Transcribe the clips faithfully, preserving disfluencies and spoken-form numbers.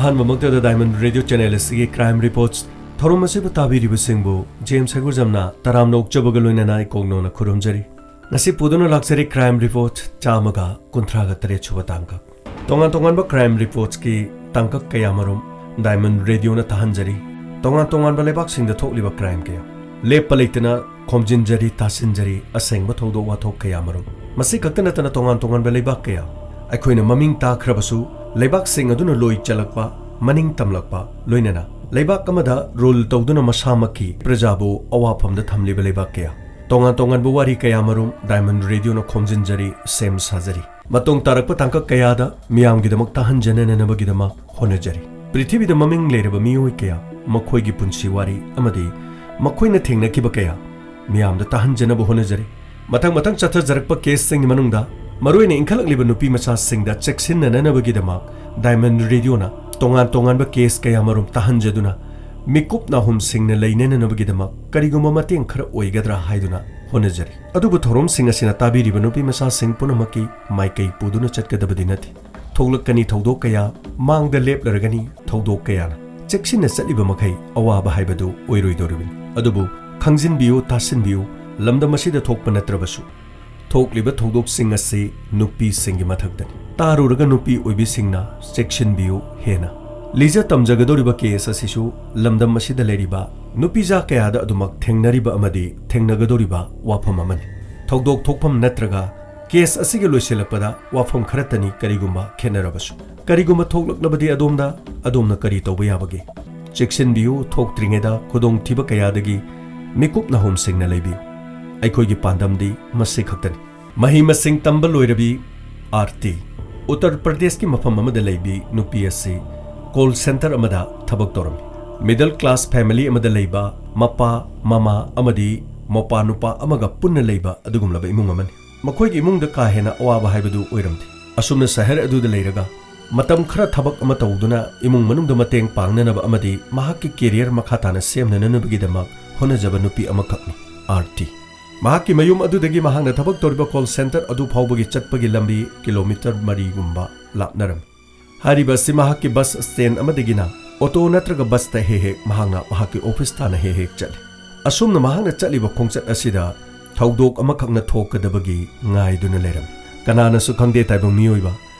ꯑꯍꯥꯟꯕꯃꯛꯇꯗ Diamond Radio Channel ꯑꯁꯤꯒꯤ Crime Reports ꯊꯧꯔꯝ ꯑꯁꯤꯕꯨ ꯇꯥꯕꯤꯔꯤꯕꯁꯤꯡꯕꯨ ꯖꯦꯝꯁ ꯍꯩꯒꯨꯖꯝꯅ ꯇꯔꯥꯝꯅ ꯑꯣꯛꯆꯕꯒ ꯂꯣꯏꯅꯅ ꯏꯀꯣꯛꯅꯧꯅ ꯈꯨꯔꯨꯝꯖꯔꯤ꯫ ꯉꯁꯤ ꯄꯨꯗꯨꯅ ꯂꯥꯛꯆꯔꯤ Crime Report ꯆꯥꯝꯃꯒ ꯀꯨꯟꯊ꯭ꯔꯥꯒ ꯇꯔꯦꯠ ꯁꯨꯕ ꯇꯥꯡꯀꯛ꯫ ꯇꯣꯉꯥꯟ ꯇꯣꯉꯥꯟꯕ Crime Reportsꯀꯤ ꯇꯥꯡꯀꯛ ꯀꯌꯥꯃꯔꯨꯝ Diamond Radioꯅ ꯇꯥꯍꯟꯖꯔꯤ꯫ ꯇꯣꯉꯥꯟ ꯇꯣꯉꯥꯟꯕ ꯂꯩꯕꯥꯛꯁꯤꯡꯗ ꯊꯣꯛꯂꯤꯕ crime ꯀꯌꯥ ꯂꯦꯞꯄ ꯂꯩꯇꯅ ꯈꯣꯝꯖꯤꯟꯖꯔꯤ, ꯇꯥꯁꯤꯟꯖꯔꯤ, ꯑꯁꯦꯡꯕ ꯊꯧꯗꯣꯛ ꯋꯥꯊꯣꯛ ꯀꯌꯥꯃꯔꯨꯝ꯫ ꯃꯁꯤ ꯈꯛꯇ ꯅꯠꯇꯅ ꯇꯣꯉꯥꯟ ꯇꯣꯉꯥꯟꯕ ꯂꯩꯕꯥꯛ ꯀꯌꯥ, ꯑꯩꯈꯣꯏꯅ ꯃꯃꯤꯡ ꯇꯥꯈ꯭ꯔꯕꯁꯨ, ꯂꯩꯕꯥꯛꯁꯤꯡ ꯑꯗꯨꯅ ꯂꯣꯏ ꯆꯜꯂꯛꯄ, ꯃꯅꯤꯡ ꯇꯝꯂꯛꯄ, ꯂꯣꯏꯅꯅ ꯂꯩꯕꯥꯛ ꯑꯃꯗ rule ꯇꯧꯗꯨꯅ ꯃꯁꯥꯃꯛꯀꯤ ꯄ꯭ꯔꯖꯥꯕꯨ ꯑꯋꯥꯐꯝꯗ ꯊꯝꯂꯤꯕ ꯂꯩꯕꯥꯛ ꯀꯌꯥ, ꯇꯣꯉꯥꯟ ꯇꯣꯉꯥꯟꯕ ꯋꯥꯔꯤ ꯀꯌꯥꯃꯔꯨꯝ Diamond Radioꯅ ꯈꯣꯝꯖꯤꯟꯖꯔꯤ, ꯁꯦꯝ ꯁꯥꯖꯔꯤ꯫ ꯃꯇꯨꯡ ꯇꯥꯔꯛꯄ ꯇꯥꯡꯀꯛ ꯀꯌꯥꯗ ꯃꯤꯌꯥꯝꯒꯤꯗꯃꯛ ꯇꯥꯍꯟꯖꯅꯅꯕꯒꯤꯗꯃꯛ ꯍꯣꯠꯅꯖꯔꯤ꯫ ꯄ꯭ꯔꯤꯊꯤꯕꯤꯗ ꯃꯃꯤꯡ ꯂꯩꯔꯕ ꯃꯤꯑꯣꯏ ꯀꯌꯥ, ꯃꯈꯣꯏꯒꯤ ꯄꯨꯟꯁꯤ ꯋꯥꯔꯤ ꯑꯃꯗꯤ ꯃꯈꯣꯏꯅ ꯊꯦꯡꯅꯈꯤꯕ ꯀꯌꯥ ꯃꯤꯌꯥꯝꯗ ꯇꯥꯍꯟꯖꯅꯕ ꯍꯣꯠꯅꯖꯔꯤ꯫ ꯃꯊꯪ ꯃꯊꯪ ꯆꯠꯊꯖꯔꯛꯄ caseꯁꯤꯡꯒꯤ ꯃꯅꯨꯡꯗ ꯃꯔꯨꯑꯣꯏꯅ ꯏꯟꯈꯠꯂꯛꯂꯤꯕ ꯅꯨꯄꯤ ꯃꯆꯥꯁꯤꯡꯗ ꯆꯦꯛꯁꯤꯟꯅꯅꯕꯒꯤꯗꯃꯛ Diamond Radioꯅ ꯇꯣꯉꯥꯟ ꯇꯣꯉꯥꯟꯕ case ꯀꯌꯥꯃꯔꯨꯝ ꯇꯥꯍꯟꯖꯗꯨꯅ ꯃꯤꯀꯨꯞ ꯅꯥꯍꯨꯝꯁꯤꯡꯅ ꯂꯩꯅꯅꯅꯕꯒꯤꯗꯃꯛ ꯀꯔꯤꯒꯨꯝꯕ ꯃꯇꯦꯡ ꯈꯔ ꯑꯣꯏꯒꯗ꯭ꯔꯥ ꯍꯥꯏꯗꯨꯅ ꯍꯣꯠꯅꯖꯔꯤ꯫ ꯑꯗꯨꯕꯨ ꯊꯧꯔꯝꯁꯤꯡ ꯑꯁꯤꯅ ꯇꯥꯕꯤꯔꯤꯕ ꯅꯨꯄꯤ ꯃꯆꯥꯁꯤꯡ ꯄꯨꯝꯅꯃꯛꯀꯤ ꯃꯥꯏꯀꯩ ꯄꯨꯗꯨꯅ ꯆꯠꯀꯗꯕꯗꯤ ꯅꯠꯇꯦ꯫ ꯊꯣꯛꯂꯛꯀꯅꯤ ꯊꯧꯗꯣꯛ ꯀꯌꯥ, ꯃꯥꯡꯗ ꯂꯦꯞꯂꯔꯒꯅꯤ ꯊꯧꯗꯣꯛ ꯀꯌꯥꯅ꯫ ꯆꯦꯛꯁꯤꯟꯅ ꯆꯠꯂꯤꯕ ꯃꯈꯩ ꯑꯋꯥꯕ ꯍꯥꯏꯕꯗꯨ ꯑꯣꯏꯔꯣꯏꯗꯧꯔꯤꯕꯅꯤ꯫ ꯑꯗꯨꯕꯨ ꯈꯪꯖꯤꯟꯕꯤꯌꯨ, ꯇꯥꯁꯤꯟꯕꯤꯌꯨ, ꯂꯝꯗꯝ ꯑꯁꯤꯗ ꯊꯣꯛꯄ ꯅꯠꯇ꯭ꯔꯕꯁꯨ ꯊꯣꯛꯂꯤꯕ ꯊꯧꯗꯣꯛꯁꯤꯡ ꯑꯁꯤ ꯅꯨꯄꯤꯁꯤꯡꯒꯤ ꯃꯊꯛꯇꯅꯤ꯫ ꯇꯥꯔꯨꯔꯒ ꯅꯨꯄꯤ ꯑꯣꯏꯕꯤꯁꯤꯡꯅ ꯆꯦꯛꯁꯤꯟꯕꯤꯌꯨ ꯍꯦꯟꯅ꯫ ꯂꯤꯖ ꯇꯝꯖꯒꯗꯧꯔꯤꯕ case ꯑꯁꯤꯁꯨ ꯂꯝꯗꯝ ꯑꯁꯤꯗ ꯂꯩꯔꯤꯕ ꯅꯨꯄꯤꯖꯥ ꯀꯌꯥꯗ ꯑꯗꯨꯃꯛ ꯊꯦꯡꯅꯔꯤꯕ ꯑꯃꯗꯤ ꯊꯦꯡꯅꯒꯗꯧꯔꯤꯕ ꯋꯥꯐꯝ ꯑꯃꯅꯤ꯫ ꯊꯧꯗꯣꯛ ꯊꯣꯛꯐꯝ ꯅꯠꯇ꯭ꯔꯒ case ꯑꯁꯤꯒꯤ ꯂꯣꯏꯁꯤꯜꯂꯛꯄꯗ ꯋꯥꯐꯝ ꯈꯔꯇꯅꯤ ꯀꯔꯤꯒꯨꯝꯕ ꯈꯦꯠꯅꯔꯕꯁꯨ꯫ ꯀꯔꯤꯒꯨꯝꯕ ꯊꯣꯛꯂꯛꯂꯕꯗꯤ ꯑꯗꯣꯝꯗ, ꯑꯗꯣꯝꯅ ꯀꯔꯤ ꯇꯧꯕ ꯌꯥꯕꯒꯦ? ꯆꯦꯛꯁꯤꯟꯕꯤꯌꯨ, ꯊꯣꯛꯇ꯭ꯔꯤꯉꯩꯗ ꯈꯨꯗꯣꯡꯊꯤꯕ ꯀꯌꯥꯗꯒꯤ ꯃꯤꯀꯨꯞ ꯅꯥꯍꯨꯝꯁꯤꯡꯅ ꯂꯩꯕꯤꯌꯨ꯫ ꯑꯩꯈꯣꯏꯒꯤ ꯄꯥꯟꯗꯝꯗꯤ ꯃꯁꯤ ꯈꯛꯇꯅꯤ꯫ ꯃꯍꯩ ꯃꯁꯤꯡ ꯇꯝꯕ ꯂꯣꯏꯔꯕꯤ ꯑꯥꯔꯇꯤ, ꯎꯠꯇꯔ ꯄ꯭ꯔꯗꯦꯁꯀꯤ ꯃꯐꯝ ꯑꯃꯗ ꯂꯩꯕꯤ ꯅꯨꯄꯤ ꯑꯁꯤ call center ꯑꯃꯗ ꯊꯕꯛ ꯇꯧꯔꯝꯃꯤ꯫ Middle class family ꯑꯃꯗ ꯂꯩꯕ ꯃꯄꯥ, ꯃꯃꯥ ꯑꯃꯗꯤ ꯃꯄꯥ ꯅꯨꯄꯥ ꯑꯃꯒ ꯄꯨꯟꯅ ꯂꯩꯕ ꯑꯗꯨꯒꯨꯝꯂꯕ ꯏꯃꯨꯡ ꯑꯃꯅꯤ꯫ ꯃꯈꯣꯏꯒꯤ ꯏꯃꯨꯡꯗ ꯀꯥ ꯍꯦꯟꯅ ꯑꯋꯥꯕ ꯍꯥꯏꯕꯗꯨ ꯑꯣꯏꯔꯝꯗꯦ꯫ ꯑꯁꯨꯝꯅ ꯁꯍꯔ ꯑꯗꯨꯗ ꯂꯩꯔꯒ ꯃꯇꯝ ꯈꯔ ꯊꯕꯛ ꯑꯃ ꯇꯧꯗꯨꯅ ꯏꯃꯨꯡ ꯃꯅꯨꯡꯗ ꯃꯇꯦꯡ ꯄꯥꯡꯅꯅꯕ ꯑꯃꯗꯤ ꯃꯍꯥꯛꯀꯤ career ꯃꯈꯥ ꯇꯥꯅ ꯁꯦꯝꯅꯅꯕꯒꯤꯗꯃꯛ ꯍꯣꯠꯅꯖꯕ ꯅꯨꯄꯤ ꯑꯃꯈꯛꯅꯤ ꯑꯥꯔꯇꯤ꯫ ꯃꯍꯥꯛꯀꯤ ꯃꯌꯨꯝ ꯑꯗꯨꯗꯒꯤ ꯃꯍꯥꯛꯅ ꯊꯕꯛ ꯇꯧꯔꯤꯕ call center ꯑꯗꯨ ꯐꯥꯎꯕꯒꯤ ꯆꯠꯄꯒꯤ ꯂꯝꯕꯤ ꯀꯤꯂꯣꯃꯤꯇꯔ ꯃꯔꯤꯒꯨꯝꯕ ꯂꯥꯞꯅꯔꯝꯃꯤ꯫ ꯍꯥꯏꯔꯤꯕ ꯑꯁꯤ ꯃꯍꯥꯛꯀꯤ ꯕꯁ ꯁ꯭ꯇꯦꯟ ꯑꯃꯗꯒꯤꯅ ꯑꯣꯇꯣ ꯅꯠꯇ꯭ꯔꯒ ꯕꯁꯇ ꯍꯦꯛ ꯍꯦꯛ ꯃꯍꯥꯛꯅ ꯃꯍꯥꯛꯀꯤ ꯑꯣꯐꯤꯁ ꯇꯥꯟꯅ ꯍꯦꯛ ꯍꯦꯛ ꯆꯠꯂꯤ꯫ ꯑꯁꯨꯝꯅ ꯃꯍꯥꯛꯅ ꯆꯠꯂꯤꯕ ꯈꯣꯡꯆꯠ ꯑꯁꯤꯗ ꯊꯧꯗꯣꯛ ꯑꯃꯈꯛꯅ ꯊꯣꯛꯀꯗꯕꯒꯤ ꯉꯥꯏꯗꯨꯅ ꯂꯩꯔꯝꯃꯤ꯫ ꯀꯅꯥꯅꯁꯨ ꯈꯪꯗꯦ, ꯇꯥꯏꯕꯪ ꯃꯤꯑꯣꯏꯕ,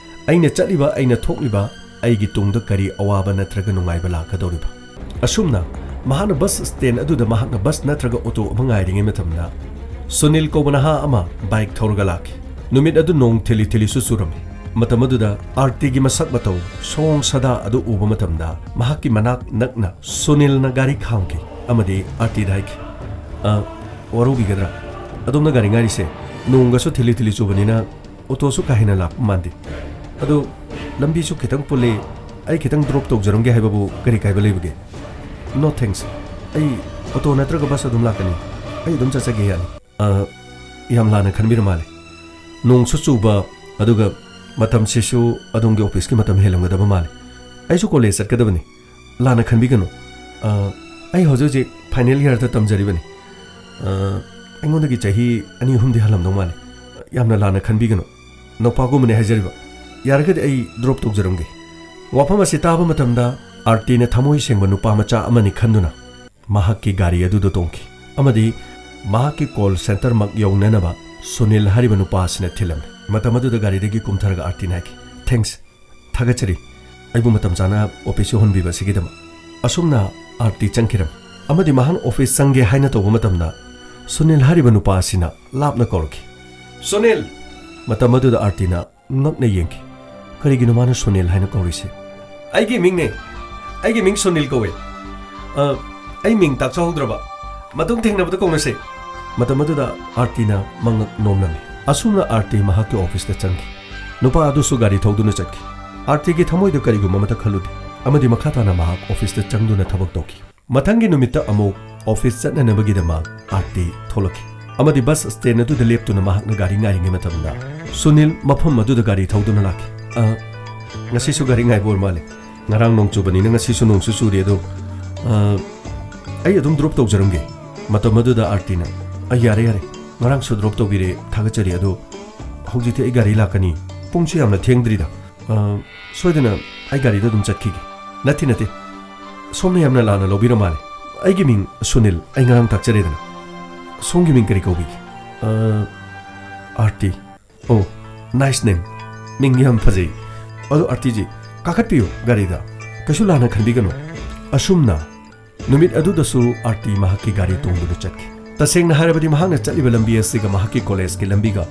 ꯑꯩꯅ ꯆꯠꯂꯤꯕ, ꯑꯩꯅ ꯊꯣꯛꯂꯤꯕ, ꯑꯩꯒꯤ ꯇꯨꯡꯗ ꯀꯔꯤ ꯑꯋꯥꯕ ꯅꯠꯇ꯭ꯔꯒ ꯅꯨꯡꯉꯥꯏꯕ ꯂꯥꯛꯀꯗꯧꯔꯤꯕ? ꯑꯁꯨꯝꯅ ꯃꯍꯥꯛꯅ ꯕꯁ ꯁ꯭ꯇꯦꯟ ꯑꯗꯨꯗ ꯃꯍꯥꯛꯅ ꯕꯁ ꯅꯠꯇ꯭ꯔꯒ ꯑꯣꯇꯣ ꯑꯃ ꯉꯥꯏꯔꯤꯉꯩ ꯃꯇꯝꯗ, ꯁꯨꯅꯤꯜ ꯀꯧꯕ ꯅꯍꯥ ꯑꯃ ꯕꯥꯏꯛ ꯊꯧꯔꯒ ꯂꯥꯛꯈꯤ꯫ ꯅꯨꯃꯤꯠ ꯑꯗꯨ ꯅꯣꯡ ꯊꯤꯂꯤ ꯊꯤꯂꯤꯁꯨ ꯆꯨꯔꯝꯃꯤ꯫ ꯃꯇꯝ ꯑꯗꯨꯗ ꯑꯥꯔꯇꯤꯒꯤ ꯃꯁꯛ ꯃꯇꯧ, ꯁꯑꯣꯡ ꯁꯥꯗꯥ ꯑꯗꯨ ꯎꯕ ꯃꯇꯝꯗ, ꯃꯍꯥꯛꯀꯤ ꯃꯅꯥꯛ ꯅꯛꯅ ꯁꯨꯅꯤꯜꯅ ꯒꯥꯔꯤ ꯈꯥꯝꯈꯤ ꯑꯃꯗꯤ ꯑꯥꯔꯇꯤꯗ ꯍꯥꯏꯈꯤ, "ꯑ, ꯋꯥꯔꯧꯕꯤꯒꯗ꯭ꯔꯥ? ꯑꯗꯣꯝꯅ ꯒꯥꯔꯤ ꯉꯥꯏꯔꯤꯁꯦ ꯅꯣꯡꯒꯁꯨ ꯊꯤꯂꯤ ꯊꯤꯂꯤ ꯆꯨꯕꯅꯤꯅ ꯑꯣꯇꯣꯁꯨ ꯀꯥ ꯍꯦꯟꯅ ꯂꯥꯛꯄ ꯃꯥꯟꯗꯦ꯫ ꯑꯗꯣ ꯂꯝꯕꯤꯁꯨ ꯈꯤꯇꯪ ꯄꯨꯜꯂꯤ, ꯑꯩ ꯈꯤꯇꯪ ꯗ꯭ꯔꯣꯞ ꯇꯧꯖꯔꯝꯒꯦ ꯍꯥꯏꯕꯕꯨ ꯀꯔꯤ ꯀꯥꯏꯕ ꯂꯩꯕꯒꯦ?" "No thanks, ꯑꯩ ꯑꯣꯇꯣ ꯅꯠꯇ꯭ꯔꯒ ꯕꯁ ꯑꯗꯨꯝ ꯂꯥꯛꯀꯅꯤ, ꯑꯩ ꯑꯗꯨꯝ ꯆꯠꯆꯒꯦ, ꯌꯥꯅꯤ꯫" "ꯑ, ꯌꯥꯝ ꯂꯥꯟꯅ ꯈꯟꯕꯤꯔ ꯃꯥꯜꯂꯦ꯫ ꯅꯣꯡꯁꯨ ꯆꯨꯕ, ꯑꯗꯨꯒ ꯃꯇꯝꯁꯤꯁꯨ ꯑꯗꯣꯝꯒꯤ ꯑꯣꯐꯤꯁꯀꯤ ꯃꯇꯝ ꯍꯦꯜꯂꯝꯒꯗꯕ ꯃꯥꯜꯂꯦ꯫ ꯑꯩꯁꯨ ꯀꯣꯂꯦꯖ ꯆꯠꯀꯗꯕꯅꯤ, ꯂꯥꯟꯅ ꯈꯟꯕꯤꯒꯅꯨ꯫ ꯑ, ꯑꯩ ꯍꯧꯖꯤꯛ ꯍꯧꯖꯤꯛ ꯐꯥꯏꯅꯦꯜ ꯏꯌꯥꯔꯗ ꯇꯝꯖꯔꯤꯕꯅꯤ꯫ ꯑ, ꯑꯩꯉꯣꯟꯗꯒꯤ ꯆꯍꯤ ꯑꯅꯤ ꯑꯍꯨꯝꯗꯤ ꯍꯜꯂꯝꯗꯧ ꯃꯥꯜꯂꯦ꯫ ꯌꯥꯝꯅ ꯂꯥꯟꯅ ꯈꯟꯕꯤꯒꯅꯨ, ꯅꯧꯄꯥꯒꯨꯝꯕꯅꯦ ꯍꯥꯏꯖꯔꯤꯕ꯫ ꯌꯥꯔꯒꯗꯤ ꯑꯩ ꯗ꯭ꯔꯣꯞ ꯇꯧꯖꯔꯝꯒꯦ꯫" ꯋꯥꯐꯝ ꯑꯁꯤ ꯇꯥꯕ ꯃꯇꯝꯗ ꯑꯥꯔꯇꯤꯅ ꯊꯃꯣꯏ ꯁꯦꯡꯕ ꯅꯨꯄꯥ ꯃꯆꯥ ꯑꯃꯅꯤ ꯈꯟꯗꯨꯅ ꯃꯍꯥꯛꯀꯤ ꯒꯥꯔꯤ ꯑꯗꯨꯗ ꯇꯣꯡꯈꯤ ꯑꯃꯗꯤ ꯃꯍꯥꯛꯀꯤ ꯀꯣꯜ ꯁꯦꯟꯇꯔꯃꯛ ꯌꯧꯅꯅꯕ ꯁꯨꯅꯤꯜ ꯍꯥꯏꯔꯤꯕ ꯅꯨꯄꯥ ꯑꯁꯤꯅ ꯊꯤꯜꯂꯝꯃꯤ꯫ ꯃꯇꯝ ꯑꯗꯨꯗ ꯒꯥꯔꯤꯗꯒꯤ ꯀꯨꯝꯊꯔꯒ ꯑꯥꯔꯇꯤꯅ ꯍꯥꯏꯈꯤ, "Thanks, ꯊꯥꯒꯠꯆꯔꯤ, ꯑꯩꯕꯨ ꯃꯇꯝ ꯆꯥꯅ ꯑꯣꯐꯤꯁ ꯌꯧꯍꯟꯕꯤꯕ ꯑꯁꯤꯒꯤꯗꯃꯛ꯫" ꯑꯁꯨꯝꯅ ꯑꯥꯔꯇꯤ ꯆꯪꯈꯤꯔꯝꯃꯤ ꯑꯃꯗꯤ ꯃꯍꯥꯛ ꯑꯣꯐꯤꯁ ꯆꯪꯒꯦ ꯍꯥꯏꯅ ꯇꯧꯕ ꯃꯇꯝꯗ ꯁꯨꯅꯤꯜ ꯍꯥꯏꯔꯤꯕ ꯅꯨꯄꯥ ꯑꯁꯤꯅ ꯂꯥꯞꯅ ꯀꯧꯔꯛꯈꯤ, "ꯁꯨꯅꯤꯜ!" ꯃꯇꯝ ꯑꯗꯨꯗ ꯑꯥꯔꯇꯤꯅ ꯉꯛꯅ ꯌꯦꯡꯈꯤ꯫ ꯀꯔꯤꯒꯤꯅꯣ ꯃꯥꯅ ꯁꯨꯅꯤꯜ ꯍꯥꯏꯅ ꯀꯧꯔꯤꯁꯦ? "ꯑꯩꯒꯤ ꯃꯤꯡꯅꯦ꯫ ꯑꯩꯒꯤ ꯃꯤꯡ ꯁꯨꯅꯤꯜ ꯀꯧꯋꯦ꯫ ꯑ, ꯑꯩ ꯃꯤꯡ ꯇꯥꯛꯆꯍꯧꯗ꯭ꯔꯕ꯫ ꯃꯇꯨꯡ ꯊꯦꯡꯅꯕꯗ ꯀꯧꯅꯁꯦ꯫" ꯃꯇꯝ ꯑꯗꯨꯗ ꯑꯥꯔꯇꯤꯅ ꯃꯉꯛ ꯅꯣꯝꯂꯝꯃꯤ꯫ ꯑꯁꯨꯝꯅ ꯑꯥꯔꯇꯤ ꯃꯍꯥꯛꯀꯤ ꯑꯣꯐꯤꯁꯇ ꯆꯪꯈꯤ꯫ ꯅꯨꯄꯥ ꯑꯗꯨꯁꯨ ꯒꯥꯔꯤ ꯊꯧꯗꯨꯅ ꯆꯠꯈꯤ꯫ ꯑꯥꯔꯇꯤꯒꯤ ꯊꯃꯣꯏꯗ ꯀꯔꯤꯒꯨꯝꯕ ꯑꯃꯠꯇ ꯈꯜꯂꯨꯗꯦ ꯑꯃꯗꯤ ꯃꯈꯥ ꯇꯥꯅ ꯃꯍꯥꯛ ꯑꯣꯐꯤꯁꯇ ꯆꯪꯗꯨꯅ ꯊꯕꯛ ꯇꯧꯈꯤ꯫ ꯃꯊꯪꯒꯤ ꯅꯨꯃꯤꯠꯇ ꯑꯃꯨꯛ ꯑꯣꯐꯤꯁ ꯆꯠꯅꯅꯕꯒꯤꯗꯃꯛ ꯑꯥꯔꯇꯤ ꯊꯣꯛꯂꯛꯈꯤ ꯑꯃꯗꯤ ꯕꯁ ꯁ꯭ꯇꯦꯟ ꯑꯗꯨꯗ ꯂꯦꯞꯇꯨꯅ ꯃꯍꯥꯛꯅ ꯒꯥꯔꯤ ꯉꯥꯏꯔꯤꯉꯩ ꯃꯇꯝꯗ ꯁꯨꯅꯤꯜ ꯃꯐꯝ ꯑꯗꯨꯗ ꯒꯥꯔꯤ ꯊꯧꯗꯨꯅ ꯂꯥꯛꯈꯤ꯫ "ꯑ, ꯉꯁꯤꯁꯨ ꯒꯥꯔꯤ ꯉꯥꯏꯕ ꯑꯣꯏꯔ ꯃꯥꯜꯂꯦ꯫ ꯉꯔꯥꯡ ꯅꯣꯡ ꯆꯨꯕꯅꯤꯅ ꯉꯁꯤꯁꯨ ꯅꯣꯡꯁꯨ ꯆꯨꯔꯤ꯫ ꯑꯗꯣ, ꯑ, ꯑꯩ ꯑꯗꯨꯝ ꯗ꯭ꯔꯣꯞ ꯇꯧꯖꯔꯝꯒꯦ꯫" ꯃꯇꯝ ꯑꯗꯨꯗ ꯑꯥꯔꯇꯤꯅ, "ꯑ, ꯌꯥꯔꯦ, ꯌꯥꯔꯦ꯫ ꯉꯔꯥꯡꯁꯨ ꯗ꯭ꯔꯣꯞ ꯇꯧꯕꯤꯔꯦ, ꯊꯥꯒꯠꯆꯔꯤ꯫ ꯑꯗꯣ ꯍꯧꯖꯤꯛꯇꯤ ꯑꯩ ꯒꯥꯔꯤ ꯂꯥꯛꯀꯅꯤ꯫ ꯄꯨꯡꯁꯨ ꯌꯥꯝꯅ ꯊꯦꯡꯗ꯭ꯔꯤꯗ꯫ ꯑ, ꯁꯣꯏꯗꯅ ꯑꯩ ꯒꯥꯔꯤꯗ ꯑꯗꯨꯝ ꯆꯠꯈꯤꯒꯦ꯫ ꯅꯠꯇꯦ, ꯅꯠꯇꯦ, ꯁꯣꯝꯅ ꯌꯥꯝꯅ ꯂꯥꯟꯅ ꯂꯧꯕꯤꯔ ꯃꯥꯜꯂꯦ꯫ ꯑꯩꯒꯤ ꯃꯤꯡ ꯁꯨꯅꯤꯜ, ꯑꯩ ꯉꯔꯥꯡ ꯇꯥꯛꯆꯔꯦꯗꯅ꯫ ꯁꯣꯝꯒꯤ ꯃꯤꯡ ꯀꯔꯤ ꯀꯧꯕꯤꯒꯦ? ꯑ, ꯑꯥꯔꯇꯤ꯫ ꯑꯣ, nice name꯫ ꯃꯤꯡ ꯌꯥꯝ ꯐꯖꯩ꯫ ꯑꯗꯣ ꯑꯥꯔꯇꯤꯖꯤ, ꯀꯥꯈꯠꯄꯤꯌꯨ ꯒꯥꯔꯤꯗ꯫ ꯀꯩꯁꯨ ꯂꯥꯟꯅ ꯈꯟꯕꯤꯒꯅꯨ꯫ ꯑꯁꯨꯝꯅ ꯅꯨꯃꯤꯠ ꯑꯗꯨꯗꯁꯨ ꯑꯥꯔꯇꯤ ꯃꯍꯥꯛꯀꯤ ꯒꯥꯔꯤ ꯇꯣꯡꯗꯨꯅ ꯆꯠꯈꯤ꯫ ꯇꯁꯦꯡꯅ ꯍꯥꯏꯔꯕꯗꯤ ꯃꯍꯥꯛꯅ ꯆꯠꯂꯤꯕ ꯂꯝꯕꯤ ꯑꯁꯤꯒ ꯃꯍꯥꯛꯀꯤ ꯀꯣꯂꯦꯖꯀꯤ ꯂꯝꯕꯤꯒ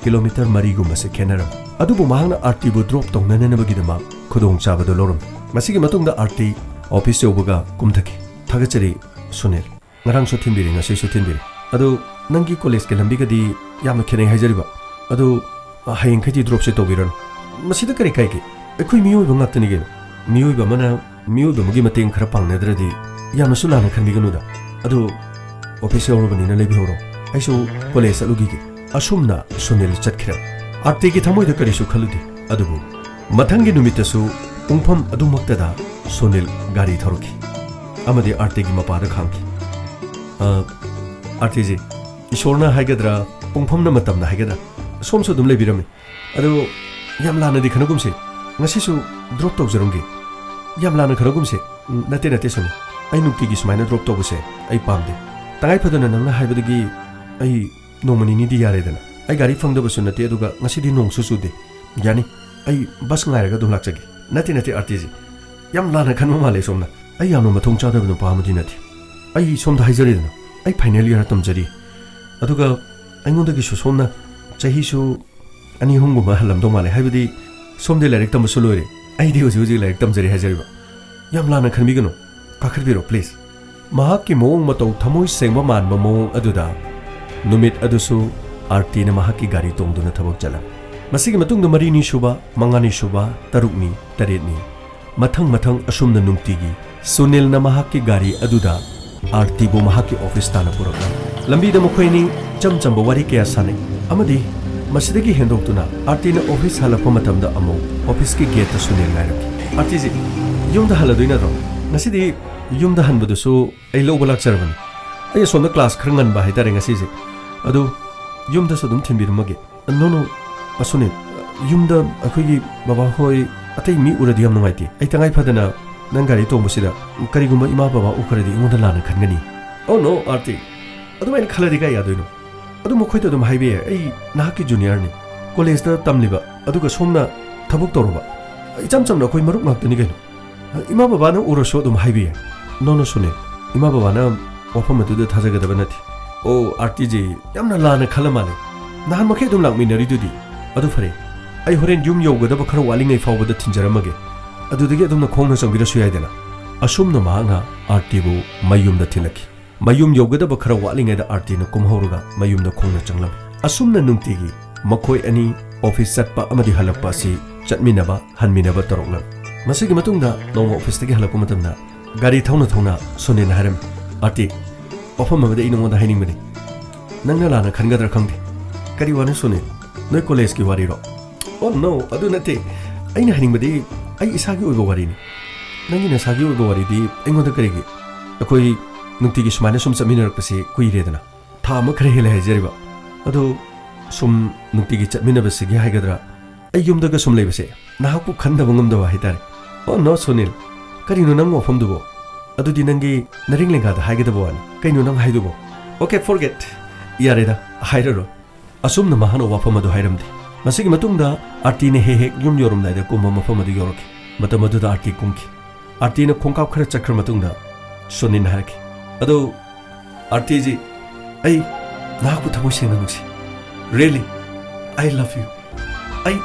ꯀꯤꯂꯣꯃꯤꯇꯔ ꯃꯔꯤꯒꯨꯝꯕꯁꯦ ꯈꯦꯠꯅꯔꯝꯃꯤ꯫ ꯑꯗꯨꯕꯨ ꯃꯍꯥꯛꯅ ꯑꯥꯔꯇꯤꯕꯨ ꯗ꯭ꯔꯣꯞ ꯇꯧꯅꯅꯕꯒꯤꯗꯃꯛ ꯈꯨꯗꯣꯡꯆꯥꯕꯗꯨ ꯂꯧꯔꯝꯃꯤ꯫ ꯃꯁꯤꯒꯤ ꯃꯇꯨꯡꯗ ꯑꯥꯔꯇꯤ ꯑꯣꯐꯤꯁ ꯌꯧꯕꯒ ꯀꯨꯝꯊꯈꯤ꯫ "ꯊꯥꯒꯠꯆꯔꯤ ꯁꯨꯅꯤꯜ꯫ ꯉꯔꯥꯡꯁꯨ ꯊꯤꯟꯕꯤꯔꯦ, ꯉꯁꯤꯁꯨ ꯊꯤꯟꯕꯤꯔꯦ꯫ ꯑꯗꯨ ꯅꯪꯒꯤ ꯀꯣꯂꯦꯖꯀꯤ ꯂꯝꯕꯤꯒꯗꯤ ꯌꯥꯝꯅ ꯈꯦꯠꯅꯩ ꯍꯥꯏꯖꯔꯤꯕ꯫ ꯑꯗꯨ, ꯑ, ꯍꯌꯦꯡꯈꯩꯗꯤ ꯗ꯭ꯔꯣꯞꯁꯦ ꯇꯧꯕꯤꯔꯅꯨ꯫ ꯃꯁꯤꯗ ꯀꯔꯤ ꯀꯥꯏꯒꯦ? ꯑꯩꯈꯣꯏ ꯃꯤꯑꯣꯏꯕ ꯉꯥꯛꯇꯅꯤ ꯀꯩꯅꯣ꯫ ꯃꯤꯑꯣꯏꯕ ꯑꯃꯅ ꯃꯤꯑꯣꯏꯕ ꯑꯃꯒꯤ ꯃꯇꯦꯡ ꯈꯔ ꯄꯥꯡꯅꯗ꯭ꯔꯗꯤ ꯌꯥꯝꯅꯁꯨ ꯂꯥꯟꯅ ꯈꯟꯕꯤꯒꯅꯨꯗ꯫ ꯑꯗꯨ ꯑꯣꯐꯤꯁ ꯌꯧꯔꯕꯅꯤꯅ ꯂꯩꯕꯤꯍꯧꯔꯣ꯫ ꯑꯩꯁꯨ ꯀꯣꯂꯦꯖ ꯆꯠꯂꯨꯈꯤꯒꯦ꯫" ꯑꯁꯨꯝꯅ ꯁꯨꯅꯤꯜ ꯆꯠꯈ꯭ꯔꯦ꯫ ꯑꯥꯔꯇꯤꯒꯤ ꯊꯃꯣꯏꯗ ꯀꯔꯤꯁꯨ ꯈꯜꯂꯨꯗꯦ꯫ ꯑꯗꯨꯕꯨ ꯃꯊꯪꯒꯤ ꯅꯨꯃꯤꯠꯇꯁꯨ ꯄꯨꯡꯐꯝ ꯑꯗꯨꯃꯛꯇꯗ ꯁꯨꯅꯤꯜ ꯒꯥꯔꯤ ꯊꯧꯔꯛꯈꯤ ꯑꯃꯗꯤ ꯑꯥꯔꯇꯤꯒꯤ ꯃꯄꯥꯗ ꯈꯥꯝꯈꯤ꯫ "ꯑ, ꯑꯥꯔꯇꯤꯖꯤ, ꯏꯁꯣꯔꯅ ꯍꯥꯏꯒꯗ꯭ꯔꯥ, ꯄꯨꯡꯐꯝꯅ ꯃꯇꯝꯅ ꯍꯥꯏꯒꯗ꯭ꯔꯥ, ꯁꯣꯝꯁꯨ ꯑꯗꯨꯝ ꯂꯩꯕꯤꯔꯝꯃꯤ꯫ ꯑꯗꯨ ꯌꯥꯝ ꯂꯥꯟꯅꯗꯤ ꯈꯟꯅꯒꯨꯝꯁꯦ꯫ ꯉꯁꯤꯁꯨ ꯗ꯭ꯔꯣꯞ ꯇꯧꯖꯔꯝꯒꯦ꯫ ꯌꯥꯝ ꯂꯥꯟꯅ ꯈꯟꯅꯒꯨꯝꯁꯦ꯫ ꯎꯝ, ꯅꯠꯇꯦ, ꯅꯠꯇꯦ, ꯁꯨꯅꯤꯜ꯫ ꯑꯩ ꯅꯨꯡꯇꯤꯒꯤ ꯁꯨꯃꯥꯏꯅ ꯗ꯭ꯔꯣꯞ ꯇꯧꯕꯁꯦ ꯑꯩ ꯄꯥꯝꯗꯦ꯫ ꯇꯉꯥꯏ ꯐꯗꯅ ꯅꯪꯅ ꯍꯥꯏꯕꯗꯒꯤ ꯑꯩ ꯅꯣꯡꯃ ꯅꯤꯅꯤꯗꯤ ꯌꯥꯔꯦꯗꯅ꯫ ꯑꯩ ꯒꯥꯔꯤ ꯐꯪꯗꯕꯁꯨ ꯅꯠꯇꯦ, ꯑꯗꯨꯒ ꯉꯁꯤꯗꯤ ꯅꯣꯡꯁꯨ ꯆꯨꯗꯦ꯫ ꯌꯥꯅꯤ, ꯑꯩ ꯕꯁ ꯉꯥꯏꯔꯒ ꯑꯗꯨꯝ ꯂꯥꯛꯆꯒꯦ꯫" "ꯅꯠꯇꯦ, ꯅꯠꯇꯦ, ꯑꯥꯔꯇꯤꯖꯤ, ꯌꯥꯝ ꯂꯥꯟꯅ ꯈꯟꯕ ꯃꯥꯜꯂꯦ ꯁꯣꯝꯅ꯫ ꯑꯩ ꯌꯥꯝꯅ ꯃꯊꯣꯡ ꯆꯥꯗꯕ ꯅꯨꯄꯥ ꯑꯃꯗꯤ ꯅꯠꯇꯦ꯫ ꯑꯩ ꯁꯣꯝꯗ ꯍꯥꯏꯖꯔꯤꯗꯅ, ꯑꯩ ꯐꯥꯏꯅꯦꯜ ꯏꯌꯥꯔ ꯇꯝꯖꯔꯤ꯫ ꯑꯗꯨꯒ ꯑꯩꯉꯣꯟꯗꯒꯤꯁꯨ ꯁꯣꯝꯅ ꯆꯍꯤꯁꯨ ꯑꯅꯤ ꯑꯍꯨꯝꯒꯨꯝꯕ ꯍꯜꯂꯝꯗꯧ ꯃꯥꯜꯂꯦ, ꯍꯥꯏꯕꯗꯤ ꯁꯣꯝꯗꯤ ꯂꯥꯏꯔꯤꯛ ꯇꯝꯕꯁꯨ ꯂꯣꯏꯔꯦ, ꯑꯩꯗꯤ ꯍꯧꯖꯤꯛ ꯍꯧꯖꯤꯛ ꯂꯥꯏꯔꯤꯛ ꯇꯝꯖꯔꯤ ꯍꯥꯏꯖꯔꯤꯕ꯫ ꯌꯥꯝ ꯂꯥꯟꯅ ꯈꯟꯕꯤꯒꯅꯨ, ꯀꯥꯈꯠꯄꯤꯔꯣ, please꯫" ꯃꯍꯥꯛꯀꯤ ꯃꯑꯣꯡ ꯃꯇꯧ ꯊꯃꯣꯏ ꯁꯦꯡꯕ ꯃꯥꯟꯕ ꯃꯑꯣꯡ ꯑꯗꯨꯗ ꯅꯨꯃꯤꯠ ꯑꯗꯨꯁꯨ ꯑꯥꯔꯇꯤꯅ ꯃꯍꯥꯛꯀꯤ ꯒꯥꯔꯤ ꯇꯣꯡꯗꯨꯅ ꯊꯕꯛ ꯆꯠꯂꯝꯃꯤ꯫ ꯃꯁꯤꯒꯤ ꯃꯇꯨꯡꯗ ꯃꯔꯤꯅꯤ ꯁꯨꯕ, ꯃꯉꯥꯅꯤ ꯁꯨꯕ, ꯇꯔꯨꯛꯅꯤ, ꯇꯔꯦꯠꯅꯤ, ꯃꯊꯪ ꯃꯊꯪ ꯑꯁꯨꯝꯅ ꯅꯨꯡꯇꯤꯒꯤ ꯁꯨꯅꯤꯜꯅ ꯃꯍꯥꯛꯀꯤ ꯒꯥꯔꯤ ꯑꯗꯨꯗ ꯑꯥꯔꯇꯤꯕꯨ ꯃꯍꯥꯛꯀꯤ ꯑꯣꯐꯤꯁ ꯇꯥꯟꯅ ꯄꯨꯔꯛꯂꯝꯃꯤ꯫ ꯂꯝꯕꯤꯗ ꯃꯈꯣꯏ ꯑꯅꯤ ꯏꯆꯝ ꯆꯝꯕ ꯋꯥꯔꯤ ꯀꯌꯥ ꯁꯥꯟꯅꯩ ꯑꯃꯗꯤ ꯃꯁꯤꯗꯒꯤ ꯍꯦꯟꯗꯣꯛꯇꯨꯅ ꯑꯥꯔꯇꯤꯅ ꯑꯣꯐꯤꯁ ꯍꯜꯂꯛꯄ ꯃꯇꯝꯗ ꯑꯃꯨꯛ ꯑꯣꯐꯤꯁꯀꯤ ꯒꯦꯠꯇ ꯁꯨꯅꯤꯜ ꯉꯥꯏꯔꯝꯃꯤ꯫ "ꯑꯥꯔꯇꯤꯖꯤ, ꯌꯨꯝꯗ ꯍꯜꯂꯗꯣꯏ ꯅꯠꯇ꯭ꯔꯣ? ꯉꯁꯤꯗꯤ ꯌꯨꯝꯗ ꯍꯟꯕꯗꯨꯁꯨ ꯑꯩ ꯂꯧꯕ ꯂꯥꯛꯆꯔꯕꯅꯤ꯫ ꯑꯩ ꯑꯁꯣꯝꯗ ꯀ꯭ꯂꯥꯁ ꯈꯔ ꯉꯟꯕ ꯍꯥꯏꯇꯥꯔꯦ ꯉꯁꯤꯁꯦ꯫ ꯑꯗꯨ ꯌꯨꯝꯗꯁꯨ ꯑꯗꯨꯝ ꯊꯤꯟꯕꯤꯔꯝꯃꯒꯦ꯫" "ꯅꯣ, ꯅꯣ, ꯑꯁꯨꯅꯤꯜ, ꯌꯨꯝꯗ ꯑꯩꯈꯣꯏꯒꯤ ꯕꯕꯥ ꯍꯣꯏ, ꯑꯇꯩ ꯃꯤ ꯎꯔꯗꯤ ꯌꯥꯝ ꯅꯨꯡꯉꯥꯏꯇꯦ꯫ ꯑꯩ ꯇꯉꯥꯏ ꯐꯗꯅ ꯅꯪ ꯒꯥꯔꯤ ꯇꯣꯡꯕꯁꯤꯗ ꯀꯔꯤꯒꯨꯝꯕ ꯏꯃꯥ ꯕꯕꯥ ꯎꯈ꯭ꯔꯗꯤ ꯑꯩꯉꯣꯟꯗ ꯂꯥꯟꯅ ꯈꯟꯒꯅꯤ꯫ "Oh no, ꯑꯥꯔꯇꯤ, ꯑꯗꯨꯃꯥꯏꯅ ꯈꯜꯂꯗꯤ ꯀꯥꯏ ꯌꯥꯗꯣꯏꯅꯣ? ꯑꯗꯨ ꯃꯈꯣꯏꯗ ꯑꯗꯨꯝ ꯍꯥꯏꯕ ꯌꯥꯏ, ꯑꯩ ꯅꯍꯥꯛꯀꯤ ꯖꯨꯅꯤꯌꯔꯅꯤ, ꯀꯣꯂꯦꯖꯇ ꯇꯝꯂꯤꯕ, ꯑꯗꯨꯒ ꯁꯣꯝꯅ ꯊꯕꯛ ꯇꯧꯔꯨꯕ꯫ ꯏꯆꯝ ꯆꯝꯅ ꯑꯩꯈꯣꯏ ꯃꯔꯨꯞ ꯉꯥꯛꯇꯅꯤ ꯀꯩꯅꯣ꯫ ꯏꯃꯥ ꯕꯕꯥꯅ ꯎꯔꯁꯨ ꯑꯗꯨꯝ ꯍꯥꯏꯕ ꯌꯥꯏ꯫" "No, no, ꯁꯨꯅꯤꯜ, ꯏꯃꯥ ꯕꯕꯥꯅ ꯋꯥꯐꯝ ꯑꯗꯨꯗ ꯊꯥꯖꯒꯗꯕ ꯅꯠꯇꯦ꯫" "ꯑꯣ, ꯑꯥꯔꯇꯤꯖꯤ ꯌꯥꯝꯅ ꯂꯥꯟꯅ ꯈꯜꯂ ꯃꯥꯜꯂꯦ꯫ ꯅꯍꯥꯟ ꯃꯈꯩ ꯑꯗꯨꯝ ꯂꯥꯛꯃꯤꯟꯅꯔꯤꯗꯨꯗꯤ꯫ ꯑꯗꯨ ꯐꯔꯦ, ꯑꯩ ꯍꯣꯔꯦꯟ ꯌꯨꯝ ꯌꯧꯒꯗꯕ ꯈꯔ ꯋꯥꯠꯂꯤꯉꯩ ꯐꯥꯎꯕꯗ ꯊꯤꯟꯖꯔꯝꯃꯒꯦ꯫ ꯑꯗꯨꯗꯒꯤ ꯑꯗꯣꯝꯅ ꯈꯣꯡꯅ ꯆꯪꯕꯤꯔꯁꯨ ꯌꯥꯏꯗꯅ꯫" ꯑꯁꯨꯝꯅ ꯃꯍꯥꯛꯅ ꯑꯥꯔꯇꯤꯕꯨ ꯃꯌꯨꯝꯗ ꯊꯤꯜꯂꯛꯈꯤ꯫ ꯃꯌꯨꯝ ꯌꯧꯒꯗꯕ ꯈꯔ ꯋꯥꯠꯂꯤꯉꯩꯗ ꯑꯥꯔꯇꯤꯅ ꯀꯨꯝꯍꯧꯔꯒ ꯃꯌꯨꯝꯗ ꯈꯣꯡꯅ ꯆꯪꯂꯝꯃꯤ꯫ ꯑꯁꯨꯝꯅ ꯅꯨꯡꯇꯤꯒꯤ ꯃꯈꯣꯏ ꯑꯅꯤ ꯑꯣꯐꯤꯁ ꯆꯠꯄ ꯑꯃꯗꯤ ꯍꯜꯂꯛꯄ ꯑꯁꯤ ꯆꯠꯃꯤꯟꯅꯕ, ꯍꯟꯃꯤꯟꯅꯕ ꯇꯧꯔꯛꯂꯝꯃꯤ꯫ ꯃꯁꯤꯒꯤ ꯃꯇꯨꯡꯗ ꯅꯣꯡꯃ ꯑꯣꯐꯤꯁꯇꯒꯤ ꯍꯜꯂꯛꯄ ꯃꯇꯝꯗ ꯒꯥꯔꯤ ꯊꯧꯅ ꯊꯧꯅ ꯁꯨꯅꯤꯜꯅ ꯍꯥꯏꯔꯝꯃꯤ, "ꯑꯥꯔꯇꯤ, ꯋꯥꯐꯝ ꯑꯃꯗꯤ ꯑꯩ ꯅꯉꯣꯟꯗ ꯍꯥꯏꯅꯤꯡꯕꯅꯤ꯫ ꯅꯪꯅ ꯂꯥꯟꯅ ꯈꯟꯒꯗ꯭ꯔꯥ ꯈꯪꯗꯦ꯫" "ꯀꯔꯤ ꯋꯥꯅꯣ ꯁꯨꯅꯤꯜ? ꯅꯣꯏ ꯀꯣꯂꯦꯖꯀꯤ ꯋꯥꯔꯤꯔꯣ?" "Oh no, ꯑꯗꯨ ꯅꯠꯇꯦ꯫ ꯑꯩꯅ ꯍꯥꯏꯅꯤꯡꯕꯗꯤ ꯑꯩ ꯏꯁꯥꯒꯤ ꯑꯣꯏꯕ ꯋꯥꯔꯤꯅꯤ꯫ ꯅꯪꯒꯤ ꯅꯁꯥꯒꯤ ꯑꯣꯏꯕ ꯋꯥꯔꯤꯗꯤ ꯑꯩꯉꯣꯟꯗ ꯀꯔꯤꯒꯤ? ꯑꯩꯈꯣꯏ ꯅꯨꯡꯇꯤꯒꯤ ꯁꯨꯃꯥꯏꯅ ꯁꯨꯝ ꯆꯠꯃꯤꯟꯅꯔꯛꯄꯁꯤ ꯀꯨꯏꯔꯦꯗꯅ꯫ ꯊꯥ ꯑꯃ ꯈꯔ ꯍꯦꯜꯂꯦ ꯍꯥꯏꯖꯔꯤꯕ꯫ ꯑꯗꯨ ꯁꯨꯝ ꯅꯨꯡꯇꯤꯒꯤ ꯆꯠꯃꯤꯟꯅꯕꯁꯤꯒꯤ ꯍꯥꯏꯒꯗ꯭ꯔꯥ, ꯑꯩ ꯌꯨꯝꯗꯒ ꯁꯨꯝ ꯂꯩꯕꯁꯦ ꯅꯍꯥꯛꯄꯨ ꯈꯟꯗꯕ ꯉꯝꯗꯕ ꯍꯥꯏꯇꯥꯔꯦ꯫" "Oh no, ꯁꯨꯅꯤꯜ, ꯀꯔꯤꯅꯣ ꯅꯪ ꯋꯥꯐꯝꯗꯨꯕꯣ? ꯑꯗꯨꯗꯤ ꯅꯪꯒꯤ ꯅꯔꯤꯡ ꯂꯦꯡꯒꯥꯗ ꯍꯥꯏꯒꯗꯕ ꯋꯥꯅꯤ꯫ ꯀꯩꯅꯣ ꯅꯪ ꯍꯥꯏꯗꯨꯕꯣ?" "Okay, forget꯫ ꯌꯥꯔꯦꯗ, ꯍꯥꯏꯔꯔꯣꯏ꯫" ꯑꯁꯨꯝꯅ ꯃꯍꯥꯛꯅ ꯋꯥꯐꯝ ꯑꯗꯨ ꯍꯥꯏꯔꯝꯗꯦ꯫ ꯃꯁꯤꯒꯤ ꯃꯇꯨꯡꯗ ꯑꯥꯔꯇꯤꯅ ꯍꯦꯛ ꯍꯦꯛ ꯌꯨꯝ ꯌꯧꯔꯝꯗꯥꯏꯗ ꯀꯨꯝꯕ ꯃꯐꯝ ꯑꯗꯨ ꯌꯧꯔꯛꯈꯤ꯫ ꯃꯇꯝ ꯑꯗꯨꯗ ꯑꯥꯔꯇꯤ ꯀꯨꯝꯈꯤ꯫ ꯑꯥꯔꯇꯤꯅ ꯈꯣꯡꯀꯥꯞ ꯈꯔ ꯆꯠꯈ꯭ꯔ ꯃꯇꯨꯡꯗ ꯁꯨꯅꯤꯜꯅ ꯍꯥꯏꯔꯛꯈꯤ, "ꯑꯗꯣ ꯑꯥꯔꯇꯤꯖꯤ, ꯑꯩ ꯅꯍꯥꯛꯄꯨ ꯊꯃꯣꯏ ꯁꯦꯡꯅ ꯅꯨꯡꯁꯤ꯫ Really, I love you꯫ ꯑꯩ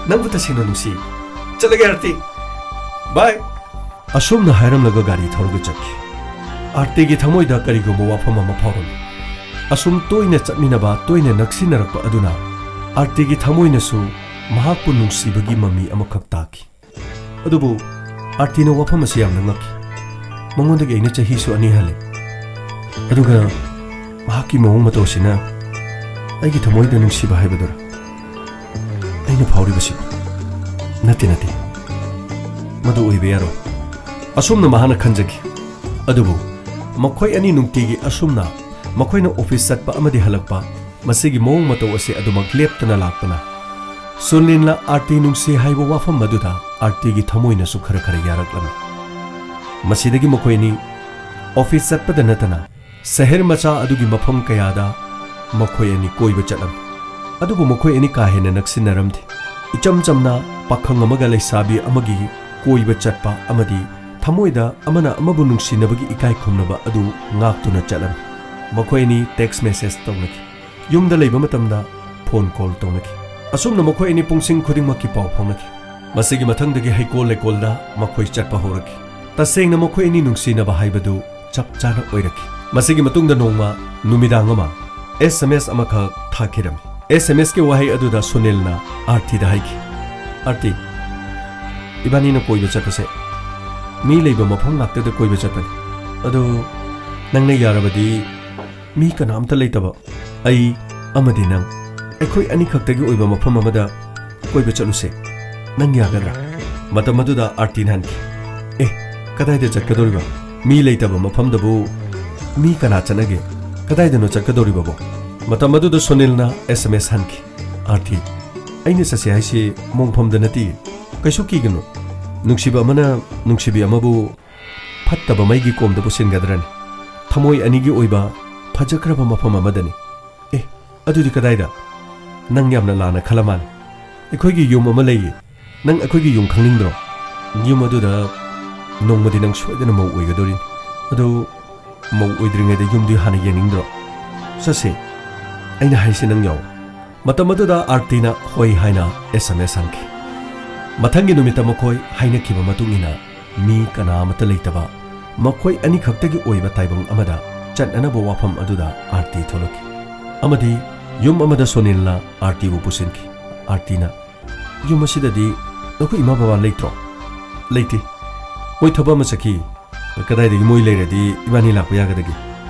ꯅꯪꯕꯨ ꯇꯁꯦꯡꯅ ꯅꯨꯡꯁꯤ꯫ ꯆꯠꯂꯒꯦ ꯑꯥꯔꯇꯤ꯫ Bye꯫" ꯑꯁꯨꯝꯅ ꯍꯥꯏꯔꯝꯂꯒ ꯒꯥꯔꯤ ꯊꯧꯔꯒ ꯆꯠꯈꯤ꯫ ꯑꯥꯔꯇꯤꯒꯤ ꯊꯃꯣꯏꯗ ꯀꯔꯤꯒꯨꯝꯕ ꯋꯥꯐꯝ ꯑꯃ ꯐꯥꯎꯔꯝꯃꯤ꯫ ꯑꯁꯨꯝ ꯇꯣꯏꯅ ꯆꯠꯃꯤꯟꯅꯕ, ꯇꯣꯏꯅ ꯅꯛꯁꯤꯟꯅꯔꯛꯄ ꯑꯗꯨꯅ ꯑꯥꯔꯇꯤꯒꯤ ꯊꯃꯣꯏꯅꯁꯨ ꯃꯍꯥꯛꯄꯨ ꯅꯨꯡꯁꯤꯕꯒꯤ ꯃꯃꯤ ꯑꯃꯈꯛ ꯇꯥꯈꯤ꯫ ꯑꯗꯨꯕꯨ ꯑꯥꯔꯇꯤꯅ ꯋꯥꯐꯝ ꯑꯁꯤ ꯌꯥꯝꯅ ꯉꯛꯈꯤ꯫ ꯃꯉꯣꯟꯗꯒꯤ ꯑꯩꯅ ꯆꯍꯤꯁꯨ ꯑꯅꯤ ꯍꯜꯂꯤ꯫ ꯑꯗꯨꯒ ꯃꯍꯥꯛꯀꯤ ꯃꯑꯣꯡ ꯃꯇꯧ ꯑꯁꯤꯅ ꯑꯩꯒꯤ ꯊꯃꯣꯏꯗ ꯅꯨꯡꯁꯤꯕ ꯍꯥꯏꯕꯗꯨꯔꯥ ꯑꯩꯅ ꯐꯥꯎꯔꯤꯕꯁꯤꯕꯨ? ꯅꯠꯇꯦ, ꯅꯠꯇꯦ꯫ ꯃꯗꯨ ꯑꯣꯏꯕ ꯌꯥꯔꯣꯏ꯫ ꯑꯁꯨꯝꯅ ꯃꯍꯥꯛꯅ ꯈꯟꯖꯈꯤ꯫ ꯑꯗꯨꯕꯨ ꯃꯈꯣꯏ ꯑꯅꯤ ꯅꯨꯡꯇꯤꯒꯤ ꯑꯁꯨꯝꯅ ꯃꯈꯣꯏꯅ ꯑꯣꯐꯤꯁ ꯆꯠꯄ ꯑꯃꯗꯤ ꯍꯜꯂꯛꯄ, ꯃꯁꯤꯒꯤ ꯃꯑꯣꯡ ꯃꯇꯧ ꯑꯁꯤ ꯑꯗꯨꯃꯛ ꯂꯦꯞꯇꯅ ꯂꯥꯛꯄꯅ ꯁꯨꯅꯤꯜꯅ ꯑꯥꯔꯇꯤ ꯅꯨꯡꯁꯤ ꯍꯥꯏꯕ ꯋꯥꯐꯝ ꯑꯗꯨꯗ ꯑꯥꯔꯇꯤꯒꯤ ꯊꯃꯣꯏꯅꯁꯨ ꯈꯔ ꯈꯔ ꯌꯥꯔꯛꯂꯝꯃꯤ꯫ ꯃꯁꯤꯗꯒꯤ ꯃꯈꯣꯏ ꯑꯅꯤ ꯑꯣꯐꯤꯁ ꯆꯠꯄꯗ ꯅꯠꯇꯅ ꯁꯍꯔ ꯃꯆꯥ ꯑꯗꯨꯒꯤ ꯃꯐꯝ ꯀꯌꯥꯗ ꯃꯈꯣꯏ ꯑꯅꯤ ꯀꯣꯏꯕ ꯆꯠꯂꯝꯃꯤ꯫ ꯑꯗꯨꯕꯨ ꯃꯈꯣꯏ ꯑꯅꯤ ꯀꯥ ꯍꯦꯟꯅ ꯅꯛꯁꯤꯟꯅꯔꯝꯗꯦ꯫ ꯏꯆꯝ ꯆꯝꯅ ꯄꯥꯈꯪ ꯑꯃꯒ ꯂꯩꯁꯥꯕꯤ ꯑꯃꯒꯤ ꯀꯣꯏꯕ ꯆꯠꯄ ꯑꯃꯗꯤ ꯊꯃꯣꯏꯗ ꯑꯃꯅ ꯑꯃꯕꯨ ꯅꯨꯡꯁꯤꯅꯕꯒꯤ ꯏꯀꯥꯏ ꯈꯨꯝꯅꯕ ꯑꯗꯨ ꯉꯥꯛꯇꯨꯅ ꯆꯠꯂꯝꯃꯤ꯫ ꯃꯈꯣꯏ ꯑꯅꯤ ꯇꯦꯛꯁ ꯃꯦꯁꯦꯖ ꯇꯧꯅꯈꯤ꯫ ꯌꯨꯝꯗ ꯂꯩꯕ ꯃꯇꯝꯗ ꯐꯣꯟ ꯀꯣꯜ ꯇꯧꯅꯈꯤ꯫ ꯑꯁꯨꯝꯅ ꯃꯈꯣꯏ ꯑꯅꯤ ꯄꯨꯡꯁꯤꯡ ꯈꯨꯗꯤꯡꯃꯛꯀꯤ ꯄꯥꯎ ꯐꯥꯎꯅꯈꯤ꯫ ꯃꯁꯤꯒꯤ ꯃꯊꯪꯗꯒꯤ ꯍꯩꯀꯣꯜ ꯂꯩꯀꯣꯜꯗ ꯃꯈꯣꯏ ꯆꯠꯄ ꯍꯧꯔꯛꯈꯤ꯫ ꯇꯁꯦꯡꯅ ꯃꯈꯣꯏ ꯑꯅꯤ ꯅꯨꯡꯁꯤꯅꯕ ꯍꯥꯏꯕꯗꯨ ꯆꯞ ꯆꯥꯅ ꯑꯣꯏꯔꯛꯈꯤ꯫ ꯃꯁꯤꯒꯤ ꯃꯇꯨꯡꯗ ꯅꯣꯡꯃ ꯅꯨꯃꯤꯗꯥꯡ ꯑꯃ ꯑꯦꯁ ꯑꯦꯝ ꯑꯦꯁ ꯑꯃꯈꯛ ꯊꯥꯈꯤꯔꯝꯃꯤ꯫ ꯑꯦꯁ ꯑꯦꯝ ꯑꯦꯁꯀꯤ ꯋꯥꯍꯩ ꯑꯗꯨꯗ ꯁꯨꯅꯤꯜꯅ ꯑꯥꯔꯇꯤꯗ ꯍꯥꯏꯈꯤ, "ꯑꯥꯔꯇꯤ, ꯏꯕꯥꯅꯤꯅ ꯀꯣꯏꯕ ꯆꯠꯄꯁꯦ ꯃꯤ ꯂꯩꯕ ꯃꯐꯝ ꯉꯥꯛꯇꯗ ꯀꯣꯏꯕ ꯆꯠꯄꯅꯤ꯫ ꯑꯗꯨ ꯅꯪꯅ ꯌꯥꯔꯕꯗꯤ ꯃꯤ ꯀꯅꯥꯝꯇ ꯂꯩꯇꯕ, ꯑꯩ ꯑꯃꯗꯤ ꯅꯪ, ꯑꯩꯈꯣꯏ ꯑꯅꯤꯈꯛꯇꯒꯤ ꯑꯣꯏꯕ ꯃꯐꯝ ꯑꯃꯗ ꯀꯣꯏꯕ ꯆꯠꯂꯨꯁꯦ꯫ ꯅꯪ ꯌꯥꯒꯗ꯭ꯔꯥ?" ꯃꯇꯝ ꯑꯗꯨꯗ ꯑꯥꯔꯇꯤꯅ ꯍꯟꯈꯤ, "ꯑꯦ, ꯀꯗꯥꯏꯗ ꯆꯠꯀꯗꯧꯔꯤꯕ? ꯃꯤ ꯂꯩꯇꯕ ꯃꯐꯝꯗꯕꯨ ꯃꯤ ꯀꯅꯥ ꯆꯠꯅꯒꯦ? ꯀꯗꯥꯏꯗꯅꯣ ꯆꯠꯀꯗꯧꯔꯤꯕꯕꯣ?" ꯃꯇꯝ ꯑꯗꯨꯗ ꯁꯨꯅꯤꯜꯅ ꯑꯦꯁ ꯑꯦꯝ ꯑꯦꯁ ꯍꯟꯈꯤ, "ꯑꯥꯔꯇꯤ, ꯑꯩꯅ ꯆꯠꯁꯦ ꯍꯥꯏꯁꯤ ꯃꯣꯡꯐꯝꯗ ꯅꯠꯇꯦ꯫ ꯀꯩꯁꯨ ꯀꯤꯒꯅꯨ꯫ ꯅꯨꯡꯁꯤꯕ ꯑꯃꯅ ꯅꯨꯡꯁꯤꯕꯤ ꯑꯃꯕꯨ ꯐꯠꯇꯕ ꯃꯩꯒꯤ ꯀꯣꯝꯗ ꯄꯨꯁꯤꯟꯒꯗ꯭ꯔꯅꯤ? ꯊꯃꯣꯏ ꯑꯅꯤꯒꯤ ꯑꯣꯏꯕ ꯐꯖꯈ꯭ꯔꯕ ꯃꯐꯝ ꯑꯃꯗꯅꯤ꯫" "ꯑꯦ, ꯑꯗꯨꯗꯤ ꯀꯗꯥꯏꯗ? ꯅꯪ ꯌꯥꯝꯅ ꯂꯥꯟꯅ ꯈꯜꯂ ꯃꯥꯜꯂꯦ꯫ ꯑꯩꯈꯣꯏꯒꯤ ꯌꯨꯝ ꯑꯃ ꯂꯩꯌꯦ꯫ ꯅꯪ ꯑꯩꯈꯣꯏꯒꯤ ꯌꯨꯝ ꯈꯪꯅꯤꯡꯗ꯭ꯔꯣ? ꯌꯨꯝ ꯑꯗꯨꯗ ꯅꯣꯡꯃꯗꯤ ꯅꯪ ꯁꯣꯏꯗꯅ ꯃꯧ ꯑꯣꯏꯒꯗꯧꯔꯤꯅꯤ꯫ ꯑꯗꯨ ꯃꯧ ꯑꯣꯏꯗ꯭ꯔꯤꯉꯩꯗ ꯌꯨꯝꯗꯤ ꯍꯥꯟꯅ ꯌꯦꯡꯅꯤꯡꯗ꯭ꯔꯣ? ꯆꯠꯁꯦ꯫ ꯑꯩꯅ ꯍꯥꯏꯁꯦ ꯅꯪ ꯌꯥꯎ꯫" ꯃꯇꯝ ꯑꯗꯨꯗ ꯑꯥꯔꯇꯤꯅ ꯍꯣꯏ ꯍꯥꯏꯅ ꯑꯦꯁ ꯑꯦꯝ ꯑꯦꯁ ꯍꯟꯈꯤ꯫ ꯃꯊꯪꯒꯤ ꯅꯨꯃꯤꯠꯇ ꯃꯈꯣꯏ ꯍꯥꯏꯅꯈꯤꯕ ꯃꯇꯨꯡ ꯏꯟꯅ ꯃꯤ ꯀꯅꯥ ꯑꯃꯠꯇ ꯂꯩꯇꯕ ꯃꯈꯣꯏ ꯑꯅꯤꯈꯛꯇꯒꯤ ꯑꯣꯏꯕ ꯇꯥꯏꯕꯪ ꯑꯃꯗ ꯆꯠꯅꯅꯕ ꯋꯥꯐꯝ ꯑꯗꯨꯗ ꯑꯥꯔꯇꯤ ꯊꯣꯛꯂꯛꯈꯤ ꯑꯃꯗꯤ ꯌꯨꯝ ꯑꯃꯗ ꯁꯣꯅꯤꯜꯅ ꯑꯥꯔꯇꯤꯕꯨ ꯄꯨꯁꯤꯟꯈꯤ꯫ ꯑꯥꯔꯇꯤꯅ, "ꯌꯨꯝ ꯑꯁꯤꯗꯗꯤ ꯅꯈꯣꯏ ꯏꯃꯥ ꯕꯕꯥ ꯂꯩꯇ꯭ꯔꯣ?" "ꯂꯩꯇꯦ꯫ ꯃꯣꯏ ꯊꯕꯛ ꯑꯃ ꯆꯠꯈꯤ꯫" "ꯀꯗꯥꯏꯗꯒꯤ ꯃꯣꯏ ꯂꯩꯔꯗꯤ ꯏꯕꯥꯅꯤ ꯂꯥꯛꯄ ꯌꯥꯒꯗꯒꯦ?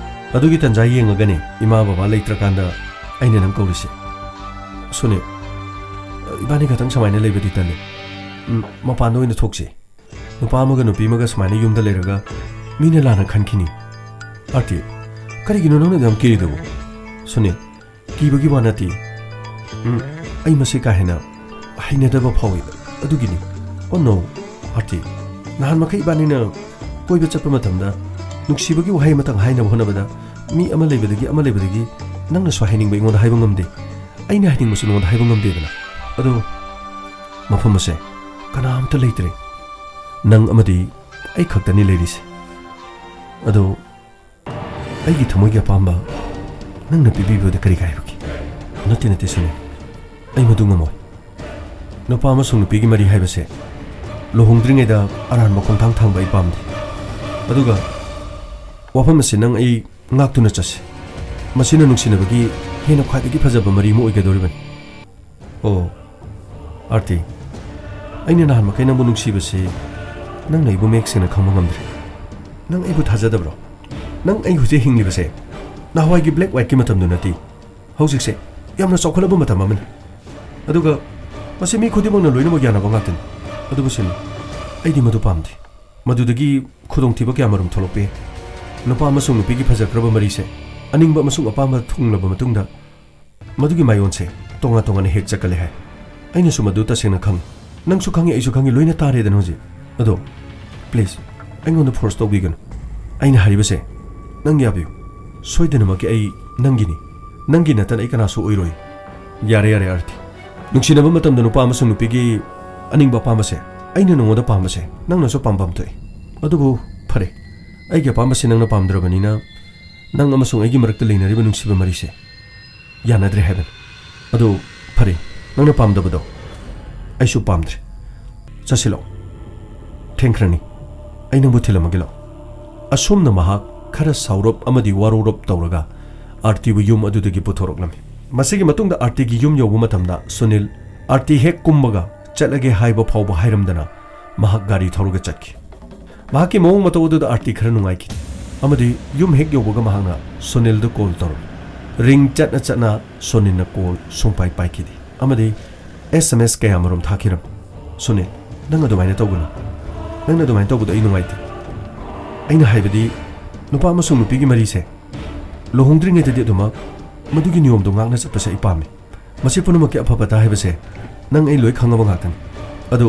ꯑꯗꯨꯒꯤ ꯇꯟꯖꯥ ꯌꯦꯡꯉꯒꯅꯦ ꯏꯃꯥ ꯕꯕꯥ ꯂꯩꯇ꯭ꯔꯀꯥꯟꯗ ꯑꯩꯅ ꯅꯪ ꯀꯧꯔꯤꯁꯦ꯫" "ꯁꯨꯅꯤꯜ, ꯏꯕꯥꯅꯤ ꯈꯛꯇꯪ ꯁꯨꯃꯥꯏꯅ ꯂꯩꯕꯗꯤ ꯇꯜꯂꯦ꯫ ꯎꯝ, ꯃꯄꯥꯟꯗ ꯑꯣꯏꯅ ꯊꯣꯛꯁꯤ꯫ ꯅꯨꯄꯥ ꯑꯃꯒ ꯅꯨꯄꯤ ꯑꯃꯒ ꯁꯨꯃꯥꯏꯅ ꯌꯨꯝꯗ ꯂꯩꯔꯒ ꯃꯤꯅ ꯂꯥꯟꯅ ꯈꯟꯈꯤꯅꯤ꯫" "ꯑꯥꯔꯇꯤ, ꯀꯔꯤꯒꯤꯅꯣ ꯅꯪꯅ ꯑꯗꯨꯌꯥꯝ ꯀꯤꯔꯤꯗꯨꯕꯨ?" "ꯁꯨꯅꯤꯜ, ꯀꯤꯕꯒꯤ ꯋꯥ ꯅꯠꯇꯦ꯫ ꯎꯝ, ꯑꯩ ꯃꯁꯤ ꯀꯥ ꯍꯦꯟꯅ ꯍꯩꯅꯗꯕ ꯐꯥꯎꯏ꯫ ꯑꯗꯨꯒꯤꯅꯤ꯫ ꯑꯣ ꯅꯣ, ꯑꯥꯔꯇꯤ, ꯅꯍꯥꯟ ꯃꯈꯩ ꯏꯕꯥꯅꯤꯅ ꯀꯣꯏꯕ ꯆꯠꯄ ꯃꯇꯝꯗ ꯅꯨꯡꯁꯤꯕꯒꯤ ꯋꯥꯍꯩ ꯑꯃꯇꯪ ꯍꯥꯏꯅꯕ ꯍꯣꯠꯅꯕꯗ ꯃꯤ ꯑꯃ ꯂꯩꯕꯗꯒꯤ ꯑꯃ ꯂꯩꯕꯗꯒꯤ ꯅꯪꯅꯁꯨ ꯍꯥꯏꯅꯤꯡꯕ ꯑꯩꯉꯣꯟꯗ ꯍꯥꯏꯕ ꯉꯝꯗꯦ, ꯑꯩꯅ ꯍꯥꯏꯅꯤꯡꯕꯁꯨ ꯅꯉꯣꯟꯗ ꯍꯥꯏꯕ ꯉꯝꯗꯦꯗꯅ꯫ ꯑꯗꯣ ꯃꯐꯝ ꯑꯁꯦ ꯀꯅꯥꯝꯇ ꯂꯩꯇ꯭ꯔꯦ, ꯅꯪ ꯑꯃꯗꯤ ꯑꯩ ꯈꯛꯇꯅꯤ ꯂꯩꯔꯤꯁꯦ꯫ ꯑꯗꯣ ꯑꯩꯒꯤ ꯊꯃꯣꯏꯒꯤ ꯑꯄꯥꯝꯕ ꯅꯪꯅ ꯄꯤꯕꯤꯕꯗ ꯀꯔꯤ ꯀꯥꯏꯕꯒꯦ? ꯅꯠꯇꯦ, ꯅꯠꯇꯦ, ꯁꯨꯅꯤꯜ, ꯑꯩ ꯃꯗꯨ ꯉꯝꯃꯣꯏ꯫ ꯅꯨꯄꯥ ꯑꯃꯁꯨꯡ ꯅꯨꯄꯤꯒꯤ ꯃꯔꯤ ꯍꯥꯏꯕꯁꯦ ꯂꯨꯍꯣꯡꯗ꯭ꯔꯤꯉꯩꯗ ꯑꯔꯥꯟꯕ ꯈꯣꯡꯊꯥꯡ ꯊꯥꯡꯕ ꯑꯩ ꯄꯥꯝꯗꯦ꯫ ꯑꯗꯨꯒ ꯋꯥꯐꯝ ꯑꯁꯤ ꯅꯪ ꯑꯩ ꯉꯥꯛꯇꯨꯅ ꯆꯠꯁꯤ꯫ ꯃꯁꯤꯅ ꯅꯨꯡꯁꯤꯅꯕꯒꯤ ꯍꯦꯟꯅ ꯈ꯭ꯋꯥꯏꯗꯒꯤ ꯐꯖꯕ ꯃꯔꯤ ꯑꯃ ꯑꯣꯏꯒꯗꯧꯔꯤꯕꯅꯤ꯫ ꯑꯣ, ꯑꯥꯔꯇꯤ, ꯑꯩꯅ ꯅꯍꯥꯟ ꯃꯈꯩ ꯅꯪꯕꯨ ꯅꯨꯡꯁꯤꯕꯁꯤ ꯅꯪꯅ ꯑꯩꯕꯨ ꯃꯌꯦꯛ ꯁꯦꯡꯅ ꯈꯪꯕ ꯉꯝꯗ꯭ꯔꯦ꯫ ꯅꯪ ꯑꯩꯕꯨ ꯊꯥꯖꯗꯕ꯭ꯔꯣ? ꯅꯪ ꯑꯩ ꯍꯧꯖꯤꯛ ꯍꯤꯡꯂꯤꯕꯁꯦ ꯅꯍꯥꯟꯋꯥꯏꯒꯤ black white ꯀꯤ ꯃꯇꯝꯗꯨ ꯅꯠꯇꯦ꯫ ꯍꯧꯖꯤꯛꯁꯦ ꯌꯥꯝꯅ ꯆꯥꯎꯈꯠꯂꯕ ꯃꯇꯝ ꯑꯃꯅꯤ꯫ ꯑꯗꯨꯒ ꯃꯁꯤ ꯃꯤ ꯈꯨꯗꯤꯡꯃꯛꯅ ꯂꯣꯏꯅꯃꯛ ꯌꯥꯅꯕ ꯉꯥꯛꯇꯅꯤ꯫ ꯑꯗꯨꯕꯨ ꯁꯤꯅꯤ, ꯑꯩꯗꯤ ꯃꯗꯨ ꯄꯥꯝꯗꯦ꯫ ꯃꯗꯨꯗꯒꯤ ꯈꯨꯗꯣꯡꯊꯤꯕ ꯀꯌꯥꯃꯔꯨꯝ ꯊꯣꯛꯂꯛꯄ ꯌꯥꯏ꯫ ꯅꯨꯄꯥ ꯑꯃꯁꯨꯡ ꯅꯨꯄꯤꯒꯤ ꯐꯖꯈ꯭ꯔꯕ ꯃꯔꯤꯁꯦ ꯑꯅꯤꯡꯕ ꯑꯃꯁꯨꯡ ꯑꯄꯥꯝꯕ ꯊꯨꯡꯂꯕ ꯃꯇꯨꯡꯗ ꯃꯗꯨꯒꯤ ꯃꯥꯏꯑꯣꯟꯁꯦ ꯇꯣꯉꯥꯟ ꯇꯣꯉꯥꯟꯅ ꯍꯦꯛ ꯆꯠꯀꯜꯂꯦ ꯍꯥꯏ꯫ ꯑꯩꯅꯁꯨ ꯃꯗꯨ ꯇꯁꯦꯡꯅ ꯈꯪꯉꯤ꯫ ꯅꯪꯁꯨ ꯈꯪꯉꯤ, ꯑꯩꯁꯨ ꯈꯪꯉꯤ, ꯂꯣꯏꯅ ꯇꯥꯔꯦꯗꯅ ꯍꯧꯖꯤꯛ꯫ ꯑꯗꯣ please, ꯑꯩꯉꯣꯟꯗ force ꯇꯧꯕꯤꯒꯅꯨ꯫ ꯑꯩꯅ ꯍꯥꯏꯔꯤꯕꯁꯦ ꯅꯪ ꯌꯥꯕꯤꯌꯨ꯫ ꯁꯣꯏꯗꯅꯃꯛꯀꯤ ꯑꯩ ꯅꯪꯒꯤꯅꯤ꯫ ꯅꯪꯒꯤ ꯅꯠꯇꯅ ꯑꯩ ꯀꯅꯥꯁꯨ ꯑꯣꯏꯔꯣꯏ꯫ ꯌꯥꯔꯦ, ꯌꯥꯔꯦ, ꯑꯥꯔꯇꯤ꯫ ꯅꯨꯡꯁꯤꯅꯕ ꯃꯇꯝꯗ ꯅꯨꯄꯥ ꯑꯃꯁꯨꯡ ꯅꯨꯄꯤꯒꯤ ꯑꯅꯤꯡꯕ ꯑꯄꯥꯝꯕꯁꯦ ꯑꯩꯅ ꯅꯉꯣꯟꯗ ꯄꯥꯝꯕꯁꯦ ꯅꯪꯅꯁꯨ ꯄꯥꯝꯕꯝ ꯊꯣꯛꯏ꯫ ꯑꯗꯨꯕꯨ ꯐꯔꯦ, ꯑꯩꯒꯤ ꯑꯄꯥꯝꯕꯁꯤ ꯅꯪꯅ ꯄꯥꯝꯗ꯭ꯔꯕꯅꯤꯅ ꯅꯪ ꯑꯃꯁꯨꯡ ꯑꯩꯒꯤ ꯃꯔꯛꯇ ꯂꯩꯅꯔꯤꯕ ꯅꯨꯡꯁꯤꯕ ꯃꯔꯤꯁꯦ ꯌꯥꯅꯗ꯭ꯔꯦ ꯍꯥꯏꯕꯅꯤ꯫ ꯑꯗꯨ ꯐꯔꯦ, ꯅꯪꯅ ꯄꯥꯝꯗꯕꯗꯣ ꯑꯩꯁꯨ ꯄꯥꯝꯗ꯭ꯔꯦ꯫ ꯆꯠꯁꯤꯂꯣ, ꯊꯦꯡꯈ꯭ꯔꯅꯤ꯫ ꯑꯩ ꯅꯪꯕꯨ ꯊꯤꯜꯂꯝꯃꯒꯦ ꯂꯥꯛꯑꯣ꯫ ꯑꯁꯨꯝꯅ ꯃꯍꯥꯛ ꯈꯔ ꯁꯥꯎꯔꯞ ꯑꯃꯗꯤ ꯋꯥꯔꯧꯔꯞ ꯇꯧꯔꯒ ꯑꯥꯔꯇꯤꯕꯨ ꯌꯨꯝ ꯑꯗꯨꯗꯒꯤ ꯄꯨꯊꯣꯔꯛꯂꯝꯃꯤ꯫ ꯃꯁꯤꯒꯤ ꯃꯇꯨꯡꯗ ꯑꯥꯔꯇꯤꯒꯤ ꯌꯨꯝ ꯌꯧꯕ ꯃꯇꯝꯗ ꯁꯨꯅꯤꯜ ꯑꯥꯔꯇꯤ ꯍꯦꯛ ꯀꯨꯝꯕꯒ ꯆꯠꯂꯒꯦ ꯍꯥꯏꯕ ꯐꯥꯎꯕ ꯍꯥꯏꯔꯝꯗꯅ ꯃꯍꯥꯛ ꯒꯥꯔꯤ ꯊꯧꯔꯒ ꯆꯠꯈꯤ꯫ ꯃꯍꯥꯛꯀꯤ ꯃꯑꯣꯡ ꯃꯇꯧ ꯑꯗꯨꯗ ꯑꯥꯔꯇꯤ ꯈꯔ ꯅꯨꯡꯉꯥꯏꯈꯤꯗꯦ ꯑꯃꯗꯤ ꯌꯨꯝ ꯍꯦꯛ ꯌꯧꯕꯒ ꯃꯍꯥꯛꯅ ꯁꯨꯅꯤꯜꯗ call ꯇꯧꯔꯝꯃꯤ꯫ Ring ꯆꯠꯅ ꯆꯠꯅ ꯁꯨꯅꯤꯜꯅ call ꯁꯨꯡꯄꯥꯏ ꯄꯥꯏꯈꯤꯗꯦ ꯑꯃꯗꯤ SMS ꯀꯌꯥꯃꯔꯨꯝ ꯊꯥꯈꯤꯔꯝꯃꯤ꯫ "ꯁꯨꯅꯤꯜ, ꯅꯪ ꯑꯗꯨꯃꯥꯏꯅ ꯇꯧꯒꯅꯨ꯫ ꯅꯪꯅ ꯑꯗꯨꯃꯥꯏꯅ ꯇꯧꯕꯗꯣ ꯑꯩ ꯅꯨꯡꯉꯥꯏꯇꯦ꯫ ꯑꯩꯅ ꯍꯥꯏꯕꯗꯤ ꯅꯨꯄꯥ ꯑꯃꯁꯨꯡ ꯅꯨꯄꯤꯒꯤ ꯃꯔꯤꯁꯦ ꯂꯨꯍꯣꯡꯗ꯭ꯔꯤꯉꯩꯗꯗꯤ ꯑꯗꯨꯃꯛ ꯃꯗꯨꯒꯤ ꯅꯤꯌꯣꯝꯗꯣ ꯉꯥꯛꯅ ꯆꯠꯄꯁꯦ ꯑꯩ ꯄꯥꯝꯃꯤ꯫ ꯃꯁꯤ ꯄꯨꯝꯅꯃꯛꯀꯤ ꯑꯐꯕꯇ ꯍꯥꯏꯕꯁꯦ ꯅꯪ ꯑꯩ ꯂꯣꯏ ꯈꯪꯉꯕ ꯉꯥꯛꯇꯅꯤ꯫ ꯑꯗꯨ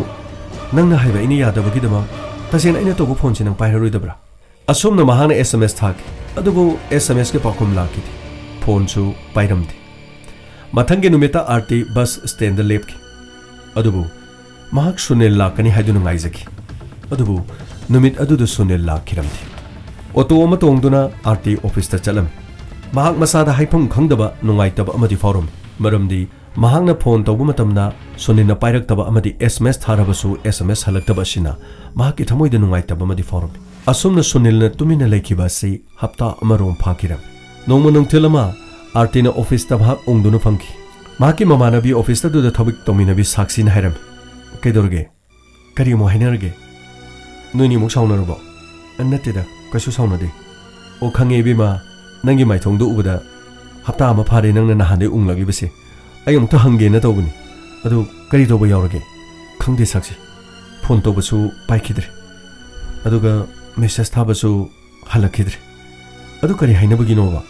ꯅꯪꯅ ꯍꯥꯏꯕ ꯑꯩꯅ ꯌꯥꯗꯕꯒꯤꯗꯃꯛ ꯇꯁꯦꯡꯅ ꯑꯩꯅ ꯇꯧꯕ ꯐꯣꯟꯁꯤ ꯅꯪ ꯄꯥꯏꯔꯔꯣꯏꯗꯕ꯭ꯔꯥ?" ꯑꯁꯨꯝꯅ ꯃꯍꯥꯛꯅ ꯑꯦꯁ ꯑꯦꯝ ꯑꯦꯁ ꯊꯥꯈꯤ, ꯑꯗꯨꯕꯨ ꯑꯦꯁ ꯑꯦꯝ ꯑꯦꯁꯀꯤ ꯄꯥꯎꯈꯨꯝ ꯂꯥꯛꯈꯤꯗꯦ꯫ ꯐꯣꯟꯁꯨ ꯄꯥꯏꯔꯝꯗꯦ꯫ ꯃꯊꯪꯒꯤ ꯅꯨꯃꯤꯠꯇ ꯑꯥꯔꯇꯤ ꯕꯁ ꯁ꯭ꯇꯦꯟꯗ ꯂꯦꯞꯈꯤ꯫ ꯑꯗꯨꯕꯨ ꯃꯍꯥꯛ ꯁꯨꯅꯤꯜ ꯂꯥꯛꯀꯅꯤ ꯍꯥꯏꯗꯨꯅ ꯉꯥꯏꯖꯈꯤ꯫ ꯑꯗꯨꯕꯨ ꯅꯨꯃꯤꯠ ꯑꯗꯨꯗ ꯁꯨꯅꯤꯜ ꯂꯥꯛꯈꯤꯔꯝꯗꯦ꯫ ꯑꯣꯇꯣ ꯑꯃ ꯇꯣꯡꯗꯨꯅ ꯑꯥꯔꯇꯤ ꯑꯣꯐꯤꯁꯇ ꯆꯠꯂꯝꯃꯤ꯫ ꯃꯍꯥꯛ ꯃꯁꯥꯗ ꯍꯥꯏꯐꯝ ꯈꯪꯗꯕ ꯅꯨꯡꯉꯥꯏꯇꯕ ꯑꯃꯗꯤ ꯐꯥꯎꯔꯝꯃꯤ, ꯃꯔꯝꯗꯤ ꯃꯍꯥꯛꯅ ꯐꯣꯟ ꯇꯧꯕ ꯃꯇꯝꯗ ꯁꯨꯅꯤꯜꯅ ꯄꯥꯏꯔꯛꯇꯕ ꯑꯃꯗꯤ ꯑꯦꯁ ꯑꯦꯝ ꯑꯦꯁ ꯊꯥꯔꯕꯁꯨ ꯑꯦꯁ ꯑꯦꯝ ꯑꯦꯁ ꯍꯜꯂꯛꯇꯕ ꯑꯁꯤꯅ ꯃꯍꯥꯛꯀꯤ ꯊꯃꯣꯏꯗ ꯅꯨꯡꯉꯥꯏꯇꯕ ꯑꯃꯗꯤ ꯐꯥꯎꯔꯝꯃꯤ꯫ ꯑꯁꯨꯝꯅ ꯁꯨꯅꯤꯜꯅ ꯇꯨꯃꯤꯟꯅ ꯂꯩꯈꯤꯕ ꯑꯁꯤ ꯍꯞꯇꯥ ꯑꯃꯔꯣꯝ ꯐꯥꯈꯤꯔꯝꯃꯤ꯫ ꯅꯣꯡꯃ ꯅꯨꯡꯊꯤꯜ ꯑꯃ ꯑꯥꯔꯇꯤꯅ ꯑꯣꯐꯤꯁꯇ ꯃꯍꯥꯛ ꯎꯪꯗꯨꯅ ꯐꯝꯈꯤ꯫ ꯃꯍꯥꯛꯀꯤ ꯃꯃꯥꯟꯅꯕꯤ ꯑꯣꯐꯤꯁꯇ ꯑꯗꯨꯗ ꯊꯕꯛ ꯇꯧꯃꯤꯟꯅꯕꯤ ꯁꯥꯛꯁꯤꯅ ꯍꯥꯏꯔꯝꯃꯤ, "ꯀꯩꯗꯧꯔꯒꯦ? ꯀꯔꯤ ꯑꯃꯨꯛ ꯍꯥꯏꯅꯔꯒꯦ? ꯅꯣꯏꯅꯤꯃꯨꯛ ꯁꯥꯎꯅꯔꯕꯣ?" "ꯑ, ꯅꯠꯇꯦꯗ, ꯀꯩꯁꯨ ꯁꯥꯎꯅꯗꯦ꯫ ꯑꯣ, ꯈꯪꯉꯦ ꯏꯕꯦꯝꯃ, ꯅꯪꯒꯤ ꯃꯥꯏꯊꯣꯡꯗꯣ ꯎꯕꯗ ꯍꯞꯇꯥ ꯑꯃ ꯐꯥꯔꯦ ꯅꯪꯅ ꯅꯍꯥꯟꯗꯩ ꯎꯪꯂꯛꯂꯤꯕꯁꯦ꯫ ꯑꯩ ꯑꯃꯨꯛꯇ ꯍꯪꯒꯦꯅ ꯇꯧꯕꯅꯤ꯫ ꯑꯗꯨ ꯀꯔꯤ ꯇꯧꯕ ꯌꯥꯎꯔꯒꯦ?" "ꯈꯪꯗꯦ ꯁꯥꯛꯁꯤ꯫ ꯐꯣꯟ ꯇꯧꯕꯁꯨ ꯄꯥꯏꯈꯤꯗ꯭ꯔꯦ꯫ ꯑꯗꯨꯒ ꯃꯦꯁꯦꯖ ꯊꯥꯕꯁꯨ ꯍꯜꯂꯛꯈꯤꯗ꯭ꯔꯦ꯫ ꯑꯗꯨ ꯀꯔꯤ ꯍꯥꯏꯅꯕꯒꯤꯅꯣꯕ?"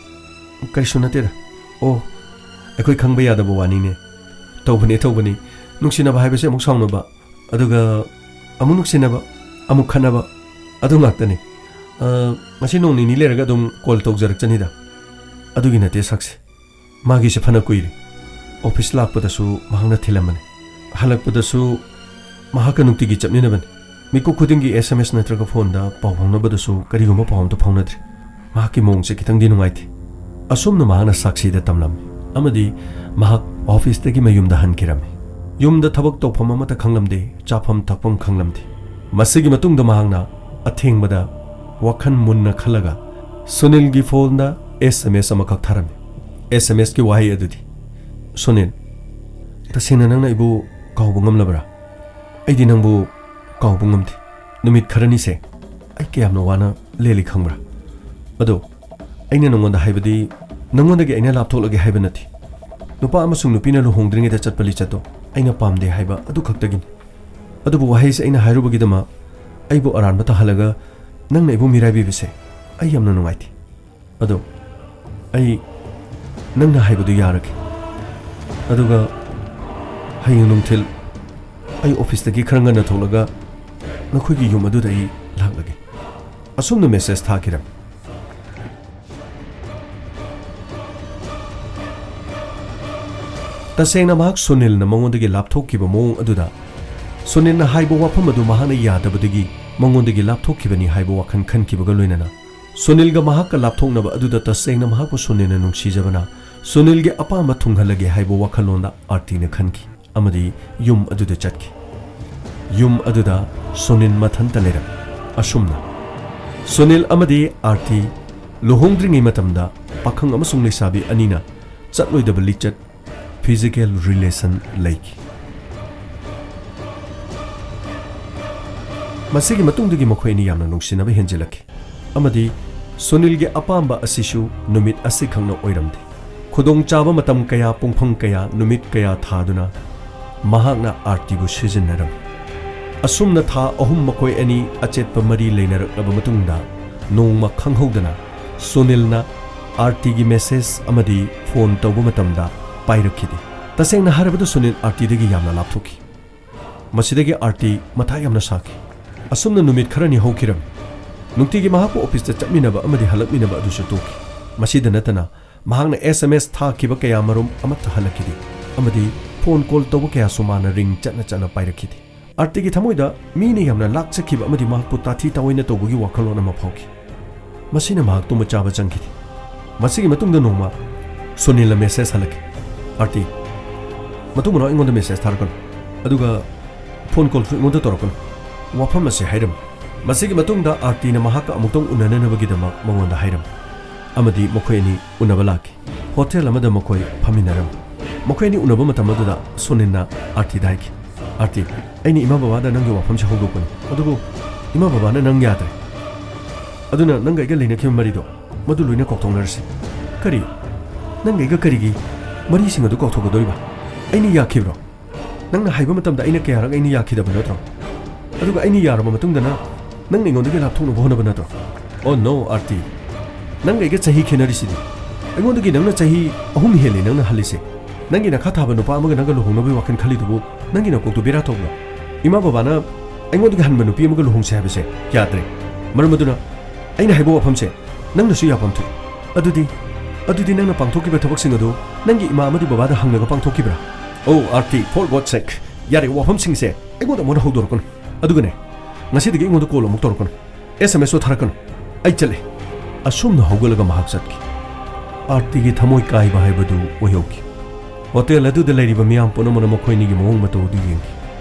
"ꯀꯔꯤꯁꯨ ꯅꯠꯇꯦꯗ꯫ ꯑꯣ, ꯑꯩꯈꯣꯏ ꯈꯪꯕ ꯌꯥꯗꯕ ꯋꯥꯅꯤꯅꯦ꯫ ꯇꯧꯕꯅꯦ, ꯇꯧꯕꯅꯤ꯫ ꯅꯨꯡꯁꯤꯅꯕ ꯍꯥꯏꯕꯁꯦ ꯑꯃꯨꯛ ꯁꯥꯎꯅꯕ, ꯑꯗꯨꯒ ꯑꯃꯨꯛ ꯅꯨꯡꯁꯤꯅꯕ, ꯑꯃꯨꯛ ꯈꯠꯅꯕ, ꯑꯗꯨ ꯉꯥꯛꯇꯅꯤ꯫ ꯑ, ꯉꯁꯤ ꯅꯣꯡ ꯅꯤꯅꯤ ꯂꯩꯔꯒ ꯑꯗꯨꯝ ꯀꯣꯜ ꯇꯧꯖꯔꯛꯆꯅꯤꯗ꯫ ꯑꯗꯨꯒꯤ ꯅꯠꯇꯦ ꯁꯛꯁꯦ꯫ ꯃꯥꯒꯤꯁꯦ ꯐꯅ ꯀꯨꯏꯔꯦ꯫ ꯑꯣꯐꯤꯁ ꯂꯥꯛꯄꯗꯁꯨ ꯃꯍꯥꯛꯅ ꯊꯤꯜꯂꯝꯕꯅꯤ꯫ ꯍꯜꯂꯛꯄꯗꯁꯨ ꯃꯍꯥꯛꯀ ꯅꯨꯡꯇꯤꯒꯤ ꯆꯠꯃꯤꯟꯅꯕꯅꯤ꯫ ꯃꯤꯀꯨꯞ ꯈꯨꯗꯤꯡꯒꯤ ꯑꯦꯁ ꯑꯦꯝ ꯑꯦꯁ ꯅꯠꯇ꯭ꯔꯒ ꯐꯣꯟꯗ ꯄꯥꯎ ꯐꯥꯎꯅꯕꯗꯁꯨ ꯀꯔꯤꯒꯨꯝꯕ ꯄꯥꯎ ꯑꯝꯇ ꯐꯥꯎꯅꯗ꯭ꯔꯤ꯫ ꯃꯍꯥꯛꯀꯤ ꯃꯑꯣꯡꯁꯦ ꯈꯤꯇꯪꯗꯤ ꯅꯨꯡꯉꯥꯏꯇꯦ꯫ ꯑꯁꯨꯝꯅ ꯃꯍꯥꯛꯅ ꯁꯥꯛꯁꯤꯗ ꯇꯝꯂꯝꯃꯤ ꯑꯃꯗꯤ ꯃꯍꯥꯛ ꯑꯣꯐꯤꯁꯇꯒꯤ ꯃꯌꯨꯝꯗ ꯍꯟꯈꯤꯔꯝꯃꯤ꯫ ꯌꯨꯝꯗ ꯊꯕꯛ ꯇꯧꯐꯝ ꯑꯃꯠꯇ ꯈꯪꯂꯝꯗꯦ, ꯆꯥꯐꯝ ꯊꯛꯐꯝ ꯈꯪꯂꯝꯗꯦ꯫ ꯃꯁꯤꯒꯤ ꯃꯇꯨꯡꯗ ꯃꯍꯥꯛꯅ ꯑꯊꯦꯡꯕꯗ ꯋꯥꯈꯜ ꯃꯨꯟꯅ ꯈꯜꯂꯒ ꯁꯨꯅꯤꯜꯒꯤ ꯐꯣꯟꯗ ꯑꯦꯁ ꯑꯦꯝ ꯑꯦꯁ ꯑꯃꯈꯛ ꯊꯥꯔꯝꯃꯤ꯫ ꯑꯦꯁ ꯑꯦꯝ ꯑꯦꯁꯀꯤ ꯋꯥꯍꯩ ꯑꯗꯨꯗꯤ, "ꯁꯨꯅꯤꯜ, ꯇꯁꯦꯡꯅ ꯅꯪꯅ ꯑꯩꯕꯨ ꯀꯥꯎꯕ ꯉꯝꯂꯕ꯭ꯔꯥ? ꯑꯩꯗꯤ ꯅꯪꯕꯨ ꯀꯥꯎꯕ ꯉꯝꯗꯦ꯫ ꯅꯨꯃꯤꯠ ꯈꯔꯅꯤꯁꯦ ꯑꯩ ꯀꯌꯥꯝꯅ ꯋꯥꯅ ꯂꯦꯜꯂꯤ ꯈꯪꯕ꯭ꯔꯥ? ꯑꯗꯣ ꯑꯩꯅ ꯅꯉꯣꯟꯗ ꯍꯥꯏꯕꯗꯤ, ꯅꯉꯣꯟꯗꯒꯤ ꯑꯩꯅ ꯂꯥꯞꯊꯣꯛꯂꯒꯦ ꯍꯥꯏꯕ ꯅꯠꯇꯦ꯫ ꯅꯨꯄꯥ ꯑꯃꯁꯨꯡ ꯅꯨꯄꯤꯅ ꯂꯨꯍꯣꯡꯗ꯭ꯔꯤꯉꯩꯗ ꯆꯠꯄ ꯂꯤꯆꯠꯇꯣ ꯑꯩꯅ ꯄꯥꯝꯗꯦ ꯍꯥꯏꯕ ꯑꯗꯨ ꯈꯛꯇꯒꯤꯅꯤ꯫ ꯑꯗꯨꯕꯨ ꯋꯥꯍꯩꯁꯦ ꯑꯩꯅ ꯍꯥꯏꯔꯨꯕꯒꯤꯗꯃꯛ ꯑꯩꯕꯨ ꯑꯔꯥꯟꯕ ꯇꯥꯍꯜꯂꯒ ꯅꯪꯅ ꯑꯩꯕꯨ ꯃꯤꯔꯥꯏꯕꯤꯕꯁꯦ ꯑꯩ ꯌꯥꯝꯅ ꯅꯨꯡꯉꯥꯏꯇꯦ꯫ ꯑꯗꯣ ꯑꯩ ꯅꯪꯅ ꯍꯥꯏꯕꯗꯨ ꯌꯥꯔꯒꯦ꯫ ꯑꯗꯨꯒ "ꯍꯌꯦꯡ ꯅꯨꯡꯊꯤꯜ ꯑꯩ ꯑꯣꯐꯤꯁꯇꯒꯤ ꯈꯔ ꯉꯟꯅ ꯊꯣꯛꯂꯒ ꯅꯈꯣꯏꯒꯤ ꯌꯨꯝ ꯑꯗꯨꯗ ꯑꯩ ꯂꯥꯛꯂꯒꯦ"꯫ ꯑꯁꯨꯝꯅ ꯃꯦꯁꯦꯖ ꯊꯥꯈꯤꯔꯝꯃꯤ꯫ ꯇꯁꯦꯡꯅ ꯃꯍꯥꯛ ꯁꯨꯅꯤꯜꯅ ꯃꯉꯣꯟꯗꯒꯤ ꯂꯥꯞꯊꯣꯛꯈꯤꯕ ꯃꯑꯣꯡ ꯑꯗꯨꯗ, ꯁꯨꯅꯤꯜꯅ ꯍꯥꯏꯕ ꯋꯥꯐꯝ ꯑꯗꯨ ꯃꯍꯥꯛꯅ ꯌꯥꯗꯕꯗꯒꯤ ꯃꯉꯣꯟꯗꯒꯤ ꯂꯥꯞꯊꯣꯛꯈꯤꯕꯅꯤ ꯍꯥꯏꯕ ꯋꯥꯈꯜ ꯈꯟꯈꯤꯕꯒ ꯂꯣꯏꯅꯅ, ꯁꯨꯅꯤꯜꯒ ꯃꯍꯥꯛꯀ ꯂꯥꯞꯊꯣꯛꯅꯕ ꯑꯗꯨꯗ ꯇꯁꯦꯡꯅ ꯃꯍꯥꯛꯄꯨ ꯁꯨꯅꯤꯜꯅ ꯅꯨꯡꯁꯤꯖꯕꯅ ꯁꯨꯅꯤꯜꯒꯤ ꯑꯄꯥꯝꯕ ꯊꯨꯡꯍꯜꯂꯒꯦ ꯍꯥꯏꯕ ꯋꯥꯈꯜꯂꯣꯟꯗ ꯑꯥꯔꯇꯤꯅ ꯈꯟꯈꯤ ꯑꯃꯗꯤ ꯌꯨꯝ ꯑꯗꯨꯗ ꯆꯠꯈꯤ꯫ ꯌꯨꯝ ꯑꯗꯨꯗ ꯁꯨꯅꯤꯜ ꯃꯊꯟꯇ ꯂꯩꯔꯝꯃꯤ꯫ ꯑꯁꯨꯝꯅ ꯁꯨꯅꯤꯜ ꯑꯃꯗꯤ ꯑꯥꯔꯇꯤ ꯂꯨꯍꯣꯡꯗ꯭ꯔꯤꯉꯩ ꯃꯇꯝꯗ ꯄꯥꯈꯪ ꯑꯃꯁꯨꯡ ꯂꯩꯁꯥꯕꯤ ꯑꯅꯤꯅ ꯆꯠꯂꯣꯏꯗꯕ ꯂꯤꯆꯠ, ꯐꯤꯖꯤꯀꯦꯜ ꯔꯤꯂꯦꯁꯟ, ꯂꯩꯈꯤ꯫ ꯃꯁꯤꯒꯤ ꯃꯇꯨꯡꯗꯒꯤ ꯃꯈꯣꯏ ꯑꯅꯤ ꯌꯥꯝꯅ ꯅꯨꯡꯁꯤꯅꯕ ꯍꯦꯟꯖꯤꯜꯂꯛꯈꯤ ꯑꯃꯗꯤ ꯁꯨꯅꯤꯜꯒꯤ ꯑꯄꯥꯝꯕ ꯑꯁꯤꯁꯨ ꯅꯨꯃꯤꯠ ꯑꯁꯤꯈꯛꯅ ꯑꯣꯏꯔꯝꯗꯦ꯫ ꯈꯨꯗꯣꯡꯆꯥꯕ ꯃꯇꯝ ꯀꯌꯥ, ꯄꯨꯡꯐꯝ ꯀꯌꯥ, ꯅꯨꯃꯤꯠ ꯀꯌꯥ ꯊꯥꯗꯨꯅ ꯃꯍꯥꯛꯅ ꯑꯥꯔꯇꯤꯕꯨ ꯁꯤꯖꯤꯟꯅꯔꯝꯃꯤ꯫ ꯑꯁꯨꯝꯅ ꯊꯥ ꯑꯍꯨꯝ ꯃꯈꯣꯏ ꯑꯅꯤ ꯑꯆꯦꯠꯄ ꯃꯔꯤ ꯂꯩꯅꯔꯛꯂꯕ ꯃꯇꯨꯡꯗ, ꯅꯣꯡꯃ ꯈꯪꯍꯧꯗꯅ ꯁꯨꯅꯤꯜꯅ ꯑꯥꯔꯇꯤꯒꯤ ꯃꯦꯁꯦꯖ ꯑꯃꯗꯤ ꯐꯣꯟ ꯇꯧꯕ ꯃꯇꯝꯗ ꯄꯥꯏꯔꯛꯈꯤꯗꯦ꯫ ꯇꯁꯦꯡꯅ ꯍꯥꯏꯔꯕꯗ, ꯁꯨꯅꯤꯜ ꯑꯥꯔꯇꯤꯗꯒꯤ ꯌꯥꯝꯅ ꯂꯥꯞꯊꯣꯛꯈꯤ꯫ ꯃꯁꯤꯗꯒꯤ ꯑꯥꯔꯇꯤ ꯃꯊꯥ ꯌꯥꯝꯅ ꯁꯥꯈꯤ꯫ ꯑꯁꯨꯝꯅ ꯅꯨꯃꯤꯠ ꯈꯔꯅꯤ ꯍꯧꯈꯤꯔꯝꯃꯤ꯫ ꯅꯨꯡꯇꯤꯒꯤ ꯃꯍꯥꯛꯄꯨ ꯑꯣꯐꯤꯁꯇ ꯆꯠꯃꯤꯟꯅꯕ ꯑꯃꯗꯤ ꯍꯜꯂꯛꯃꯤꯟꯅꯕ ꯑꯗꯨꯁꯨ ꯇꯣꯛꯈꯤ꯫ ꯃꯁꯤꯗ ꯅꯠꯇꯅ, ꯃꯍꯥꯛꯅ ꯑꯦꯁ ꯑꯦꯝ ꯑꯦꯁ ꯊꯥꯈꯤꯕ ꯀꯌꯥ ꯃꯔꯨꯝ ꯑꯃꯠꯇ ꯍꯜꯂꯛꯈꯤꯗꯦ ꯑꯃꯗꯤ ꯐꯣꯟ ꯀꯣꯜ ꯇꯧꯕ ꯀꯌꯥꯁꯨ ꯃꯥꯅ ꯔꯤꯡ ꯆꯠꯅ ꯆꯠꯅ ꯄꯥꯏꯔꯛꯈꯤꯗꯦ꯫ ꯑꯥꯔꯇꯤꯒꯤ ꯊꯃꯣꯏꯗ ꯃꯤꯅ ꯌꯥꯝꯅ ꯂꯥꯛꯆꯈꯤꯕ ꯑꯃꯗꯤ ꯃꯍꯥꯛꯄꯨ ꯇꯥꯊꯤ ꯇꯥꯑꯣꯏꯅ ꯇꯧꯕꯒꯤ ꯋꯥꯈꯜꯂꯣꯟ ꯑꯃ ꯐꯥꯎꯈꯤ꯫ ꯃꯁꯤꯅ ꯃꯍꯥꯛ ꯇꯨꯝꯕ ꯆꯥꯕ ꯆꯪꯈꯤꯗꯦ꯫ ꯃꯁꯤꯒꯤ ꯃꯇꯨꯡꯗ ꯅꯣꯡꯃ ꯁꯨꯅꯤꯜꯅ ꯃꯦꯁꯦꯖ ꯍꯜꯂꯛꯈꯤ, "ꯑꯥꯔꯇꯤ, ꯃꯇꯨꯡ ꯃꯅꯥꯎ ꯑꯩꯉꯣꯟꯗ ꯃꯦꯁꯦꯖ ꯊꯥꯔꯛꯀꯅꯨ, ꯑꯗꯨꯒ ꯐꯣꯟ ꯀꯣꯜꯁꯨ ꯑꯩꯉꯣꯟꯗ ꯇꯧꯔꯛꯀꯅꯨ꯫ ꯋꯥꯐꯝ ꯑꯁꯤ ꯍꯥꯏꯔꯝꯃꯤ"꯫ ꯃꯁꯤꯒꯤ ꯃꯇꯨꯡꯗ ꯑꯥꯔꯇꯤꯅ ꯃꯍꯥꯛꯀ ꯑꯃꯨꯛꯇꯪ ꯎꯅꯅꯅꯕꯒꯤꯗꯃꯛ ꯃꯉꯣꯟꯗ ꯍꯥꯏꯔꯝꯃꯤ ꯑꯃꯗꯤ ꯃꯈꯣꯏ ꯑꯅꯤ ꯎꯅꯕ ꯂꯥꯛꯈꯤ꯫ ꯍꯣꯇꯦꯜ ꯑꯃꯗ ꯃꯈꯣꯏ ꯐꯝꯃꯤꯟꯅꯔꯝꯃꯤ꯫ ꯃꯈꯣꯏ ꯑꯅꯤ ꯎꯅꯕ ꯃꯇꯝ ꯑꯗꯨꯗ ꯁꯨꯅꯤꯜꯅ ꯑꯥꯔꯇꯤꯗ ꯍꯥꯏꯈꯤ, "ꯑꯥꯔꯇꯤ, ꯑꯩꯅ ꯏꯃꯥ ꯕꯕꯥꯗ ꯅꯪꯒꯤ ꯋꯥꯐꯝꯁꯦ ꯍꯧꯗꯣꯛꯄꯅꯤ, ꯑꯗꯨꯕꯨ ꯏꯃꯥ ꯕꯕꯥꯅ ꯅꯪ ꯌꯥꯗ꯭ꯔꯦ꯫ ꯑꯗꯨꯅ ꯅꯪꯒ ꯑꯩꯒ ꯂꯩꯅꯈꯤꯕ ꯃꯔꯤꯗꯣ, ꯃꯗꯨ ꯂꯣꯏꯅ ꯀꯥꯎꯊꯣꯛꯅꯔꯁꯤ"꯫ "ꯀꯔꯤ? ꯅꯪꯒ ꯑꯩꯒ ꯀꯔꯤꯒꯤ ꯃꯔꯤꯁꯤꯡ ꯑꯗꯨ ꯀꯥꯎꯊꯣꯛꯀꯗꯧꯔꯤꯕ? ꯑꯩꯅ ꯌꯥꯈꯤꯕ꯭ꯔꯣ? ꯅꯪꯅ ꯍꯥꯏꯕ ꯃꯇꯝꯗ ꯑꯩꯅ ꯀꯌꯥꯔꯛ ꯑꯩꯅ ꯌꯥꯈꯤꯗꯕ ꯅꯠꯇ꯭ꯔꯣ? ꯑꯗꯨꯒ ꯑꯩꯅ ꯌꯥꯔꯕ ꯃꯇꯨꯡꯗꯅ ꯅꯪꯅ ꯑꯩꯉꯣꯟꯗꯒꯤ ꯂꯥꯞꯊꯣꯛꯅꯕ ꯍꯣꯠꯅꯕ ꯅꯠꯇ꯭ꯔꯣ? ꯑꯣ ꯅꯣ, ꯑꯥꯔꯇꯤ, ꯅꯪꯒ ꯑꯩꯒ ꯆꯍꯤ ꯈꯦꯠꯅꯔꯤꯁꯤꯗꯤ꯫ ꯑꯩꯉꯣꯟꯗꯒꯤ ꯅꯪꯅ ꯆꯍꯤ ꯑꯍꯨꯝ ꯍꯦꯜꯂꯤ ꯅꯪꯅ ꯍꯜꯂꯤꯁꯦ꯫ ꯅꯪꯒꯤ ꯅꯈꯥ ꯊꯥꯕ ꯅꯨꯄꯥ ꯑꯃꯒ ꯅꯪꯒ ꯂꯨꯍꯣꯡꯅꯕꯒꯤ ꯋꯥꯈꯜ ꯈꯜꯂꯤꯗꯨꯕꯨ ꯅꯪꯒꯤ ꯅꯀꯣꯛꯇꯨ ꯕꯦꯔꯥ ꯇꯧꯕ꯭ꯔꯣ? ꯏꯃꯥ ꯕꯕꯥꯅ ꯑꯩꯉꯣꯟꯗꯒꯤ ꯍꯟꯕ ꯅꯨꯄꯤ ꯑꯃꯒ ꯂꯨꯍꯣꯡꯁꯦ ꯍꯥꯏꯕꯁꯦ ꯌꯥꯗ꯭ꯔꯦ꯫ ꯃꯔꯝ ꯑꯗꯨꯅ ꯑꯩꯅ ꯍꯥꯏꯕ ꯋꯥꯐꯝꯁꯦ ꯅꯪꯅꯁꯨ ꯌꯥꯐꯝ ꯊꯣꯛꯏ꯫ ꯑꯗꯨꯗꯤ, ꯑꯗꯨꯗꯤ ꯅꯪꯅ ꯄꯥꯡꯊꯣꯛꯈꯤꯕ ꯊꯕꯛꯁꯤꯡ ꯑꯗꯨ ꯅꯪꯒꯤ ꯏꯃꯥ ꯑꯃꯗꯤ ꯕꯕꯥꯗ ꯍꯪꯂꯒ ꯄꯥꯡꯊꯣꯛꯈꯤꯕ꯭ꯔꯥ? ꯑꯣ ꯑꯥꯔꯇꯤ, for God's sake, ꯌꯥꯔꯦ, ꯋꯥꯐꯝꯁꯤꯡꯁꯦ ꯑꯩꯉꯣꯟꯗ ꯑꯃꯨꯛ ꯍꯟꯅ ꯍꯧꯗꯣꯔꯛꯀꯅꯨ꯫ ꯑꯗꯨꯒꯅꯦ, ꯉꯁꯤꯗꯒꯤ ꯑꯩꯉꯣꯟꯗ ꯀꯣꯜ ꯑꯃꯨꯛ ꯇꯧꯔꯛꯀꯅꯨ꯫ ꯑꯦꯁ ꯑꯦꯝ ꯑꯦꯁꯁꯨ ꯊꯥꯔꯛꯀꯅꯨ꯫ ꯑꯩ ꯆꯠꯂꯦ꯫ ꯑꯁꯨꯝꯅ ꯍꯧꯒꯠꯂꯒ ꯃꯍꯥꯛ ꯆꯠꯈꯤ꯫ ꯑꯥꯔꯇꯤꯒꯤ ꯊꯃꯣꯏ ꯀꯥꯏꯕ ꯍꯥꯏꯕꯗꯨ ꯑꯣꯏꯍꯧꯈꯤ꯫ ꯍꯣꯇꯦꯜ ꯑꯗꯨꯗ ꯂꯩꯔꯤꯕ ꯃꯤꯌꯥꯝ ꯄꯨꯝꯅꯃꯛꯅ ꯃꯈꯣꯏꯅꯤꯒꯤ ꯃꯑꯣꯡ ꯃꯇꯧ ꯑꯗꯨ ꯌꯦꯡꯈꯤ꯫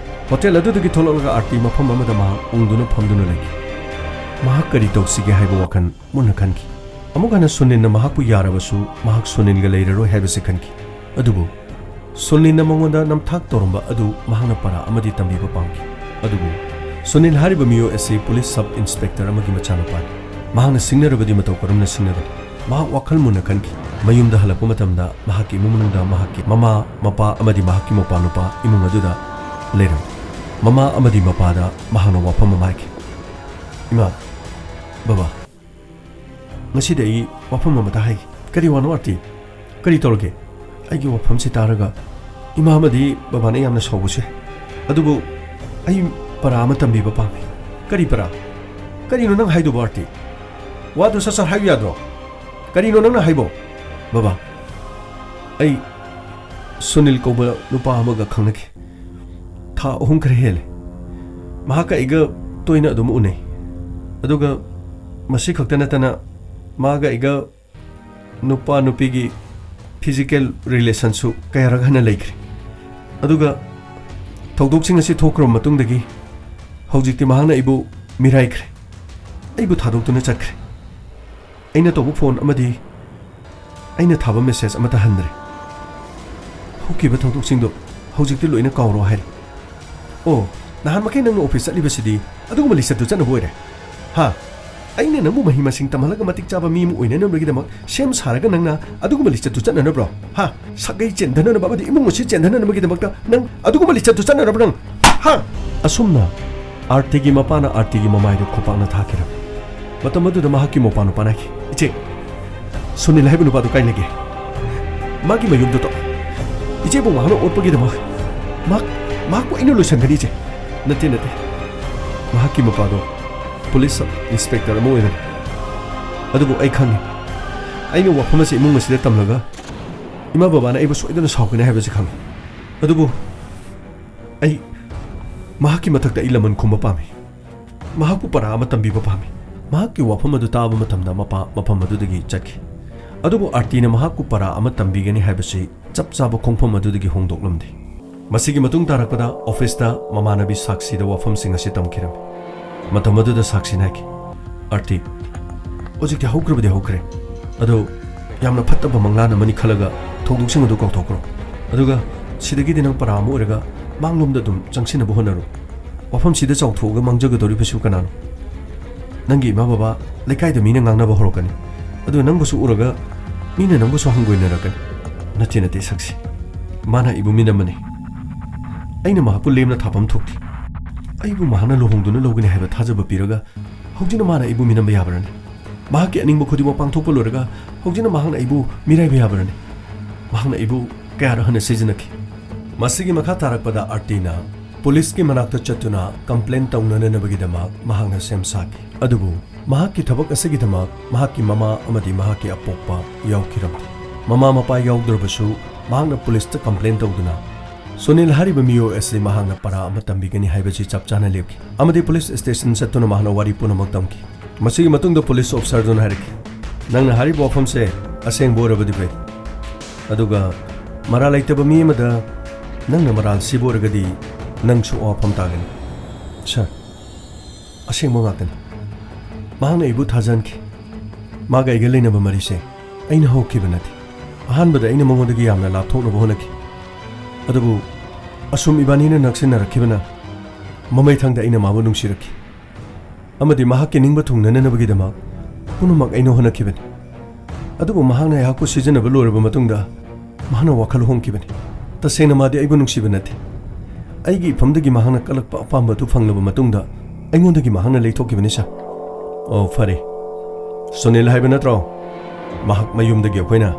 ꯍꯣꯇꯦꯜ ꯑꯗꯨꯗꯒꯤ ꯊꯣꯛꯂꯛꯂꯒ ꯑꯥꯔꯇꯤ ꯃꯐꯝ ꯑꯃꯗ ꯃꯍꯥꯛ ꯎꯪꯗꯨꯅ ꯐꯝꯗꯨꯅ ꯂꯩꯈꯤ꯫ ꯃꯍꯥꯛ ꯀꯔꯤ ꯇꯧꯁꯤꯒꯦ ꯍꯥꯏꯕ ꯋꯥꯈꯜ ꯃꯨꯟꯅ ꯈꯟꯈꯤ꯫ ꯑꯃꯨꯛ ꯍꯟꯅ ꯁꯨꯅꯤꯜꯅ ꯃꯍꯥꯛꯄꯨ ꯌꯥꯔꯕꯁꯨ ꯃꯍꯥꯛ ꯁꯨꯅꯤꯜꯒ ꯂꯩꯔꯔꯣꯏ ꯍꯥꯏꯕꯁꯤ ꯈꯟꯈꯤ꯫ ꯑꯗꯨꯕꯨ ꯁꯨꯅꯤꯜꯅ ꯃꯉꯣꯟꯗ ꯅꯝꯊꯥꯛ ꯇꯧꯔꯝꯕ ꯑꯗꯨ ꯃꯍꯥꯛꯅ ꯄꯔꯥ ꯑꯃꯗꯤ ꯇꯝꯕꯤꯕ ꯄꯥꯝꯈꯤ꯫ ꯑꯗꯨꯕꯨ ꯁꯨꯅꯤꯜ ꯍꯥꯏꯔꯤꯕ ꯃꯤꯑꯣꯏ ꯑꯁꯤ ꯄꯨꯂꯤꯁ ꯁꯕ ꯏꯟꯁꯄꯦꯛꯇꯔ ꯑꯃꯒꯤ ꯃꯆꯥꯅꯨꯄꯥꯅꯤ꯫ ꯃꯍꯥꯛꯅ ꯁꯤꯡꯅꯔꯕꯗꯤ ꯃꯇꯧ ꯀꯔꯝꯅ ꯁꯤꯡꯅꯒꯅꯤ? ꯃꯍꯥꯛ ꯋꯥꯈꯜ ꯃꯨꯟꯅ ꯈꯟꯈꯤ꯫ ꯃꯌꯨꯝꯗ ꯍꯜꯂꯛꯄ ꯃꯇꯝꯗ ꯃꯍꯥꯛꯀꯤ ꯏꯃꯨꯡ ꯃꯅꯨꯡꯗ ꯃꯍꯥꯛꯀꯤ ꯃꯃꯥ, ꯃꯄꯥ ꯑꯃꯗꯤ ꯃꯍꯥꯛꯀꯤ ꯃꯧꯄꯥ ꯅꯨꯄꯥ ꯏꯃꯨꯡ ꯑꯗꯨꯗ ꯂꯩꯔꯝꯃꯤ꯫ ꯃꯃꯥ ꯑꯃꯗꯤ ꯃꯄꯥꯗ ꯃꯍꯥꯛꯅ ꯋꯥꯐꯝ ꯑꯃ ꯍꯥꯏꯈꯤ꯫ "ꯏꯃꯥ, ꯕꯕꯥ, ꯉꯁꯤꯗꯤ ꯑꯩ ꯋꯥꯐꯝ ꯑꯃꯇ ꯍꯥꯏꯒꯦ꯫" "ꯀꯔꯤ ꯋꯥꯅꯣ ꯑꯥꯔꯇꯤ? ꯀꯔꯤ ꯇꯧꯔꯒꯦ?" "ꯑꯩꯒꯤ ꯋꯥꯐꯝꯁꯤ ꯇꯥꯔꯒ ꯏꯃꯥ ꯑꯃꯗꯤ ꯕꯕꯥꯅ ꯌꯥꯝꯅ ꯁꯥꯎꯕꯁꯨ ꯌꯥꯏ꯫ ꯑꯗꯨꯕꯨ ꯑꯩ ꯄꯔꯥ ꯑꯃ ꯇꯝꯕꯤꯕ ꯄꯥꯝꯃꯤ꯫" "ꯀꯔꯤ ꯄꯔꯥ? ꯀꯔꯤꯅꯣ ꯅꯪ ꯍꯥꯏꯗꯨꯕꯣ ꯑꯥꯔꯇꯤ? ꯋꯥꯗꯨ ꯁꯠ ꯁꯠ ꯍꯥꯏꯌꯨ ꯌꯥꯗ꯭ꯔꯣ? ꯀꯔꯤꯅꯣ ꯅꯪꯅ ꯍꯥꯏꯕꯣ?" "ꯕꯕꯥ, ꯑꯩ ꯁꯨꯅꯤꯜ ꯀꯧꯕ ꯅꯨꯄꯥ ꯑꯃꯒ ꯈꯪꯅꯈꯤ꯫ ꯊꯥ ꯑꯍꯨꯝ ꯈꯔ ꯍꯦꯜꯂꯦ꯫ ꯃꯍꯥꯛꯀ ꯑꯩꯒ ꯇꯣꯏꯅ ꯑꯗꯨꯝ ꯎꯅꯩ꯫ ꯑꯗꯨꯒ ꯃꯁꯤ ꯈꯛꯇ ꯅꯠꯇꯅ ꯃꯥꯒ ꯑꯩꯒ ꯅꯨꯄꯥ ꯅꯨꯄꯤꯒꯤ ꯐꯤꯖꯤꯀꯦꯜ ꯔꯤꯂꯦꯁꯟꯁꯨ ꯀꯌꯥꯔꯛ ꯍꯟꯅ ꯂꯩꯈ꯭ꯔꯦ꯫ ꯑꯗꯨꯒ ꯊꯧꯗꯣꯛꯁꯤꯡ ꯑꯁꯤ ꯊꯣꯛꯈ꯭ꯔꯕ ꯃꯇꯨꯡꯗꯒꯤ ꯍꯧꯖꯤꯛꯇꯤ ꯃꯍꯥꯛꯅ ꯑꯩꯕꯨ ꯃꯤꯔꯥꯏꯈ꯭ꯔꯦ꯫ ꯑꯩꯕꯨ ꯊꯥꯗꯣꯛꯇꯨꯅ ꯆꯠꯈ꯭ꯔꯦ꯫ ꯑꯩꯅ ꯇꯧꯕ ꯐꯣꯟ ꯑꯃꯗꯤ ꯑꯩꯅ ꯊꯥꯕ ꯃꯦꯁꯦꯖ ꯑꯃꯠꯇ ꯍꯟꯗ꯭ꯔꯦ꯫ ꯍꯧꯈꯤꯕ ꯊꯧꯗꯣꯛꯁꯤꯡꯗꯣ ꯍꯧꯖꯤꯛꯇꯤ ꯂꯣꯏꯅ ꯀꯥꯎꯔꯣ ꯍꯥꯏꯔꯤ꯫" "ꯑꯣ, ꯅꯍꯥꯟ ꯃꯈꯩ ꯅꯪꯅ ꯑꯣꯐꯤꯁ ꯆꯠꯂꯤꯕꯁꯤꯗꯤ ꯑꯗꯨꯒꯨꯝꯕ ꯂꯤꯆꯠꯇꯨ ꯆꯠꯅꯕ ꯑꯣꯏꯔꯦ? ꯍꯥ? ꯑꯩꯅ ꯅꯪꯕꯨ ꯃꯍꯩ ꯃꯁꯤꯡ ꯇꯝꯍꯜꯂꯒ ꯃꯇꯤꯛ ꯆꯥꯕ ꯃꯤ ꯑꯃ ꯑꯣꯏꯅꯅꯕꯒꯤꯗꯃꯛ ꯁꯦꯝ ꯁꯥꯔꯒ ꯅꯪꯅ ꯑꯗꯨꯒꯨꯝꯕ ꯂꯤꯆꯠꯇꯨ ꯆꯠꯅꯅꯕ꯭ꯔꯣ? ꯍꯥ? ꯁꯥꯒꯩ ꯆꯦꯟꯊꯅꯅꯕ ꯑꯃꯗꯤ ꯏꯃꯨꯡ ꯑꯁꯤ ꯆꯦꯟꯊꯅꯅꯕꯒꯤꯗꯃꯛꯇ ꯅꯪ ꯑꯗꯨꯒꯨꯝꯕ ꯂꯤꯆꯠꯇꯨ ꯆꯠꯅꯅꯕ꯭ꯔꯣ ꯅꯪ? ꯍꯥ?" ꯑꯁꯨꯝꯅ ꯑꯥꯔꯇꯤꯒꯤ ꯃꯄꯥꯅ ꯑꯥꯔꯇꯤꯒꯤ ꯃꯃꯥꯏꯗ ꯈꯨꯄꯥꯛꯅ ꯊꯥꯈꯤꯔꯝꯃꯤ꯫ ꯃꯇꯝ ꯑꯗꯨꯗ ꯃꯍꯥꯛꯀꯤ ꯃꯧꯄꯥ ꯅꯨꯄꯥꯅ ꯍꯥꯏꯈꯤ, "ꯏꯆꯦ, ꯁꯨꯅꯤꯜ ꯍꯥꯏꯕ ꯅꯨꯄꯥꯗꯨ ꯀꯥꯏ ꯂꯩꯒꯦ? ꯃꯥꯒꯤ ꯃꯌꯨꯝꯗꯨ ꯇꯧ-" ꯏꯆꯦꯕꯨ ꯃꯍꯥꯛꯅ ꯑꯣꯠꯄꯒꯤꯗꯃꯛ ꯃꯍꯥꯛ, ꯃꯍꯥꯛꯄꯨ ꯑꯩꯅ ꯂꯣꯏꯁꯤꯟꯒꯅꯤ, ꯏꯆꯦ꯫ ꯅꯠꯇꯦ, ꯅꯠꯇꯦ꯫ ꯃꯍꯥꯛꯀꯤ ꯃꯄꯥꯗꯣ ꯄꯨꯂꯤꯁ ꯁꯕ ꯏꯟꯁꯄꯦꯛꯇꯔ ꯑꯃ ꯑꯣꯏꯕꯅꯤ꯫ ꯑꯗꯨꯕꯨ ꯑꯩ ꯈꯪꯉꯤ, ꯑꯩꯅ ꯋꯥꯐꯝ ꯑꯁꯤ ꯏꯃꯨꯡ ꯑꯁꯤꯗ ꯇꯝꯂꯒ ꯏꯃꯥ ꯕꯕꯥꯅ ꯑꯩꯕꯨ ꯁꯣꯏꯗꯅ ꯁꯥꯎꯒꯅꯤ ꯍꯥꯏꯕꯁꯤ ꯈꯪꯉꯤ꯫ ꯑꯗꯨꯕꯨ ꯑꯩ ꯃꯍꯥꯛꯀꯤ ꯃꯊꯛꯇ ꯑꯩ ꯂꯃꯟ ꯈꯨꯝꯕ ꯄꯥꯝꯃꯤ꯫ ꯃꯍꯥꯛꯄꯨ ꯄꯔꯥ ꯑꯃ ꯇꯝꯕꯤꯕ ꯄꯥꯝꯃꯤ꯫ ꯃꯍꯥꯛꯀꯤ ꯋꯥꯐꯝ ꯑꯗꯨ ꯇꯥꯕ ꯃꯇꯝꯗ ꯃꯄꯥ ꯃꯐꯝ ꯑꯗꯨꯗꯒꯤ ꯆꯠꯈꯤ꯫ ꯑꯗꯨꯕꯨ ꯑꯥꯔꯇꯤꯅ ꯃꯍꯥꯛꯄꯨ ꯄꯔꯥ ꯑꯃ ꯇꯝꯕꯤꯒꯅꯤ ꯍꯥꯏꯕꯁꯤ ꯆꯞ ꯆꯥꯕ ꯈꯣꯡꯐꯝ ꯑꯗꯨꯗꯒꯤ ꯍꯣꯡꯗꯣꯛꯂꯝꯗꯦ꯫ ꯃꯁꯤꯒꯤ ꯃꯇꯨꯡ ꯇꯥꯔꯛꯄꯗ ꯑꯣꯐꯤꯁꯇ ꯃꯃꯥꯟꯅꯕꯤ ꯁꯥꯛꯁꯤꯗ ꯋꯥꯐꯝꯁꯤꯡ ꯑꯁꯤ ꯇꯝꯈꯤꯔꯝꯃꯤ꯫ ꯃꯇꯝ ꯑꯗꯨꯗ ꯁꯥꯛꯁꯤꯅ ꯍꯥꯏꯈꯤ, "ꯑꯥꯔꯇꯤ, ꯍꯧꯖꯤꯛꯇꯤ ꯍꯧꯈ꯭ꯔꯕꯗꯤ ꯍꯧꯈ꯭ꯔꯦ꯫ ꯑꯗꯣ ꯌꯥꯝꯅ ꯐꯠꯇꯕ ꯃꯪꯂꯥꯟ ꯑꯃꯅꯤ ꯈꯜꯂꯒ ꯊꯧꯗꯣꯛꯁꯤꯡ ꯑꯗꯨ ꯀꯥꯎꯊꯣꯛꯈ꯭ꯔꯣ꯫ ꯑꯗꯨꯒ ꯁꯤꯗꯒꯤꯗꯤ ꯅꯪ ꯄꯔꯥ ꯑꯃ ꯑꯣꯏꯔꯒ ꯃꯥꯡꯂꯣꯝꯗ ꯑꯗꯨꯝ ꯆꯪꯁꯤꯟꯅꯕ ꯍꯣꯠꯅꯔꯣ꯫ ꯋꯥꯐꯝꯁꯤꯗ ꯆꯥꯎꯊꯣꯛꯑꯒ ꯃꯥꯡꯖꯒꯗꯧꯔꯤꯕꯁꯤꯕꯨ ꯀꯅꯥꯅꯣ? ꯅꯪꯒꯤ ꯏꯃꯥ ꯕꯕꯥ, ꯂꯩꯀꯥꯏꯗ ꯃꯤꯅ ꯉꯥꯡꯅꯕ ꯍꯧꯔꯛꯀꯅꯤ꯫ ꯑꯗꯨꯒ ꯅꯪꯕꯨꯁꯨ ꯎꯔꯒ ꯃꯤꯅ ꯅꯪꯕꯨꯁꯨ ꯍꯪꯒꯣꯏꯅꯔꯛꯀꯅꯤ꯫" "ꯅꯠꯇꯦ, ꯅꯠꯇꯦ, ꯁꯛꯁꯤ꯫ ꯃꯥꯅ ꯑꯩꯕꯨ ꯃꯤꯅꯝꯕꯅꯤ꯫ ꯑꯩꯅ ꯃꯍꯥꯛꯄꯨ ꯂꯦꯝꯅ ꯊꯥꯐꯝ ꯊꯣꯛꯇꯦ꯫ ꯑꯩꯕꯨ ꯃꯍꯥꯛꯅ ꯂꯨꯍꯣꯡꯗꯨꯅ ꯂꯧꯒꯅꯤ ꯍꯥꯏꯕ ꯊꯥꯖꯕ ꯄꯤꯔꯒ ꯍꯧꯖꯤꯛꯅ ꯃꯥꯅ ꯑꯩꯕꯨ ꯃꯤꯅꯝꯕ ꯌꯥꯕ꯭ꯔꯅꯤ? ꯃꯍꯥꯛꯀꯤ ꯑꯅꯤꯡꯕ ꯈꯨꯗꯤꯡꯃꯛ ꯄꯥꯡꯊꯣꯛꯄ ꯂꯣꯏꯔꯒ ꯍꯧꯖꯤꯛꯅ ꯃꯍꯥꯛꯅ ꯑꯩꯕꯨ ꯃꯤꯔꯥꯏꯕ ꯌꯥꯕ꯭ꯔꯅꯤ? ꯃꯍꯥꯛꯅ ꯑꯩꯕꯨ ꯀꯌꯥꯔꯛ ꯍꯟꯅ ꯁꯤꯖꯤꯟꯅꯈꯤ꯫" ꯃꯁꯤꯒꯤ ꯃꯈꯥ ꯇꯥꯔꯛꯄꯗ ꯑꯥꯔꯇꯤꯅ ꯄꯨꯂꯤꯁꯀꯤ ꯃꯅꯥꯛꯇ ꯆꯠꯇꯨꯅ ꯀꯝꯄ꯭ꯂꯦꯟ ꯇꯧꯅꯅꯕꯒꯤꯗꯃꯛ ꯃꯍꯥꯛꯅ ꯁꯦꯝ ꯁꯥꯈꯤ꯫ ꯑꯗꯨꯕꯨ ꯃꯍꯥꯛꯀꯤ ꯊꯕꯛ ꯑꯁꯤꯒꯤꯗꯃꯛ ꯃꯍꯥꯛꯀꯤ ꯃꯃꯥ ꯑꯃꯗꯤ ꯃꯍꯥꯛꯀꯤ ꯑꯄꯣꯛꯄ ꯌꯥꯎꯈꯤꯔꯝꯗꯦ꯫ ꯃꯃꯥ ꯃꯄꯥ ꯌꯥꯎꯗ꯭ꯔꯕꯁꯨ ꯃꯍꯥꯛꯅ ꯄꯨꯂꯤꯁꯇ ꯀꯝꯄ꯭ꯂꯦꯟ ꯇꯧꯗꯨꯅ ꯁꯨꯅꯤꯜ ꯍꯥꯏꯔꯤꯕ ꯃꯤꯑꯣꯏ ꯑꯁꯤ ꯃꯍꯥꯛꯅ ꯄꯔꯥ ꯑꯃ ꯇꯝꯕꯤꯒꯅꯤ ꯍꯥꯏꯕꯁꯤ ꯆꯞ ꯆꯥꯅ ꯂꯦꯞꯈꯤ ꯑꯃꯗꯤ ꯄꯨꯂꯤꯁ ꯁ꯭ꯇꯦꯁꯟ ꯆꯠꯇꯨꯅ ꯃꯍꯥꯛꯅ ꯋꯥꯔꯤ ꯄꯨꯝꯅꯃꯛ ꯇꯝꯈꯤ꯫ ꯃꯁꯤꯒꯤ ꯃꯇꯨꯡꯗ ꯄꯨꯂꯤꯁ ꯑꯣꯐꯤꯁꯔꯗꯨꯅ ꯍꯥꯏꯔꯛꯈꯤ, "ꯅꯪꯅ ꯍꯥꯏꯔꯤꯕ ꯋꯥꯐꯝꯁꯦ ꯑꯁꯦꯡꯕ ꯑꯣꯏꯔꯕꯗꯤ ꯐꯩ, ꯑꯗꯨꯒ ꯃꯔꯥꯜ ꯂꯩꯇꯕ ꯃꯤ ꯑꯃꯗ ꯅꯪꯅ ꯃꯔꯥꯜ ꯁꯤꯕ ꯑꯣꯏꯔꯒꯗꯤ ꯅꯪꯁꯨ ꯑꯋꯥꯐꯝ ꯇꯥꯒꯅꯤ꯫" "ꯁꯥꯔ, ꯑꯁꯦꯡꯕ ꯉꯥꯛꯇꯅꯤ꯫ ꯃꯍꯥꯛꯅ ꯑꯩꯕꯨ ꯊꯥꯖꯍꯟꯈꯤ꯫ ꯃꯥꯒ ꯑꯩꯒ ꯂꯩꯅꯕ ꯃꯔꯤꯁꯦ ꯑꯩꯅ ꯍꯧꯈꯤꯕ ꯅꯠꯇꯦ꯫ ꯑꯍꯥꯟꯕꯗ ꯑꯩꯅ ꯃꯉꯣꯟꯗꯒꯤ ꯌꯥꯝꯅ ꯂꯥꯞꯊꯣꯛꯅꯕ ꯍꯣꯠꯅꯈꯤ꯫ ꯑꯗꯨꯕꯨ ꯑꯁꯨꯝ ꯏꯕꯥꯅꯤꯅ ꯅꯛꯁꯤꯟꯅꯔꯛꯈꯤꯕꯅ ꯃꯃꯩꯊꯪꯗ ꯑꯩꯅ ꯃꯥꯕꯨ ꯅꯨꯡꯁꯤꯔꯛꯈꯤ꯫ ꯑꯃꯗꯤ ꯃꯍꯥꯛꯀꯤ ꯅꯤꯡꯕ ꯊꯨꯡꯅꯅꯅꯕꯒꯤꯗꯃꯛ ꯄꯨꯝꯅꯃꯛ ꯑꯩꯅ ꯍꯣꯠꯅꯈꯤꯕꯅꯤ꯫ ꯑꯗꯨꯕꯨ ꯃꯍꯥꯛꯅ ꯑꯩꯍꯥꯛꯄꯨ ꯁꯤꯖꯤꯟꯅꯕ ꯂꯣꯏꯔꯕ ꯃꯇꯨꯡꯗ ꯃꯍꯥꯛꯅ ꯋꯥꯈꯜ ꯍꯣꯡꯈꯤꯕꯅꯤ꯫ ꯇꯁꯦꯡꯅ ꯃꯥꯗꯤ ꯑꯩꯕꯨ ꯅꯨꯡꯁꯤꯕ ꯅꯠꯇꯦ꯫ ꯑꯩꯒꯤ ꯏꯐꯝꯗꯒꯤ ꯃꯍꯥꯛꯅ ꯀꯜꯂꯛꯄ ꯑꯄꯥꯝꯕ ꯑꯗꯨ ꯐꯪꯂꯕ ꯃꯇꯨꯡꯗ ꯑꯩꯉꯣꯟꯗꯒꯤ ꯃꯍꯥꯛꯅ ꯂꯩꯊꯣꯛꯈꯤꯕꯅꯤ, ꯁꯥꯔ꯫" "ꯑꯣ, ꯐꯔꯦ꯫ ꯁꯨꯅꯤꯜ ꯍꯥꯏꯕ ꯅꯠꯇ꯭ꯔꯣ? ꯃꯍꯥꯛ ꯃꯌꯨꯝꯗꯒꯤ ꯑꯩꯈꯣꯏꯅ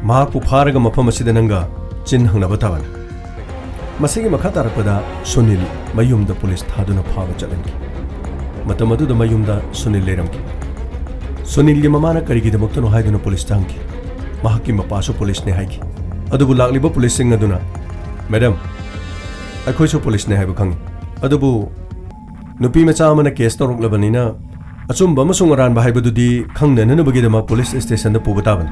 ꯃꯍꯥꯛꯄꯨ ꯐꯥꯔꯒ ꯃꯐꯝ ꯑꯁꯤꯗ ꯅꯪꯒ ꯆꯤꯟ ꯍꯪꯅꯕ ꯇꯥꯕꯅꯤ꯫ ꯃꯁꯤꯒꯤ ꯃꯈꯥ ꯇꯥꯔꯛꯄꯗ ꯁꯨꯅꯤꯜ ꯃꯌꯨꯝꯗ ꯄꯨꯂꯤꯁ ꯊꯥꯗꯨꯅ ꯐꯥꯕ ꯆꯠꯍꯟꯈꯤ꯫ ꯃꯇꯝ ꯑꯗꯨꯗ ꯃꯌꯨꯝꯗ ꯁꯨꯅꯤꯜ ꯂꯩꯔꯝꯈꯤ꯫ ꯁꯨꯅꯤꯜꯒꯤ ꯃꯃꯥꯅ ꯀꯔꯤꯒꯤꯗꯃꯛꯇꯅꯣ ꯍꯥꯏꯗꯨꯅ ꯄꯨꯂꯤꯁꯇ ꯍꯪꯈꯤ꯫ ꯃꯍꯥꯛꯀꯤ ꯃꯄꯥꯁꯨ ꯄꯨꯂꯤꯁꯅꯤ ꯍꯥꯏꯈꯤ꯫ ꯑꯗꯨꯕꯨ ꯂꯥꯛꯂꯤꯕ ꯄꯨꯂꯤꯁꯁꯤꯡ ꯑꯗꯨꯅ, "ꯃꯦꯗꯝ, ꯑꯩꯈꯣꯏꯁꯨ ꯄꯨꯂꯤꯁꯅꯤ ꯍꯥꯏꯕ ꯈꯪꯏ, ꯑꯗꯨꯕꯨ ꯅꯨꯄꯤ ꯃꯆꯥ ꯑꯃꯅ ꯀꯦꯁ ꯇꯧꯔꯛꯂꯕꯅꯤꯅ ꯑꯆꯨꯝꯕ ꯑꯃꯁꯨꯡ ꯑꯔꯥꯟꯕ ꯍꯥꯏꯕꯗꯨꯗꯤ ꯈꯪꯅꯅꯕꯒꯤꯗꯃꯛ ꯄꯨꯂꯤꯁ ꯁ꯭ꯇꯦꯁꯟꯗ ꯄꯨꯕ ꯇꯥꯕꯅꯤ꯫"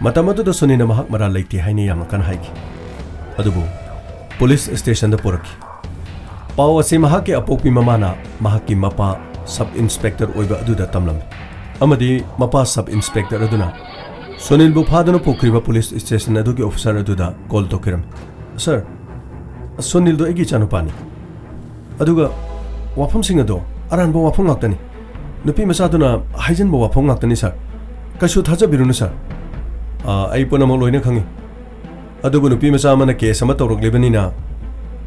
ꯃꯇꯝ ꯑꯗꯨꯗ ꯁꯨꯅꯤꯜꯅ ꯃꯍꯥꯛ ꯃꯔꯥꯜ ꯂꯩꯇꯦ ꯍꯥꯏꯅ ꯌꯥꯝꯅ ꯀꯟꯅ ꯍꯥꯏꯈꯤ꯫ ꯑꯗꯨꯕꯨ ꯄꯨꯂꯤꯁ ꯁ꯭ꯇꯦꯁꯟꯗ ꯄꯨꯔꯛꯈꯤ꯫ ꯄꯥꯎ ꯑꯁꯤ ꯃꯍꯥꯛꯀꯤ ꯑꯄꯣꯛꯄꯤ ꯃꯃꯥꯅ ꯃꯍꯥꯛꯀꯤ ꯃꯄꯥ ꯁꯕ ꯏꯟꯁꯄꯦꯛꯇꯔ ꯑꯣꯏꯕ ꯑꯗꯨꯗ ꯇꯝꯂꯝꯃꯤ, ꯑꯃꯗꯤ ꯃꯄꯥ ꯁꯕ ꯏꯟꯁꯄꯦꯛꯇꯔ ꯑꯗꯨꯅ ꯁꯨꯅꯤꯜꯕꯨ ꯐꯥꯗꯨꯅ ꯄꯨꯈ꯭ꯔꯤꯕ ꯄꯨꯂꯤꯁ ꯁ꯭ꯇꯦꯁꯟ ꯑꯗꯨꯒꯤ ꯑꯣꯐꯤꯁꯔ ꯑꯗꯨꯗ ꯀꯣꯜ ꯇꯧꯈꯤꯔꯝꯃꯤ꯫ "ꯁꯔ, ꯁꯨꯅꯤꯜꯗꯣ ꯑꯩꯒꯤ ꯏꯆꯥꯅꯨꯄꯥꯅꯤ꯫ ꯑꯗꯨꯒ ꯋꯥꯐꯝꯁꯤꯡ ꯑꯗꯣ ꯑꯔꯥꯟꯕ ꯋꯥꯐꯝ ꯉꯥꯛꯇꯅꯤ꯫ ꯅꯨꯄꯤ ꯃꯆꯥꯗꯨꯅ ꯍꯥꯏꯖꯤꯟꯕ ꯋꯥꯐꯝ ꯉꯥꯛꯇꯅꯤ, ꯁꯔ꯫ ꯀꯩꯁꯨ ꯊꯥꯖꯕꯤꯔꯨꯅꯨ, ꯁꯔ꯫ ꯑꯥ, ꯑꯩ ꯄꯨꯝꯅꯃꯛ ꯂꯣꯏꯅ ꯈꯪꯏ꯫ ꯑꯗꯨꯕꯨ ꯅꯨꯄꯤ ꯃꯆꯥ ꯑꯃꯅ ꯀꯦꯁ ꯑꯃ ꯇꯧꯔꯛꯂꯤꯕꯅꯤꯅ,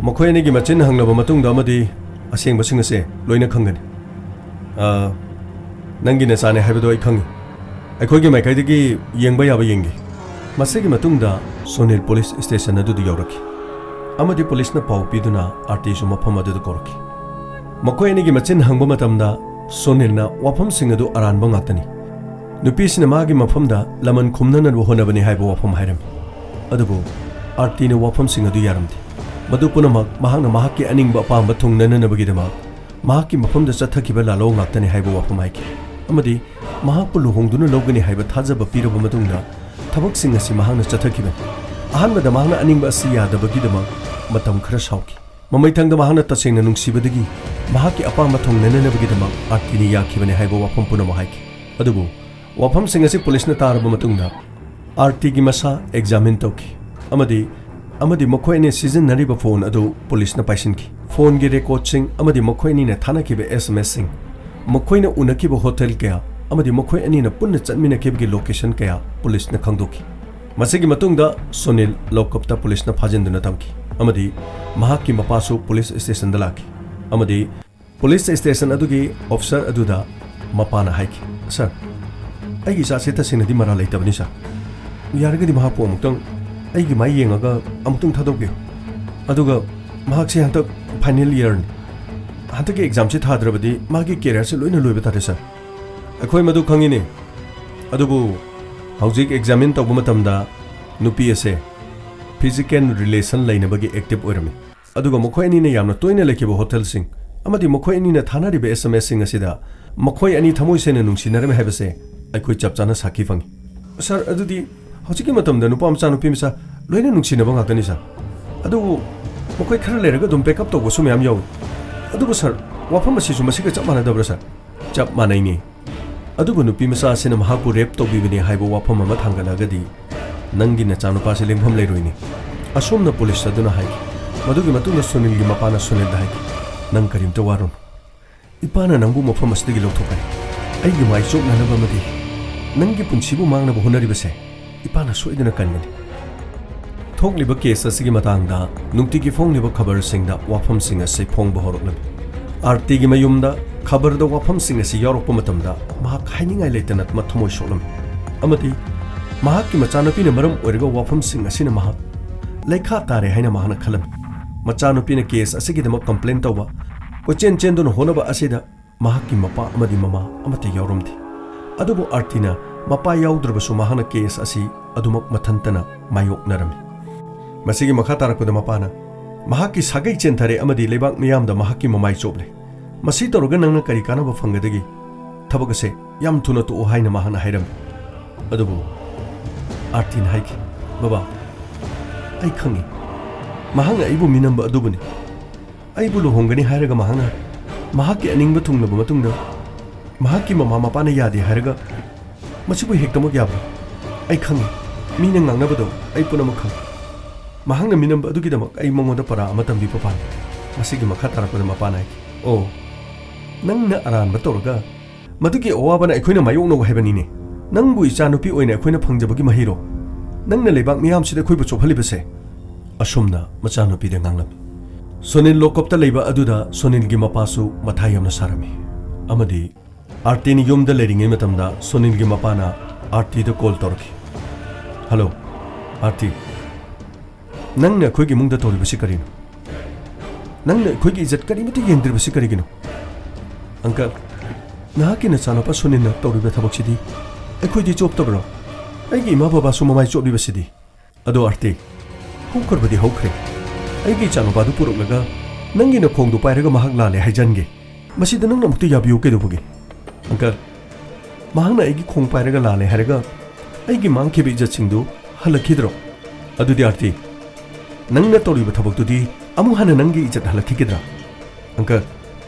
ꯃꯈꯣꯏ ꯑꯅꯤꯒꯤ ꯃꯆꯤꯟ ꯍꯪꯂꯕ ꯃꯇꯨꯡꯗ ꯑꯃꯗꯤ ꯑꯁꯦꯡꯕꯁꯤꯡ ꯑꯁꯦ ꯂꯣꯏꯅ ꯈꯪꯒꯅꯤ꯫" "ꯑꯥ, ꯅꯪꯒꯤ ꯅꯆꯥꯅꯦ ꯍꯥꯏꯕꯗꯣ ꯑꯩ ꯈꯪꯏ꯫ ꯑꯩꯈꯣꯏꯒꯤ ꯃꯥꯏꯀꯩꯗꯒꯤ ꯌꯦꯡꯕ ꯌꯥꯕ ꯌꯦꯡꯒꯦ꯫" ꯃꯁꯤꯒꯤ ꯃꯇꯨꯡꯗ ꯁꯨꯅꯤꯜ ꯄꯨꯂꯤꯁ ꯁ꯭ꯇꯦꯁꯟ ꯑꯗꯨꯗ ꯌꯧꯔꯛꯈꯤ, ꯑꯃꯗꯤ ꯄꯨꯂꯤꯁꯅ ꯄꯥꯎ ꯄꯤꯗꯨꯅ ꯑꯥꯔꯇꯤꯁꯨ ꯃꯐꯝ ꯑꯗꯨꯗ ꯀꯧꯔꯛꯈꯤ꯫ ꯃꯈꯣꯏ ꯑꯅꯤꯒꯤ ꯃꯆꯤꯟ ꯍꯪꯕ ꯃꯇꯝꯗ ꯁꯨꯅꯤꯜꯅ ꯋꯥꯐꯝꯁꯤꯡ ꯑꯗꯨ ꯑꯔꯥꯟꯕ ꯉꯥꯛꯇꯅꯤ꯫ ꯅꯨꯄꯤꯁꯤꯅ ꯃꯥꯒꯤ ꯃꯐꯝꯗ ꯂꯃꯟ ꯈꯨꯝꯅꯅꯕ ꯍꯣꯠꯅꯕꯅꯤ ꯍꯥꯏꯕ ꯋꯥꯐꯝ ꯍꯥꯏꯔꯝꯃꯤ꯫ ꯑꯗꯨꯕꯨ ꯑꯥꯔꯇꯤꯅ ꯋꯥꯐꯝꯁꯤꯡ ꯑꯗꯨ ꯌꯥꯔꯝꯗꯦ꯫ ꯃꯗꯨ ꯄꯨꯝꯅꯃꯛ ꯃꯍꯥꯛꯅ ꯃꯍꯥꯛꯀꯤ ꯑꯅꯤꯡꯕ ꯑꯄꯥꯝꯕ ꯊꯨꯡꯅꯅꯅꯕꯒꯤꯗꯃꯛ ꯃꯍꯥꯛꯀꯤ ꯃꯐꯝꯗ ꯆꯠꯊꯈꯤꯕ ꯂꯥꯂꯧ ꯉꯥꯛꯇꯅꯤ ꯍꯥꯏꯕ ꯋꯥꯐꯝ ꯍꯥꯏꯈꯤ, ꯑꯃꯗꯤ ꯃꯍꯥꯛꯄꯨ ꯂꯨꯍꯣꯡꯗꯨꯅ ꯂꯧꯒꯅꯤ ꯍꯥꯏꯕ ꯊꯥꯖꯕ ꯄꯤꯔꯕ ꯃꯇꯨꯡꯗ ꯊꯕꯛꯁꯤꯡ ꯑꯁꯤ ꯃꯍꯥꯛꯅ ꯆꯠꯊꯈꯤꯕꯅꯤ꯫ ꯑꯍꯥꯟꯕꯗ ꯃꯍꯥꯛꯅ ꯑꯅꯤꯡꯕ ꯑꯁꯤ ꯌꯥꯗꯕꯒꯤꯗꯃꯛ ꯃꯇꯝ ꯈꯔ ꯁꯥꯎꯈꯤ꯫ ꯃꯃꯩꯊꯪꯗ ꯃꯍꯥꯛꯅ ꯇꯁꯦꯡꯅ ꯅꯨꯡꯁꯤꯕꯗꯒꯤ ꯃꯍꯥꯛꯀꯤ ꯑꯄꯥꯝꯕ ꯊꯨꯡꯅꯅꯅꯕꯒꯤꯗꯃꯛ ꯑꯥꯔꯇꯤꯅ ꯌꯥꯈꯤꯕꯅꯤ ꯍꯥꯏꯕ ꯋꯥꯐꯝ ꯄꯨꯝꯅꯃꯛ ꯍꯥꯏꯈꯤ꯫ ꯑꯗꯨꯕꯨ ꯋꯥꯐꯝꯁꯤꯡ ꯑꯁꯤ ꯄꯨꯂꯤꯁꯅ ꯇꯥꯔꯕ ꯃꯇꯨꯡꯗ ꯑꯥꯔꯇꯤꯒꯤ ꯃꯁꯥ ꯑꯦꯛꯖꯥꯃꯤꯟ ꯇꯧꯈꯤ, ꯑꯃꯗꯤ, ꯑꯃꯗꯤ ꯃꯈꯣꯏ ꯑꯅꯤ ꯁꯤꯖꯤꯟꯅꯔꯤꯕ ꯐꯣꯟ ꯑꯗꯨ ꯄꯨꯂꯤꯁꯅ ꯄꯥꯏꯁꯤꯟꯈꯤ꯫ ꯐꯣꯟꯒꯤ ꯔꯦꯀꯣꯔꯗꯁꯤꯡ ꯑꯃꯗꯤ ꯃꯈꯣꯏ ꯑꯅꯤꯅ ꯊꯥꯅꯈꯤꯕ ꯑꯦꯁ ꯑꯦꯝ ꯑꯦꯁꯁꯤꯡ, ꯃꯈꯣꯏꯅ ꯎꯅꯈꯤꯕ ꯍꯣꯇꯦꯜ ꯀꯌꯥ, ꯑꯃꯗꯤ ꯃꯈꯣꯏ ꯑꯅꯤꯅ ꯄꯨꯟꯅ ꯆꯠꯃꯤꯟꯅꯈꯤꯕꯒꯤ ꯂꯣꯀꯦꯁꯟ ꯀꯌꯥ ꯄꯨꯂꯤꯁꯅ ꯈꯪꯗꯣꯛꯈꯤ꯫ ꯃꯁꯤꯒꯤ ꯃꯇꯨꯡꯗ ꯁꯨꯅꯤꯜ ꯂꯣꯀꯞꯇ ꯄꯨꯂꯤꯁꯅ ꯐꯥꯖꯤꯟꯗꯨꯅ ꯊꯝꯈꯤ, ꯑꯃꯗꯤ ꯃꯍꯥꯛꯀꯤ ꯃꯄꯥꯁꯨ ꯄꯨꯂꯤꯁ ꯁ꯭ꯇꯦꯁꯟꯗ ꯂꯥꯛꯈꯤ, ꯑꯃꯗꯤ ꯄꯨꯂꯤꯁ ꯁ꯭ꯇꯦꯁꯟ ꯑꯗꯨꯒꯤ ꯑꯣꯐꯤꯁꯔ ꯑꯗꯨꯗ ꯃꯄꯥꯅ ꯍꯥꯏꯈꯤ, "ꯁꯔ, ꯑꯩꯒꯤ ꯏꯆꯥꯁꯦ ꯇꯁꯦꯡꯅꯗꯤ ꯃꯔꯥꯜ ꯂꯩꯇꯕꯅꯤ, ꯁꯔ꯫ ꯌꯥꯔꯒꯗꯤ ꯃꯍꯥꯛꯄꯨ ꯑꯃꯨꯛꯇꯪ ꯑꯩꯒꯤ ꯃꯥꯏ ꯌꯦꯡꯉꯒ ꯑꯃꯨꯛꯇꯪ ꯊꯥꯗꯣꯛꯄꯤꯌꯨ꯫ ꯑꯗꯨꯒ ꯃꯍꯥꯛꯁꯦ ꯍꯟꯗꯛ ꯐꯥꯏꯅꯦꯜ ꯏꯌꯔꯅꯤ꯫ ꯍꯟꯗꯛꯀꯤ ꯑꯦꯛꯖꯥꯝꯁꯤ ꯊꯥꯗ꯭ꯔꯕꯗꯤ ꯃꯥꯒꯤ ꯀꯦꯔꯤꯌꯔꯁꯦ ꯂꯣꯏꯅ ꯂꯣꯏꯕ ꯇꯥꯔꯦ, ꯁꯥꯔ꯫ ꯑꯩꯈꯣꯏ ꯃꯗꯨ ꯈꯪꯉꯤꯅꯦ꯫ ꯑꯗꯨꯕꯨ ꯍꯧꯖꯤꯛ ꯑꯦꯛꯖꯥꯃꯤꯟ ꯇꯧꯕ ꯃꯇꯝꯗ ꯅꯨꯄꯤ ꯑꯁꯦ ꯐꯤꯖꯤꯀꯦꯜ ꯔꯤꯂꯦꯁꯟ ꯂꯩꯅꯕꯒꯤ ꯑꯦꯛꯇꯤꯚ ꯑꯣꯏꯔꯝꯃꯤ꯫ ꯑꯗꯨꯒ ꯃꯈꯣꯏ ꯑꯅꯤꯅ ꯌꯥꯝꯅ ꯇꯣꯏꯅ ꯂꯩꯈꯤꯕ ꯍꯣꯇꯦꯜꯁꯤꯡ ꯑꯃꯗꯤ ꯃꯈꯣꯏ ꯑꯅꯤꯅ ꯊꯥꯅꯔꯤꯕ ꯑꯦꯁ ꯑꯦꯝ ꯑꯦꯁꯁꯤꯡ ꯑꯁꯤꯗ ꯃꯈꯣꯏ ꯑꯅꯤ ꯊꯃꯣꯏ ꯁꯦꯡꯅ ꯅꯨꯡꯁꯤꯅꯔꯝꯃꯤ ꯍꯥꯏꯕꯁꯦ ꯑꯩꯈꯣꯏ ꯆꯞ ꯆꯥꯅ ꯁꯥꯈꯤ ꯐꯪꯉꯤ꯫ ꯁꯥꯔ, ꯑꯗꯨꯗꯤ ꯍꯧꯖꯤꯛꯀꯤ ꯃꯇꯝꯗ ꯅꯨꯄꯥ ꯃꯆꯥ ꯅꯨꯄꯤ ꯃꯆꯥ ꯂꯣꯏꯅ ꯅꯨꯡꯁꯤꯅꯕ ꯉꯥꯛꯇꯅꯤ, ꯁꯥꯔ꯫ ꯑꯗꯨꯕꯨ ꯃꯈꯣꯏ ꯈꯔ ꯂꯩꯔꯒ ꯑꯗꯨꯝ ꯕ꯭ꯔꯦꯛꯑꯞ ꯇꯧꯕꯁꯨ ꯃꯌꯥꯝ ꯌꯥꯎꯏ꯫ ꯑꯗꯨꯕꯨ ꯁꯥꯔ, ꯋꯥꯐꯝ ꯑꯁꯤꯁꯨ ꯃꯁꯤꯒ ꯆꯞ ꯃꯥꯟꯅꯗꯕ꯭ꯔꯥ, ꯁꯥꯔ? ꯆꯞ ꯃꯥꯟꯅꯩꯅꯦ꯫ ꯑꯗꯨꯕꯨ ꯅꯨꯄꯤ ꯃꯆꯥ ꯑꯁꯤꯅ ꯃꯍꯥꯛꯄꯨ ꯔꯦꯞ ꯇꯧꯕꯤꯕꯅꯤ ꯍꯥꯏꯕ ꯋꯥꯐꯝ ꯑꯃ ꯊꯥꯡꯒꯠꯂꯛꯑꯒꯗꯤ ꯅꯪꯒꯤ ꯅꯆꯥꯅꯨꯄꯥꯁꯤ ꯂꯦꯡꯐꯝ ꯂꯩꯔꯣꯏꯅꯦ꯫ ꯑꯁꯣꯝꯅ ꯄꯨꯂꯤꯁ ꯑꯗꯨꯅ ꯍꯥꯏꯈꯤ꯫ ꯃꯗꯨꯒꯤ ꯃꯇꯨꯡꯗ ꯁꯨꯅꯤꯜꯒꯤ ꯃꯄꯥꯅ ꯁꯨꯅꯤꯜꯗ ꯍꯥꯏꯈꯤ, "ꯅꯪ ꯀꯔꯤꯝꯇ ꯋꯥꯔꯨꯅꯨ꯫ ꯏꯄꯥꯅ ꯅꯪꯕꯨ ꯃꯐꯝ ꯑꯁꯤꯗꯒꯤ ꯂꯧꯊꯣꯛꯀꯅꯤ꯫ ꯑꯩꯒꯤ ꯃꯥꯏ ꯆꯣꯞꯅꯅꯕ ꯑꯃꯗꯤ ꯅꯪꯒꯤ ꯄꯨꯟꯁꯤꯕꯨ ꯃꯥꯡꯅꯕ ꯍꯣꯠꯅꯔꯤꯕꯁꯦ ꯏꯄꯥꯅ ꯁꯣꯏꯗꯅ ꯀꯟꯒꯅꯤ꯫" ꯊꯣꯛꯂꯤꯕ ꯀꯦꯁ ꯑꯁꯤꯒꯤ ꯃꯇꯥꯡꯗ ꯅꯨꯡꯇꯤꯒꯤ ꯐꯣꯡꯂꯤꯕ ꯈꯕꯔꯁꯤꯡꯗ ꯋꯥꯐꯝꯁꯤꯡ ꯑꯁꯤ ꯐꯣꯡꯕ ꯍꯧꯔꯛꯂꯝꯃꯤ꯫ ꯑꯥꯔꯇꯤꯒꯤ ꯃꯌꯨꯝꯗ ꯈꯕꯔꯗ ꯋꯥꯐꯝꯁꯤꯡ ꯑꯁꯤ ꯌꯥꯎꯔꯛꯄ ꯃꯇꯝꯗ ꯃꯍꯥꯛ ꯍꯥꯏꯅꯤꯡꯉꯥꯏ ꯂꯩꯇꯅ ꯃꯊꯃꯣꯏ ꯁꯣꯛꯂꯝꯃꯤ ꯑꯃꯗꯤ ꯃꯍꯥꯛꯀꯤ ꯃꯆꯥꯅꯨꯄꯤꯅ ꯃꯔꯝ ꯑꯣꯏꯔꯒ ꯋꯥꯐꯝꯁꯤꯡ ꯑꯁꯤꯅ ꯃꯍꯥꯛ ꯂꯩꯈꯥ ꯇꯥꯔꯦ ꯍꯥꯏꯅ ꯃꯍꯥꯛꯅ ꯈꯜꯂꯝꯃꯤ꯫ ꯃꯆꯥꯅꯨꯄꯤꯅ ꯀꯦꯁ ꯑꯁꯤꯒꯤꯗꯃꯛ ꯀꯝꯄ꯭ꯂꯦꯟ ꯇꯧꯕ, ꯀꯣꯏꯆꯦꯟ ꯆꯦꯟꯗꯨꯅ ꯍꯣꯠꯅꯕ ꯑꯁꯤꯗ ꯃꯍꯥꯛꯀꯤ ꯃꯄꯥ ꯑꯃꯗꯤ ꯃꯃꯥ ꯑꯃꯠꯇ ꯌꯥꯎꯔꯝꯗꯦ꯫ ꯑꯗꯨꯕꯨ ꯑꯥꯔꯇꯤꯅ ꯃꯄꯥ ꯌꯥꯎꯗ꯭ꯔꯕꯁꯨ ꯃꯍꯥꯛꯅ ꯀꯦꯁ ꯑꯁꯤ ꯑꯗꯨꯃꯛ ꯃꯊꯟꯇꯅ ꯃꯥꯌꯣꯛꯅꯔꯝꯃꯤ꯫ ꯃꯁꯤꯒꯤ ꯃꯈꯥ ꯇꯥꯔꯛꯄꯗ ꯃꯄꯥꯅ ꯃꯍꯥꯛꯀꯤ ꯁꯥꯒꯩ ꯆꯦꯟꯊꯔꯦ ꯑꯃꯗꯤ ꯂꯩꯕꯥꯛ ꯃꯤꯌꯥꯝꯗ ꯃꯍꯥꯛꯀꯤ ꯃꯃꯥꯏ ꯆꯣꯞꯂꯦ꯫ ꯃꯁꯤ ꯇꯧꯔꯒ ꯅꯪꯅ ꯀꯔꯤ ꯀꯥꯟꯅꯕ ꯐꯪꯒꯗꯒꯦ? ꯊꯕꯛ ꯑꯁꯦ ꯌꯥꯝ ꯊꯨꯅ ꯇꯣꯛꯑꯣ ꯍꯥꯏꯅ ꯃꯍꯥꯛꯅ ꯍꯥꯏꯔꯝꯃꯤ꯫ ꯑꯗꯨꯕꯨ ꯑꯥꯔꯇꯤꯅ ꯍꯥꯏꯈꯤ, "ꯕꯕꯥ, ꯑꯩ ꯈꯪꯏ꯫ ꯃꯍꯥꯛꯅ ꯑꯩꯕꯨ ꯃꯤꯅꯝꯕ ꯑꯗꯨꯕꯨꯅꯤ꯫ ꯑꯩꯕꯨ ꯂꯨꯍꯣꯡꯒꯅꯤ ꯍꯥꯏꯔꯒ ꯃꯍꯥꯛꯅ ꯃꯍꯥꯛꯀꯤ ꯑꯅꯤꯡꯕ ꯊꯨꯡꯂꯕ ꯃꯇꯨꯡꯗ ꯃꯍꯥꯛꯀꯤ ꯃꯃꯥ ꯃꯄꯥꯅ ꯌꯥꯗꯦ ꯍꯥꯏꯔꯒ ꯃꯁꯤꯕꯨ ꯍꯦꯛꯇꯃꯛ ꯌꯥꯕ꯭ꯔꯥ? ꯑꯩ ꯈꯪꯏ꯫ ꯃꯤꯅ ꯉꯥꯡꯅꯕꯗꯣ ꯑꯩ ꯄꯨꯝꯅꯃꯛ ꯈꯪꯏ꯫ ꯃꯍꯥꯛꯅ ꯃꯤꯅꯝꯕ ꯑꯗꯨꯒꯤꯗꯃꯛ ꯑꯩ ꯃꯉꯣꯟꯗ ꯄꯔꯥ ꯑꯃ ꯇꯝꯕꯤꯕ ꯄꯥꯝꯃꯤ꯫" ꯃꯁꯤꯒꯤ ꯃꯈꯥ ꯇꯥꯔꯛꯄꯗ ꯃꯄꯥꯅ ꯍꯥꯏꯈꯤ, "ꯑꯣ, ꯅꯪꯅ ꯑꯔꯥꯟꯕ ꯇꯧꯔꯒ ꯃꯗꯨꯒꯤ ꯑꯋꯥꯕꯅ ꯑꯩꯈꯣꯏꯅ ꯃꯥꯌꯣꯛꯅꯧ ꯍꯥꯏꯕꯅꯤꯅꯦ꯫ ꯅꯪꯕꯨ ꯏꯆꯥꯅꯨꯄꯤ ꯑꯣꯏꯅ ꯑꯩꯈꯣꯏꯅ ꯐꯪꯖꯕꯒꯤ ꯃꯍꯩꯔꯣ? ꯅꯪꯅ ꯂꯩꯕꯥꯛ ꯃꯤꯌꯥꯝꯁꯤꯗ ꯑꯩꯈꯣꯏꯕꯨ ꯆꯣꯞꯍꯜꯂꯤꯕꯁꯦ?" ꯑꯁꯨꯝꯅ ꯃꯆꯥꯅꯨꯄꯤꯗ ꯉꯥꯡꯂꯝꯃꯤ꯫ ꯁꯨꯅꯤꯜ ꯂꯣꯀꯞꯇ ꯂꯩꯕ ꯑꯗꯨꯗ ꯁꯨꯅꯤꯜꯒꯤ ꯃꯄꯥꯁꯨ ꯃꯊꯥ ꯌꯥꯝꯅ ꯁꯥꯔꯝꯃꯤ ꯑꯃꯗꯤ ꯑꯥꯔꯇꯤꯅ ꯌꯨꯝꯗ ꯂꯩꯔꯤꯉꯩ ꯃꯇꯝꯗ ꯁꯨꯅꯤꯜꯒꯤ ꯃꯄꯥꯅ ꯑꯥꯔꯇꯤꯗ ꯀꯣꯜ ꯇꯧꯔꯛꯈꯤ꯫ "ꯍꯜꯂꯣ, ꯑꯥꯔꯇꯤ, ꯅꯪꯅ ꯑꯩꯈꯣꯏꯒꯤ ꯏꯃꯨꯡꯗ ꯇꯧꯔꯤꯕꯁꯤ ꯀꯔꯤꯅꯣ? ꯅꯪꯅ ꯑꯩꯈꯣꯏꯒꯤ ꯏꯖꯠ ꯀꯔꯤꯃꯠꯇ ꯌꯦꯡꯗ꯭ꯔꯤꯕꯁꯤ ꯀꯔꯤꯒꯤꯅꯣ? ꯑꯪꯀꯜ, ꯅꯍꯥꯛꯀꯤ ꯅꯆꯥꯅꯨꯄꯥ ꯁꯨꯅꯤꯜꯅ ꯇꯧꯔꯤꯕ ꯊꯕꯛꯁꯤꯗꯤ ꯑꯩꯈꯣꯏꯗꯤ ꯆꯣꯞꯇꯕ꯭ꯔꯣ? ꯑꯩꯒꯤ ꯏꯃꯥ ꯕꯕꯥꯁꯨ ꯃꯃꯥꯏ ꯆꯣꯠꯂꯤꯕꯁꯤꯗꯤ꯫ ꯑꯗꯣ ꯑꯥꯔꯇꯤ, ꯍꯧꯈ꯭ꯔꯕꯗꯤ ꯍꯧꯈ꯭ꯔꯦ꯫ ꯑꯩꯒꯤ ꯏꯆꯥꯅꯨꯄꯥꯗꯨ ꯄꯨꯔꯛꯂꯒ ꯅꯪꯒꯤ ꯅꯈꯣꯡꯗꯣ ꯄꯥꯏꯔꯒ ꯃꯍꯥꯛ ꯂꯥꯜꯂꯦ ꯍꯥꯏꯖꯟꯒꯦ꯫ ꯃꯁꯤꯗ ꯅꯪꯅ ꯑꯃꯨꯛꯇ ꯌꯥꯕꯤꯌꯨ ꯀꯩꯗꯧꯕꯒꯤ? ꯑꯪꯀꯜ, ꯃꯍꯥꯛꯅ ꯑꯩꯒꯤ ꯈꯣꯡ ꯄꯥꯏꯔꯒ ꯂꯥꯜꯂꯦ ꯍꯥꯏꯔꯒ ꯑꯩꯒꯤ ꯃꯥꯡꯈꯤꯕ ꯏꯖꯠꯁꯤꯡꯗꯨ ꯍꯜꯂꯛꯈꯤꯗ꯭ꯔꯣ? ꯑꯗꯨꯗꯤ ꯑꯥꯔꯇꯤ, ꯅꯪꯅ ꯇꯧꯔꯤꯕ ꯊꯕꯛꯇꯨꯗꯤ ꯑꯃꯨꯛ ꯍꯟꯅ ꯅꯪꯒꯤ ꯏꯖꯠ ꯍꯜꯂꯛꯈꯤꯒꯗ꯭ꯔꯥ? ꯑꯪꯀꯜ,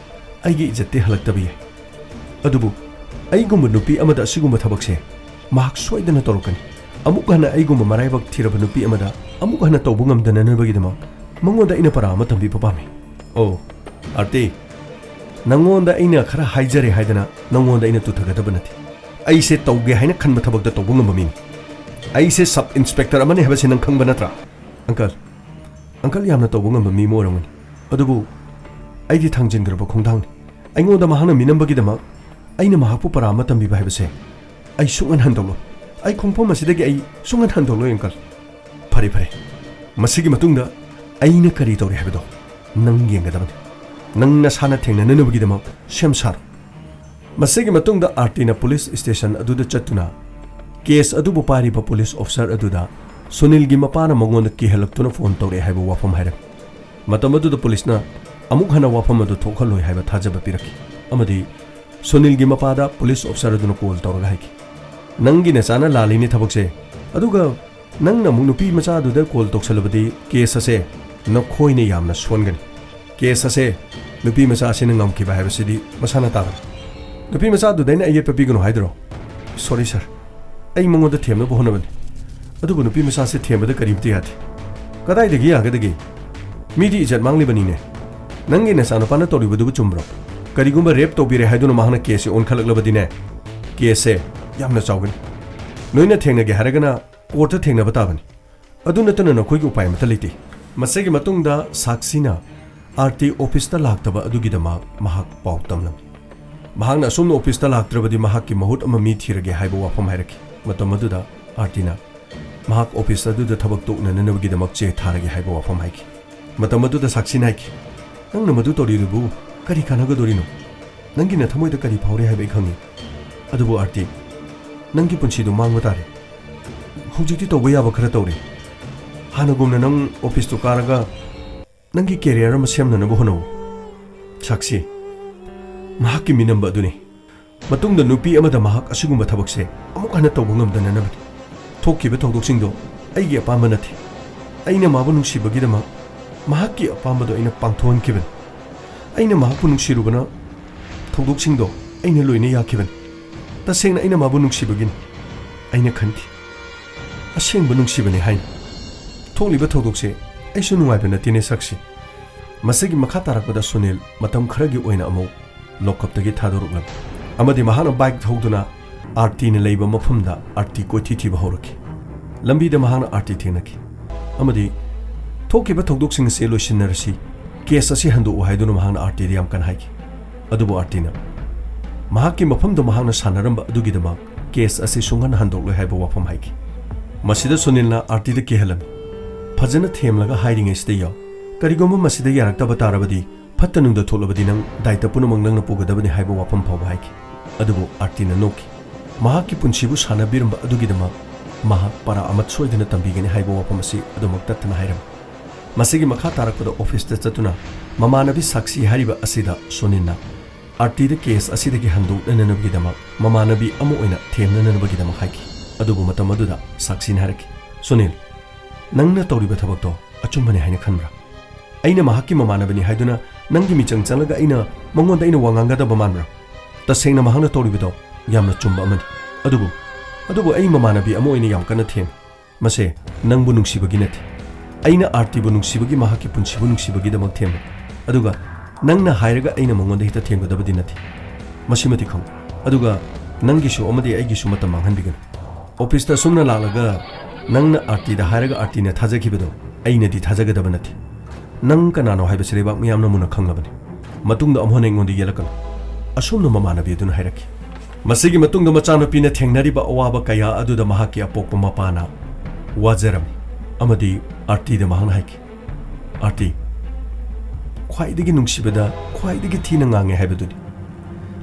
ꯑꯩꯒꯤ ꯏꯖꯠꯇꯤ ꯍꯜꯂꯛꯇꯕ ꯌꯥꯏ, ꯑꯗꯨꯕꯨ ꯑꯩꯒꯨꯝꯕ ꯅꯨꯄꯤ ꯑꯃꯗ ꯑꯁꯤꯒꯨꯝꯕ ꯊꯕꯛꯁꯦ ꯃꯍꯥꯛ ꯁꯣꯏꯗꯅ ꯇꯧꯔꯛꯀꯅꯤ꯫ ꯑꯃꯨꯛ ꯍꯟꯅ ꯑꯩꯒꯨꯝꯕ ꯃꯔꯥꯏꯕꯛ ꯊꯤꯔꯕ ꯅꯨꯄꯤ ꯑꯃꯗ ꯑꯃꯨꯛ ꯍꯟꯅ ꯇꯧꯕ ꯉꯝꯗꯅꯅꯕꯒꯤꯗꯃꯛ ꯃꯉꯣꯟꯗ ꯑꯩꯅ ꯄꯔꯥ ꯑꯃ ꯇꯝꯕꯤꯕ ꯄꯥꯝꯃꯤ꯫ ꯑꯣ, ꯑꯥꯔꯇꯤ, ꯅꯉꯣꯟꯗ ꯑꯩꯅ ꯈꯔ ꯍꯥꯏꯖꯔꯦ ꯍꯥꯏꯗꯅ ꯅꯉꯣꯟꯗ ꯑꯩꯅ ꯇꯨꯊꯒꯗꯕ ꯅꯠꯇꯦ꯫ ꯑꯩꯁꯦ ꯇꯧꯒꯦ ꯍꯥꯏꯅ ꯈꯟꯕ ꯊꯕꯛꯇ ꯇꯧꯕ ꯉꯝꯕ ꯃꯤꯅꯤ꯫ ꯑꯩꯁꯦ ꯁꯕ ꯏꯟꯁꯄꯦꯛꯇꯔ ꯑꯃꯅꯤ ꯍꯥꯏꯕꯁꯤ ꯅꯪ ꯈꯪꯕ ꯅꯠꯇ꯭ꯔꯥ? ꯑꯪꯀꯜ, ꯑꯪꯀꯜ ꯌꯥꯝꯅ ꯇꯧꯕ ꯉꯝꯕ ꯃꯤ ꯑꯃ ꯑꯣꯏꯔꯝꯒꯅꯤ, ꯑꯗꯨꯕꯨ ꯑꯩꯗꯤ ꯊꯥꯡꯖꯤꯟꯈ꯭ꯔꯕ ꯈꯣꯡꯊꯥꯡꯅꯤ꯫ ꯑꯩꯉꯣꯟꯗ ꯃꯍꯥꯛꯅ ꯃꯤꯅꯝꯕꯒꯤꯗꯃꯛ ꯑꯩꯅ ꯃꯍꯥꯛꯄꯨ ꯄꯔꯥ ꯑꯃ ꯇꯝꯕꯤꯕ ꯍꯥꯏꯕꯁꯦ ꯑꯩ ꯁꯨꯡꯍꯟ ꯍꯟꯗꯣꯛꯂꯣꯏ꯫ ꯑꯩ ꯈꯣꯡꯐꯝ ꯑꯁꯤꯗꯒꯤ ꯑꯩ ꯁꯨꯡꯍꯟ ꯍꯟꯗꯣꯛꯂꯣꯏ, ꯑꯪꯀꯜ꯫ ꯐꯔꯦ, ꯐꯔꯦ, ꯃꯁꯤꯒꯤ ꯃꯇꯨꯡꯗ ꯑꯩꯅ ꯀꯔꯤ ꯇꯧꯔꯤ ꯍꯥꯏꯕꯗꯣ ꯅꯪ ꯌꯦꯡꯒꯗꯕꯅꯤ꯫ ꯅꯪ ꯅꯁꯥꯅ ꯊꯦꯡꯅꯅꯅꯕꯒꯤꯗꯃꯛ ꯁꯦꯝ ꯁꯥꯔꯣ꯫ ꯃꯁꯤꯒꯤ ꯃꯇꯨꯡꯗ ꯑꯥꯔꯇꯤꯅ ꯄꯨꯂꯤꯁ ꯁ꯭ꯇꯦꯁꯟ ꯑꯗꯨꯗ ꯆꯠꯇꯨꯅ ꯀꯦꯁ ꯑꯗꯨꯕꯨ ꯄꯥꯏꯔꯤꯕ ꯄꯨꯂꯤꯁ ꯑꯣꯐꯤꯁꯔ ꯑꯗꯨꯗ ꯁꯨꯅꯤꯜꯒꯤ ꯃꯄꯥꯅ ꯃꯉꯣꯟꯗ ꯀꯤꯍꯜꯂꯛꯇꯨꯅ ꯐꯣꯟ ꯇꯧꯔꯛꯑꯦ ꯍꯥꯏꯕ ꯋꯥꯐꯝ ꯍꯥꯏꯔꯝꯃꯤ꯫ ꯃꯇꯝ ꯑꯗꯨꯗ ꯄꯨꯂꯤꯁꯅ ꯑꯃꯨꯛ ꯍꯟꯅ ꯋꯥꯐꯝ ꯑꯗꯨ ꯊꯣꯛꯍꯜꯂꯣꯏ ꯍꯥꯏꯕ ꯊꯥꯖꯕ ꯄꯤꯔꯛꯈꯤ ꯑꯃꯗꯤ ꯁꯨꯅꯤꯜꯒꯤ ꯃꯄꯥꯗ ꯄꯨꯂꯤꯁ ꯑꯣꯐꯤꯁꯔ ꯑꯗꯨꯅ ꯀꯣꯜ ꯇꯧꯔꯒ ꯍꯥꯏꯈꯤ, "ꯅꯪꯒꯤ ꯅꯆꯥꯅ ꯂꯥꯜꯂꯤꯅꯦ ꯊꯕꯛꯁꯦ, ꯑꯗꯨꯒ ꯅꯪꯅ ꯑꯃꯨꯛ ꯅꯨꯄꯤ ꯃꯆꯥꯗꯨꯗ ꯀꯣꯜ ꯇꯧꯁꯜꯂꯕꯗꯤ ꯀꯦꯁ ꯑꯁꯦ ꯅꯈꯣꯏꯅ ꯌꯥꯝꯅ ꯁꯣꯟꯒꯅꯤ꯫ ꯀꯦꯁ ꯑꯁꯦ ꯅꯨꯄꯤ ꯃꯆꯥ ꯑꯁꯤꯅ ꯉꯝꯈꯤꯕ ꯍꯥꯏꯕꯁꯤꯗꯤ ꯃꯁꯥꯅ ꯇꯥꯕꯅꯤ꯫ ꯅꯨꯄꯤ ꯃꯆꯥꯗꯨꯗ ꯑꯩꯅ ꯑꯌꯦꯠꯄ ꯄꯤꯒꯅꯨ ꯍꯥꯏꯗ꯭ꯔꯣ?" "ꯁꯣꯔꯤ ꯁꯥꯔ, ꯑꯩ ꯃꯉꯣꯟꯗ ꯊꯦꯝꯅꯕ ꯍꯣꯠꯅꯕꯅꯤ, ꯑꯗꯨꯕꯨ ꯅꯨꯄꯤ ꯃꯆꯥꯁꯦ ꯊꯦꯝꯕꯗ ꯀꯔꯤꯝꯇ ꯌꯥꯗꯦ꯫ ꯀꯗꯥꯏꯗꯒꯤ ꯌꯥꯒꯗꯒꯦ? ꯃꯤꯗꯤ ꯏꯖꯠ ꯃꯥꯡꯂꯤꯕꯅꯤꯅꯦ꯫ ꯅꯪꯒꯤ ꯅꯆꯥꯅꯨꯄꯥꯅ ꯇꯧꯔꯤꯕꯗꯨꯕꯨ ꯆꯨꯝꯕ꯭ꯔꯣ? ꯀꯔꯤꯒꯨꯝꯕ ꯔꯦꯞ ꯇꯧꯕꯤꯔꯦ ꯍꯥꯏꯗꯨꯅ ꯃꯍꯥꯛꯅ ꯀꯦꯁꯁꯦ ꯑꯣꯟꯈꯠꯂꯛꯂꯕꯗꯤꯅꯦ, ꯀꯦꯁꯁꯦ ꯌꯥꯝꯅ ꯆꯥꯎꯒꯅꯤ꯫ ꯅꯣꯏꯅ ꯊꯦꯡꯅꯒꯦ ꯍꯥꯏꯔꯒꯅ ꯀꯣꯔꯠꯇ ꯊꯦꯡꯅꯕ ꯇꯥꯕꯅꯤ꯫ ꯑꯗꯨ ꯅꯠꯇꯅ ꯅꯈꯣꯏꯒꯤ ꯎꯄꯥꯏ ꯑꯃꯠꯇ ꯂꯩꯇꯦ꯫" ꯃꯁꯤꯒꯤ ꯃꯇꯨꯡꯗ ꯁꯥꯛꯁꯤꯅ ꯑꯥꯔꯇꯤ ꯑꯣꯐꯤꯁꯇ ꯂꯥꯛꯇꯕ ꯑꯗꯨꯒꯤꯗꯃꯛ ꯃꯍꯥꯛ ꯄꯥꯎ ꯇꯝꯂꯝꯃꯤ꯫ ꯃꯍꯥꯛꯅ ꯑꯁꯨꯝꯅ ꯑꯣꯐꯤꯁꯇ ꯂꯥꯛꯇ꯭ꯔꯕꯗꯤ ꯃꯍꯥꯛꯀꯤ ꯃꯍꯨꯠ ꯑꯃ ꯃꯤ ꯊꯤꯔꯒꯦ ꯍꯥꯏꯕ ꯋꯥꯐꯝ ꯍꯥꯏꯔꯛꯈꯤ꯫ ꯃꯇꯝ ꯑꯗꯨꯗ ꯑꯥꯔꯇꯤꯅ, ꯃꯍꯥꯛ ꯑꯣꯐꯤꯁ ꯑꯗꯨꯗ ꯊꯕꯛ ꯇꯣꯛꯅꯅꯕꯒꯤꯗꯃꯛ ꯆꯦ ꯊꯥꯔꯒꯦ ꯍꯥꯏꯕ ꯋꯥꯐꯝ ꯍꯥꯏꯈꯤ꯫ ꯃꯇꯝ ꯑꯗꯨꯗ ꯁꯥꯛꯁꯤꯅ ꯍꯥꯏꯈꯤ, "ꯅꯪꯅ ꯃꯗꯨ ꯇꯧꯔꯤꯗꯨꯕꯨ ꯀꯔꯤ ꯀꯥꯟꯅꯒꯗꯣꯔꯤꯅꯣ? ꯅꯪꯒꯤ ꯅꯊꯃꯣꯏꯗ ꯀꯔꯤ ꯐꯥꯎꯔꯤ ꯍꯥꯏꯕ ꯑꯩ ꯈꯪꯏ꯫ ꯑꯗꯨꯕꯨ ꯑꯥꯔꯇꯤ, ꯅꯪꯒꯤ ꯄꯨꯟꯁꯤꯗꯨ ꯃꯥꯡꯕ ꯇꯥꯔꯦ꯫ ꯍꯧꯖꯤꯛꯇꯤ ꯇꯧꯕ ꯌꯥꯕ ꯈꯔ ꯇꯧꯔꯦ꯫ ꯍꯥꯟꯅꯒꯨꯝꯅ ꯅꯪ ꯑꯣꯐꯤꯁꯇꯨ ꯀꯥꯔꯒ ꯅꯪꯒꯤ ꯀꯦꯔꯤꯌꯔ ꯑꯃ ꯁꯦꯝꯅꯅꯕ ꯍꯣꯠꯅꯧ꯫" ꯁꯥꯛꯁꯤ, ꯃꯍꯥꯛꯀꯤ ꯃꯤꯅꯝꯕ ꯑꯗꯨꯅꯤ꯫ ꯃꯇꯨꯡꯗ ꯅꯨꯄꯤ ꯑꯃꯗ ꯃꯍꯥꯛ ꯑꯁꯤꯒꯨꯝꯕ ꯊꯕꯛꯁꯦ ꯑꯃꯨꯛ ꯍꯟꯅ ꯇꯧꯕ ꯉꯝꯗꯅꯅꯕꯅꯤ꯫ ꯊꯣꯛꯈꯤꯕ ꯊꯧꯗꯣꯛꯁꯤꯡꯗꯣ ꯑꯩꯒꯤ ꯑꯄꯥꯝꯕ ꯅꯠꯇꯦ꯫ ꯑꯩꯅ ꯃꯥꯕꯨ ꯅꯨꯡꯁꯤꯕꯒꯤꯗꯃꯛ ꯃꯍꯥꯛꯀꯤ ꯑꯄꯥꯝꯕꯗꯣ ꯑꯩꯅ ꯄꯥꯡꯊꯣꯛꯍꯟꯈꯤꯕꯅꯤ꯫ ꯑꯩꯅ ꯃꯍꯥꯛꯄꯨ ꯅꯨꯡꯁꯤꯔꯨꯕꯅ ꯊꯧꯗꯣꯛꯁꯤꯡꯗꯣ ꯑꯩꯅ ꯂꯣꯏꯅ ꯌꯥꯈꯤꯕꯅꯤ꯫ ꯇꯁꯦꯡꯅ ꯑꯩꯅ ꯃꯥꯕꯨ ꯅꯨꯡꯁꯤꯕꯒꯤꯅꯤ꯫ ꯑꯩꯅ ꯈꯟꯈꯤ, "ꯑꯁꯦꯡꯕ ꯅꯨꯡꯁꯤꯕꯅꯤ" ꯍꯥꯏꯅ꯫ ꯊꯣꯛꯂꯤꯕ ꯊꯧꯗꯣꯛꯁꯦ ꯑꯩꯁꯨ ꯅꯨꯡꯉꯥꯏꯕ ꯅꯠꯇꯦꯅꯦ ꯁꯛꯁꯤ꯫ ꯃꯁꯤꯒꯤ ꯃꯈꯥ ꯇꯥꯔꯛꯄꯗ ꯁꯨꯅꯤꯜ ꯃꯇꯝ ꯈꯔꯒꯤ ꯑꯣꯏꯅ ꯑꯃꯨꯛ ꯂꯣꯀꯞꯇꯒꯤ ꯊꯥꯗꯣꯔꯛꯂꯝꯃꯤ ꯑꯃꯗꯤ ꯃꯍꯥꯛꯅ ꯕꯥꯏꯛ ꯊꯧꯗꯨꯅ ꯑꯥꯔꯇꯤꯅ ꯂꯩꯕ ꯃꯐꯝꯗ ꯑꯥꯔꯇꯤ ꯀꯣꯏꯊꯤ ꯊꯤꯕ ꯍꯧꯔꯛꯈꯤ꯫ ꯂꯝꯕꯤꯗ ꯃꯍꯥꯛꯅ ꯑꯥꯔꯇꯤ ꯊꯦꯡꯅꯈꯤ ꯑꯃꯗꯤ "ꯊꯣꯛꯈꯤꯕ ꯊꯧꯗꯣꯛꯁꯤꯡ ꯑꯁꯤ ꯂꯣꯏꯁꯤꯟꯅꯔꯁꯤ, ꯀꯦꯁ ꯑꯁꯤ ꯍꯟꯗꯣꯛꯎ" ꯍꯥꯏꯗꯨꯅ ꯃꯍꯥꯛꯅ ꯑꯥꯔꯇꯤꯗ ꯌꯥꯝ ꯀꯟꯅ ꯍꯥꯏꯈꯤ꯫ ꯑꯗꯨꯕꯨ ꯑꯥꯔꯇꯤꯅ ꯃꯍꯥꯛꯀꯤ ꯃꯐꯝꯗ ꯃꯍꯥꯛꯅ ꯁꯥꯟꯅꯔꯝꯕ ꯑꯗꯨꯒꯤꯗꯃꯛ ꯀꯦꯁ ꯑꯁꯤ ꯁꯨꯡꯍꯟ ꯍꯟꯗꯣꯛꯂꯣꯏ ꯍꯥꯏꯕ ꯋꯥꯐꯝ ꯍꯥꯏꯈꯤ꯫ ꯃꯁꯤꯗ ꯁꯨꯅꯤꯜꯅ ꯑꯥꯔꯇꯤꯗ ꯀꯤꯍꯜꯂꯝꯃꯤ꯫ "ꯐꯖꯅ ꯊꯦꯝꯂꯒ ꯍꯥꯏꯔꯤꯉꯩꯁꯤꯗ ꯌꯥꯎ꯫ ꯀꯔꯤꯒꯨꯝꯕ ꯃꯁꯤꯗ ꯌꯥꯔꯛꯇꯕ ꯇꯥꯔꯕꯗꯤ, ꯐꯠꯇ ꯅꯨꯡꯗ ꯊꯣꯛꯂꯕꯗꯤ ꯅꯪ ꯗꯥꯏꯇ ꯄꯨꯝꯅꯃꯛ ꯅꯪꯅ ꯄꯨꯒꯗꯕꯅꯤ" ꯍꯥꯏꯕ ꯋꯥꯐꯝ ꯐꯥꯎꯕ ꯍꯥꯏꯈꯤ꯫ ꯑꯗꯨꯕꯨ ꯑꯥꯔꯇꯤꯅ ꯅꯣꯛꯈꯤ꯫ ꯃꯍꯥꯛꯀꯤ ꯄꯨꯟꯁꯤꯕꯨ ꯁꯥꯟꯅꯕꯤꯔꯝꯕ ꯑꯗꯨꯒꯤꯗꯃꯛ ꯃꯍꯥꯛ ꯄꯔꯥ ꯑꯃ ꯁꯣꯏꯗꯅ ꯇꯝꯕꯤꯒꯅꯤ ꯍꯥꯏꯕ ꯋꯥꯐꯝ ꯑꯁꯤ ꯑꯗꯨꯃꯛ ꯇꯠꯇꯅ ꯍꯥꯏꯔꯝꯃꯤ꯫ ꯃꯁꯤꯒꯤ ꯃꯈꯥ ꯇꯥꯔꯛꯄꯗ ꯑꯣꯐꯤꯁꯇ ꯆꯠꯇꯨꯅ ꯃꯃꯥꯟꯅꯕꯤ ꯁꯥꯛꯁꯤ ꯍꯥꯏꯔꯤꯕ ꯑꯁꯤꯗ ꯁꯣꯅꯤꯟꯅ ꯑꯥꯔꯇꯤꯗ ꯀꯦꯁ ꯑꯁꯤꯗꯒꯤ ꯍꯟꯗꯣꯛꯅꯅꯕꯒꯤꯗꯃꯛ ꯃꯃꯥꯟꯅꯕꯤ ꯑꯃ ꯑꯣꯏꯅ ꯊꯦꯝꯅꯅꯕꯒꯤꯗꯃꯛ ꯍꯥꯏꯈꯤ꯫ ꯑꯗꯨꯕꯨ ꯃꯇꯝ ꯑꯗꯨꯗ ꯁꯥꯛꯁꯤꯅ ꯍꯥꯏꯔꯛꯈꯤ, "ꯁꯣꯅꯤꯜ, ꯅꯪꯅ ꯇꯧꯔꯤꯕ ꯊꯕꯛꯇꯣ ꯑꯆꯨꯝꯕꯅꯤ ꯍꯥꯏꯅ ꯈꯟꯕ꯭ꯔꯥ? ꯑꯩꯅ ꯃꯍꯥꯛꯀꯤ ꯃꯃꯥꯟꯅꯕꯅꯤ ꯍꯥꯏꯗꯨꯅ ꯅꯪꯒꯤ ꯃꯤꯆꯪ ꯆꯪꯂꯒ ꯑꯩꯅ ꯃꯉꯣꯟꯗ ꯑꯩꯅ ꯋꯥ ꯉꯥꯡꯒꯗꯕ ꯃꯥꯟꯕ꯭ꯔꯥ? ꯇꯁꯦꯡꯅ ꯃꯍꯥꯛꯅ ꯇꯧꯔꯤꯕꯗꯣ ꯌꯥꯝꯅ ꯆꯨꯝꯕ ꯑꯃꯅꯤ꯫ ꯑꯗꯨꯕꯨ, ꯑꯗꯨꯕꯨ ꯑꯩ ꯃꯃꯥꯟꯅꯕꯤ ꯑꯃ ꯑꯣꯏꯅ ꯌꯥꯝ ꯀꯟꯅ ꯊꯦꯝꯃꯤ꯫ ꯃꯁꯦ ꯅꯪꯕꯨ ꯅꯨꯡꯁꯤꯕꯒꯤ ꯅꯠꯇꯦ꯫ ꯑꯩꯅ ꯑꯥꯔꯇꯤꯕꯨ ꯅꯨꯡꯁꯤꯕꯒꯤ, ꯃꯍꯥꯛꯀꯤ ꯄꯨꯟꯁꯤꯕꯨ ꯅꯨꯡꯁꯤꯕꯒꯤꯗꯃꯛ ꯊꯦꯝꯃꯤ꯫ ꯑꯗꯨꯒ ꯅꯪꯅ ꯍꯥꯏꯔꯒ ꯑꯩꯅ ꯃꯉꯣꯟꯗ ꯍꯦꯛꯇ ꯊꯦꯝꯒꯗꯕꯗꯤ ꯅꯠꯇꯦ꯫ ꯃꯁꯤꯃꯗꯤ ꯈꯪꯉꯨ꯫ ꯑꯗꯨꯒ ꯅꯪꯒꯤꯁꯨ ꯑꯃꯗꯤ ꯑꯩꯒꯤꯁꯨ ꯃꯇꯝ ꯃꯥꯡꯍꯟꯕꯤꯒꯅꯨ꯫ ꯑꯣꯐꯤꯁꯇ ꯑꯁꯨꯝꯅ ꯂꯥꯛꯂꯒ ꯅꯪꯅ ꯑꯥꯔꯇꯤꯗ ꯍꯥꯏꯔꯒ ꯑꯥꯔꯇꯤꯅ ꯊꯥꯖꯈꯤꯕꯗꯣ ꯑꯩꯅꯗꯤ ꯊꯥꯖꯒꯗꯕ ꯅꯠꯇꯦ꯫ ꯅꯪ ꯀꯅꯥꯅꯣ ꯍꯥꯏꯕꯁꯤ ꯂꯩꯕꯥꯛ ꯃꯤꯌꯥꯝꯅ ꯃꯨꯟꯅ ꯈꯪꯂꯕꯅꯤ꯫ ꯃꯇꯨꯡꯗ ꯑꯃꯨꯛ ꯍꯟꯅ ꯑꯩꯉꯣꯟꯗ ꯌꯦꯠꯂꯛꯀꯅꯨ꯫" ꯑꯁꯨꯝꯅ ꯃꯃꯥꯟꯅꯕꯤ ꯑꯗꯨꯅ ꯍꯥꯏꯔꯛꯈꯤ꯫ ꯃꯁꯤꯒꯤ ꯃꯇꯨꯡꯗ ꯃꯆꯥꯅꯨꯄꯤꯅ ꯊꯦꯡꯅꯔꯤꯕ ꯑꯋꯥꯕ ꯀꯌꯥ ꯑꯗꯨꯗ ꯃꯍꯥꯛꯀꯤ ꯑꯄꯣꯛꯄ ꯃꯄꯥꯅ ꯋꯥꯖꯔꯝꯃꯤ ꯑꯃꯗꯤ ꯑꯥꯔꯇꯤꯗ ꯃꯍꯥꯛꯅ ꯍꯥꯏꯈꯤ, "ꯑꯥꯔꯇꯤ, ꯈ꯭ꯋꯥꯏꯗꯒꯤ ꯅꯨꯡꯁꯤꯕꯗ ꯈ꯭ꯋꯥꯏꯗꯒꯤ ꯊꯤꯅ ꯉꯥꯡꯉꯦ ꯍꯥꯏꯕꯗꯨꯅꯤ꯫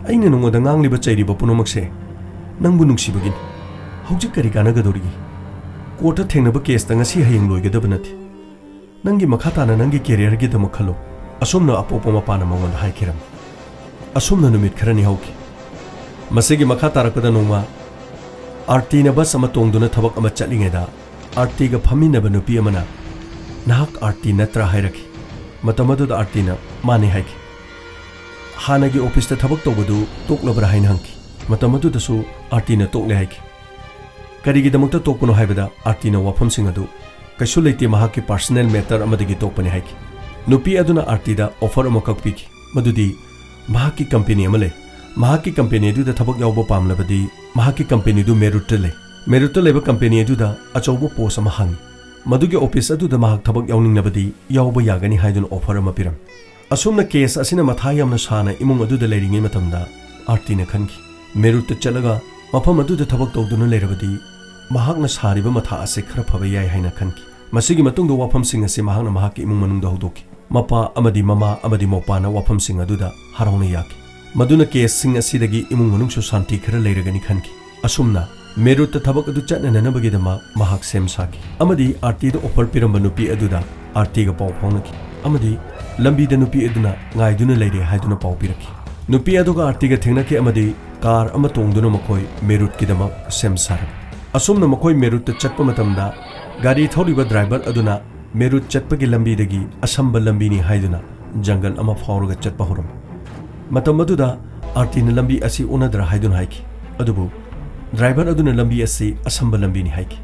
ꯑꯩꯅ ꯅꯉꯣꯟꯗ ꯉꯥꯡꯂꯤꯕ ꯆꯩꯔꯤꯕ ꯄꯨꯝꯅꯃꯛꯁꯦ ꯅꯪꯕꯨ ꯅꯨꯡꯁꯤꯕꯒꯤꯅꯤ꯫ ꯍꯧꯖꯤꯛ ꯀꯔꯤ ꯀꯥꯟꯅꯒꯗꯧꯔꯤꯒꯦ? ꯀꯣꯔꯠꯇ ꯊꯦꯡꯅꯕ ꯀꯦꯁꯇ ꯉꯁꯤ ꯍꯌꯦꯡ ꯂꯣꯏꯒꯗꯕ ꯅꯠꯇꯦ꯫ ꯅꯪꯒꯤ ꯃꯈꯥ ꯇꯥꯅ ꯅꯪꯒꯤ ꯀꯦꯔꯤꯌꯔꯒꯤꯗꯃꯛ ꯈꯜꯂꯨ"꯫ ꯑꯁꯨꯝꯅ ꯑꯄꯣꯛꯄ ꯃꯄꯥꯅ ꯃꯉꯣꯟꯗ ꯍꯥꯏꯈꯤꯔꯝꯃꯤ꯫ ꯑꯁꯨꯝꯅ ꯅꯨꯃꯤꯠ ꯈꯔꯅꯤ ꯍꯧꯈꯤ꯫ ꯃꯁꯤꯒꯤ ꯃꯈꯥ ꯇꯥꯔꯛꯄꯗ ꯅꯣꯡꯃ ꯑꯥꯔꯇꯤꯅ ꯕꯁ ꯑꯃ ꯇꯣꯡꯗꯨꯅ ꯊꯕꯛ ꯑꯃ ꯆꯠꯂꯤꯉꯩꯗ ꯑꯥꯔꯇꯤꯒ ꯐꯝꯃꯤꯟꯅꯕ ꯅꯨꯄꯤ ꯑꯃꯅ, "ꯅꯍꯥꯛ ꯑꯥꯔꯇꯤ ꯅꯠꯇ꯭ꯔꯥ?" ꯍꯥꯏꯔꯛꯈꯤ꯫ ꯃꯇꯝ ꯑꯗꯨꯗ ꯑꯥꯔꯇꯤꯅ, "ꯃꯥꯅꯤ" ꯍꯥꯏꯈꯤ꯫ "ꯍꯥꯟꯅꯒꯤ ꯑꯣꯐꯤꯁꯇ ꯊꯕꯛ ꯇꯧꯕꯗꯨ ꯇꯣꯛꯂꯕ꯭ꯔꯥ?" ꯍꯥꯏꯅ ꯍꯪꯈꯤ꯫ ꯃꯇꯝ ꯑꯗꯨꯗꯁꯨ ꯑꯥꯔꯇꯤꯅ "ꯇꯣꯛꯂꯦ" ꯍꯥꯏꯈꯤ꯫ ꯀꯔꯤꯒꯤꯗꯃꯛꯇ ꯇꯣꯛꯄꯅꯣ ꯍꯥꯏꯕꯗ ꯑꯥꯔꯇꯤꯅ ꯋꯥꯐꯝꯁꯤꯡ ꯑꯗꯨ, "ꯀꯩꯁꯨ ꯂꯩꯇꯦ, ꯃꯍꯥꯛꯀꯤ ꯄꯥꯔꯁꯅꯦꯜ ꯃꯦꯇꯔ ꯑꯃꯗꯒꯤ ꯇꯣꯛꯄꯅꯤ" ꯍꯥꯏꯈꯤ꯫ ꯅꯨꯄꯤ ꯑꯗꯨꯅ ꯑꯥꯔꯇꯤꯗ ꯑꯣꯐꯔ ꯑꯃꯈꯛ ꯄꯤꯈꯤ, ꯃꯗꯨꯗꯤ ꯃꯍꯥꯛꯀꯤ ꯀꯝꯄꯦꯅꯤ ꯑꯃ ꯂꯩ꯫ ꯃꯍꯥꯛꯀꯤ ꯀꯝꯄꯦꯅꯤ ꯑꯗꯨꯗ ꯊꯕꯛ ꯌꯥꯎꯕ ꯄꯥꯝꯂꯕꯗꯤ ꯃꯍꯥꯛꯀꯤ ꯀꯝꯄꯦꯅꯤꯗꯨ ꯃꯦꯔꯨꯠꯇ ꯂꯩ꯫ ꯃꯦꯔꯨꯠꯇ ꯂꯩꯕ ꯀꯝꯄꯦꯅꯤ ꯑꯗꯨꯗ ꯑꯆꯧꯕ ꯄꯣꯁ ꯑꯃ ꯍꯥꯡꯉꯤ꯫ ꯃꯗꯨꯒꯤ ꯑꯣꯐꯤꯁ ꯑꯗꯨꯗ ꯃꯍꯥꯛ ꯊꯕꯛ ꯌꯥꯎꯅꯤꯡꯂꯕꯗꯤ ꯌꯥꯎꯕ ꯌꯥꯒꯅꯤ ꯍꯥꯏꯗꯨꯅ ꯑꯣꯐꯔ ꯑꯃ ꯄꯤꯔꯝꯃꯤ꯫ ꯑꯁꯨꯝꯅ ꯀꯦꯁ ꯑꯁꯤꯅ ꯃꯊꯥ ꯌꯥꯝꯅ ꯁꯥꯅ ꯏꯃꯨꯡ ꯑꯗꯨꯗ ꯂꯩꯔꯤꯉꯩ ꯃꯇꯝꯗ ꯑꯥꯔꯇꯤꯅ ꯈꯟꯈꯤ, ꯃꯦꯔꯨꯠꯇ ꯆꯠꯂꯒ ꯃꯐꯝ ꯑꯗꯨꯗ ꯊꯕꯛ ꯇꯧꯗꯨꯅ ꯂꯩꯔꯕꯗꯤ ꯃꯍꯥꯛꯅ ꯁꯥꯔꯤꯕ ꯃꯊꯥ ꯑꯁꯤ ꯈꯔ ꯐꯕ ꯌꯥꯏ ꯍꯥꯏꯅ ꯈꯟꯈꯤ꯫ ꯃꯁꯤꯒꯤ ꯃꯇꯨꯡꯗ ꯋꯥꯐꯝꯁꯤꯡ ꯑꯁꯤ ꯃꯍꯥꯛꯅ ꯃꯍꯥꯛꯀꯤ ꯏꯃꯨꯡ ꯃꯅꯨꯡꯗ ꯍꯧꯗꯣꯛꯈꯤ꯫ ꯃꯄꯥ ꯑꯃꯗꯤ ꯃꯃꯥ ꯑꯃꯗꯤ ꯃꯧꯄꯥꯅ ꯋꯥꯐꯝꯁꯤꯡ ꯑꯗꯨꯗ ꯍꯔꯥꯎꯅ ꯌꯥꯈꯤ꯫ ꯃꯗꯨꯅ ꯀꯦꯁꯁꯤꯡ ꯑꯁꯤꯗꯒꯤ ꯏꯃꯨꯡ ꯃꯅꯨꯡꯁꯨ ꯁꯥꯟꯇꯤ ꯈꯔ ꯂꯩꯔꯒꯅꯤ ꯈꯟꯈꯤ꯫ ꯑꯁꯨꯝꯅ ꯃꯦꯔꯨꯠꯇ ꯊꯕꯛ ꯑꯗꯨ ꯆꯠꯅꯅꯅꯕꯒꯤꯗꯃꯛ ꯃꯍꯥꯛ ꯁꯦꯝ ꯁꯥꯈꯤ ꯑꯃꯗꯤ ꯑꯥꯔꯇꯤꯗ ꯑꯣꯐꯔ ꯄꯤꯔꯝꯕ ꯅꯨꯄꯤ ꯑꯗꯨꯗ ꯑꯥꯔꯇꯤꯒ ꯄꯥꯎ ꯐꯥꯎꯅꯈꯤ ꯑꯃꯗꯤ ꯂꯝꯕꯤꯗ ꯅꯨꯄꯤ ꯑꯗꯨꯅ ꯉꯥꯏꯗꯨꯅ ꯂꯩꯔꯦ ꯍꯥꯏꯗꯨꯅ ꯄꯥꯎ ꯄꯤꯔꯛꯈꯤ꯫ ꯅꯨꯄꯤ ꯑꯗꯨꯒ ꯑꯥꯔꯇꯤꯒ ꯊꯦꯡꯅꯈꯤ ꯑꯃꯗꯤ ꯀꯥꯔ ꯑꯃ ꯇꯣꯡꯗꯨꯅ ꯃꯈꯣꯏ ꯃꯦꯔꯨꯠꯀꯤꯗꯃꯛ ꯁꯦꯝ ꯁꯥꯔꯝꯃꯤ꯫ ꯑꯁꯨꯝꯅ ꯃꯈꯣꯏ ꯃꯦꯔꯨꯠꯇ ꯆꯠꯄ ꯃꯇꯝꯗ ꯒꯥꯔꯤ ꯊꯧꯔꯤꯕ ꯗ꯭ꯔꯥꯏꯚꯔ ꯑꯗꯨꯅ ꯃꯦꯔꯨꯠ ꯆꯠꯄꯒꯤ ꯂꯝꯕꯤꯗꯒꯤ ꯑꯁꯝꯕ ꯂꯝꯕꯤꯅꯤ ꯍꯥꯏꯗꯨꯅ ꯖꯪꯒꯜ ꯑꯃ ꯐꯥꯎꯔꯒ ꯆꯠꯄ ꯍꯧꯔꯝꯃꯤ꯫ ꯃꯇꯝ ꯑꯗꯨꯗ ꯑꯥꯔꯇꯤꯅ ꯂꯝꯕꯤ ꯑꯁꯤ ꯑꯣꯟꯅꯗ꯭ꯔꯥ ꯍꯥꯏꯗꯨꯅ ꯍꯥꯏꯈꯤ, ꯑꯗꯨꯕꯨ ꯗ꯭ꯔꯥꯏꯚꯔ ꯑꯗꯨꯅ ꯂꯝꯕꯤ ꯑꯁꯤ ꯑꯁꯝꯕ ꯂꯝꯕꯤꯅꯤ ꯍꯥꯏꯈꯤ꯫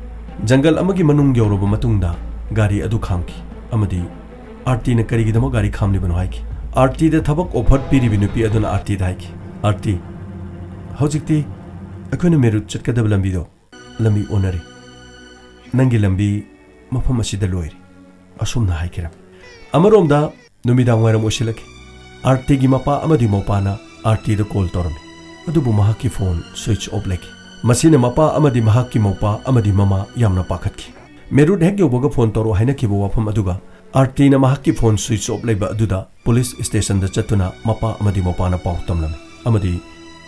ꯖꯪꯒꯜ ꯑꯃꯒꯤ ꯃꯅꯨꯡ ꯌꯧꯔꯕ ꯃꯇꯨꯡꯗ ꯒꯥꯔꯤ ꯑꯗꯨ ꯈꯥꯝꯈꯤ ꯑꯃꯗꯤ ꯑꯥꯔꯇꯤꯅ ꯀꯔꯤꯒꯤꯗꯃꯛ ꯒꯥꯔꯤ ꯈꯥꯝꯂꯤꯕꯅꯣ ꯍꯥꯏꯈꯤ꯫ ꯑꯥꯔꯇꯤꯗ ꯊꯕꯛ ꯑꯣꯐꯔ ꯄꯤꯔꯤꯕꯤ ꯅꯨꯄꯤ ꯑꯗꯨꯅ ꯑꯥꯔꯇꯤꯗ ꯍꯥꯏꯈꯤ, "ꯑꯥꯔꯇꯤ, ꯍꯧꯖꯤꯛꯇꯤ ꯑꯩꯈꯣꯏꯅ ꯃꯦꯔꯨꯠ ꯆꯠꯀꯗꯕ ꯂꯝꯕꯤꯗꯣ ꯂꯝꯕꯤ ꯑꯣꯟꯅꯔꯦ꯫ ꯅꯪꯒꯤ ꯂꯝꯕꯤ ꯃꯐꯝ ꯑꯁꯤꯗ ꯂꯣꯏꯔꯦ"꯫ ꯑꯁꯨꯝꯅ ꯍꯥꯏꯈꯤꯔꯝꯃꯤ꯫ ꯑꯃꯔꯣꯝꯗ ꯅꯨꯃꯤꯗꯥꯡ ꯋꯥꯏꯔꯝ ꯑꯣꯏꯁꯤꯜꯂꯛꯈꯤ꯫ ꯑꯥꯔꯇꯤꯒꯤ ꯃꯄꯥ ꯑꯃꯗꯤ ꯃꯧꯄꯥꯅ ꯑꯥꯔꯇꯤꯗ ꯀꯣꯜ ꯇꯧꯔꯝꯃꯤ, ꯑꯗꯨꯕꯨ ꯃꯍꯥꯛꯀꯤ ꯐꯣꯟ ꯁ꯭ꯋꯤꯆ ꯑꯣꯐ ꯂꯩꯈꯤ꯫ ꯃꯁꯤꯅ ꯃꯄꯥ ꯑꯃꯗꯤ ꯃꯍꯥꯛꯀꯤ ꯃꯧꯄꯥ ꯑꯃꯗꯤ ꯃꯃꯥ ꯌꯥꯝꯅ ꯄꯥꯈꯠꯈꯤ꯫ ꯃꯦꯔꯨꯠ ꯍꯦꯛ ꯌꯧꯕꯒ ꯐꯣꯟ ꯇꯧꯔꯛꯑꯣ ꯍꯥꯏꯅꯈꯤꯕ ꯋꯥꯐꯝ ꯑꯗꯨꯒ ꯑꯥꯔꯇꯤꯅ ꯃꯍꯥꯛꯀꯤ ꯐꯣꯟ ꯁ꯭ꯋꯤꯆ ꯑꯣꯐ ꯂꯩꯕ ꯑꯗꯨꯗ ꯄꯨꯂꯤꯁ ꯁ꯭ꯇꯦꯁꯟꯗ ꯆꯠꯇꯨꯅ ꯃꯄꯥ ꯑꯃꯗꯤ ꯃꯧꯄꯥꯅ ꯄꯥꯎ ꯇꯝꯂꯝꯃꯤ ꯑꯃꯗꯤ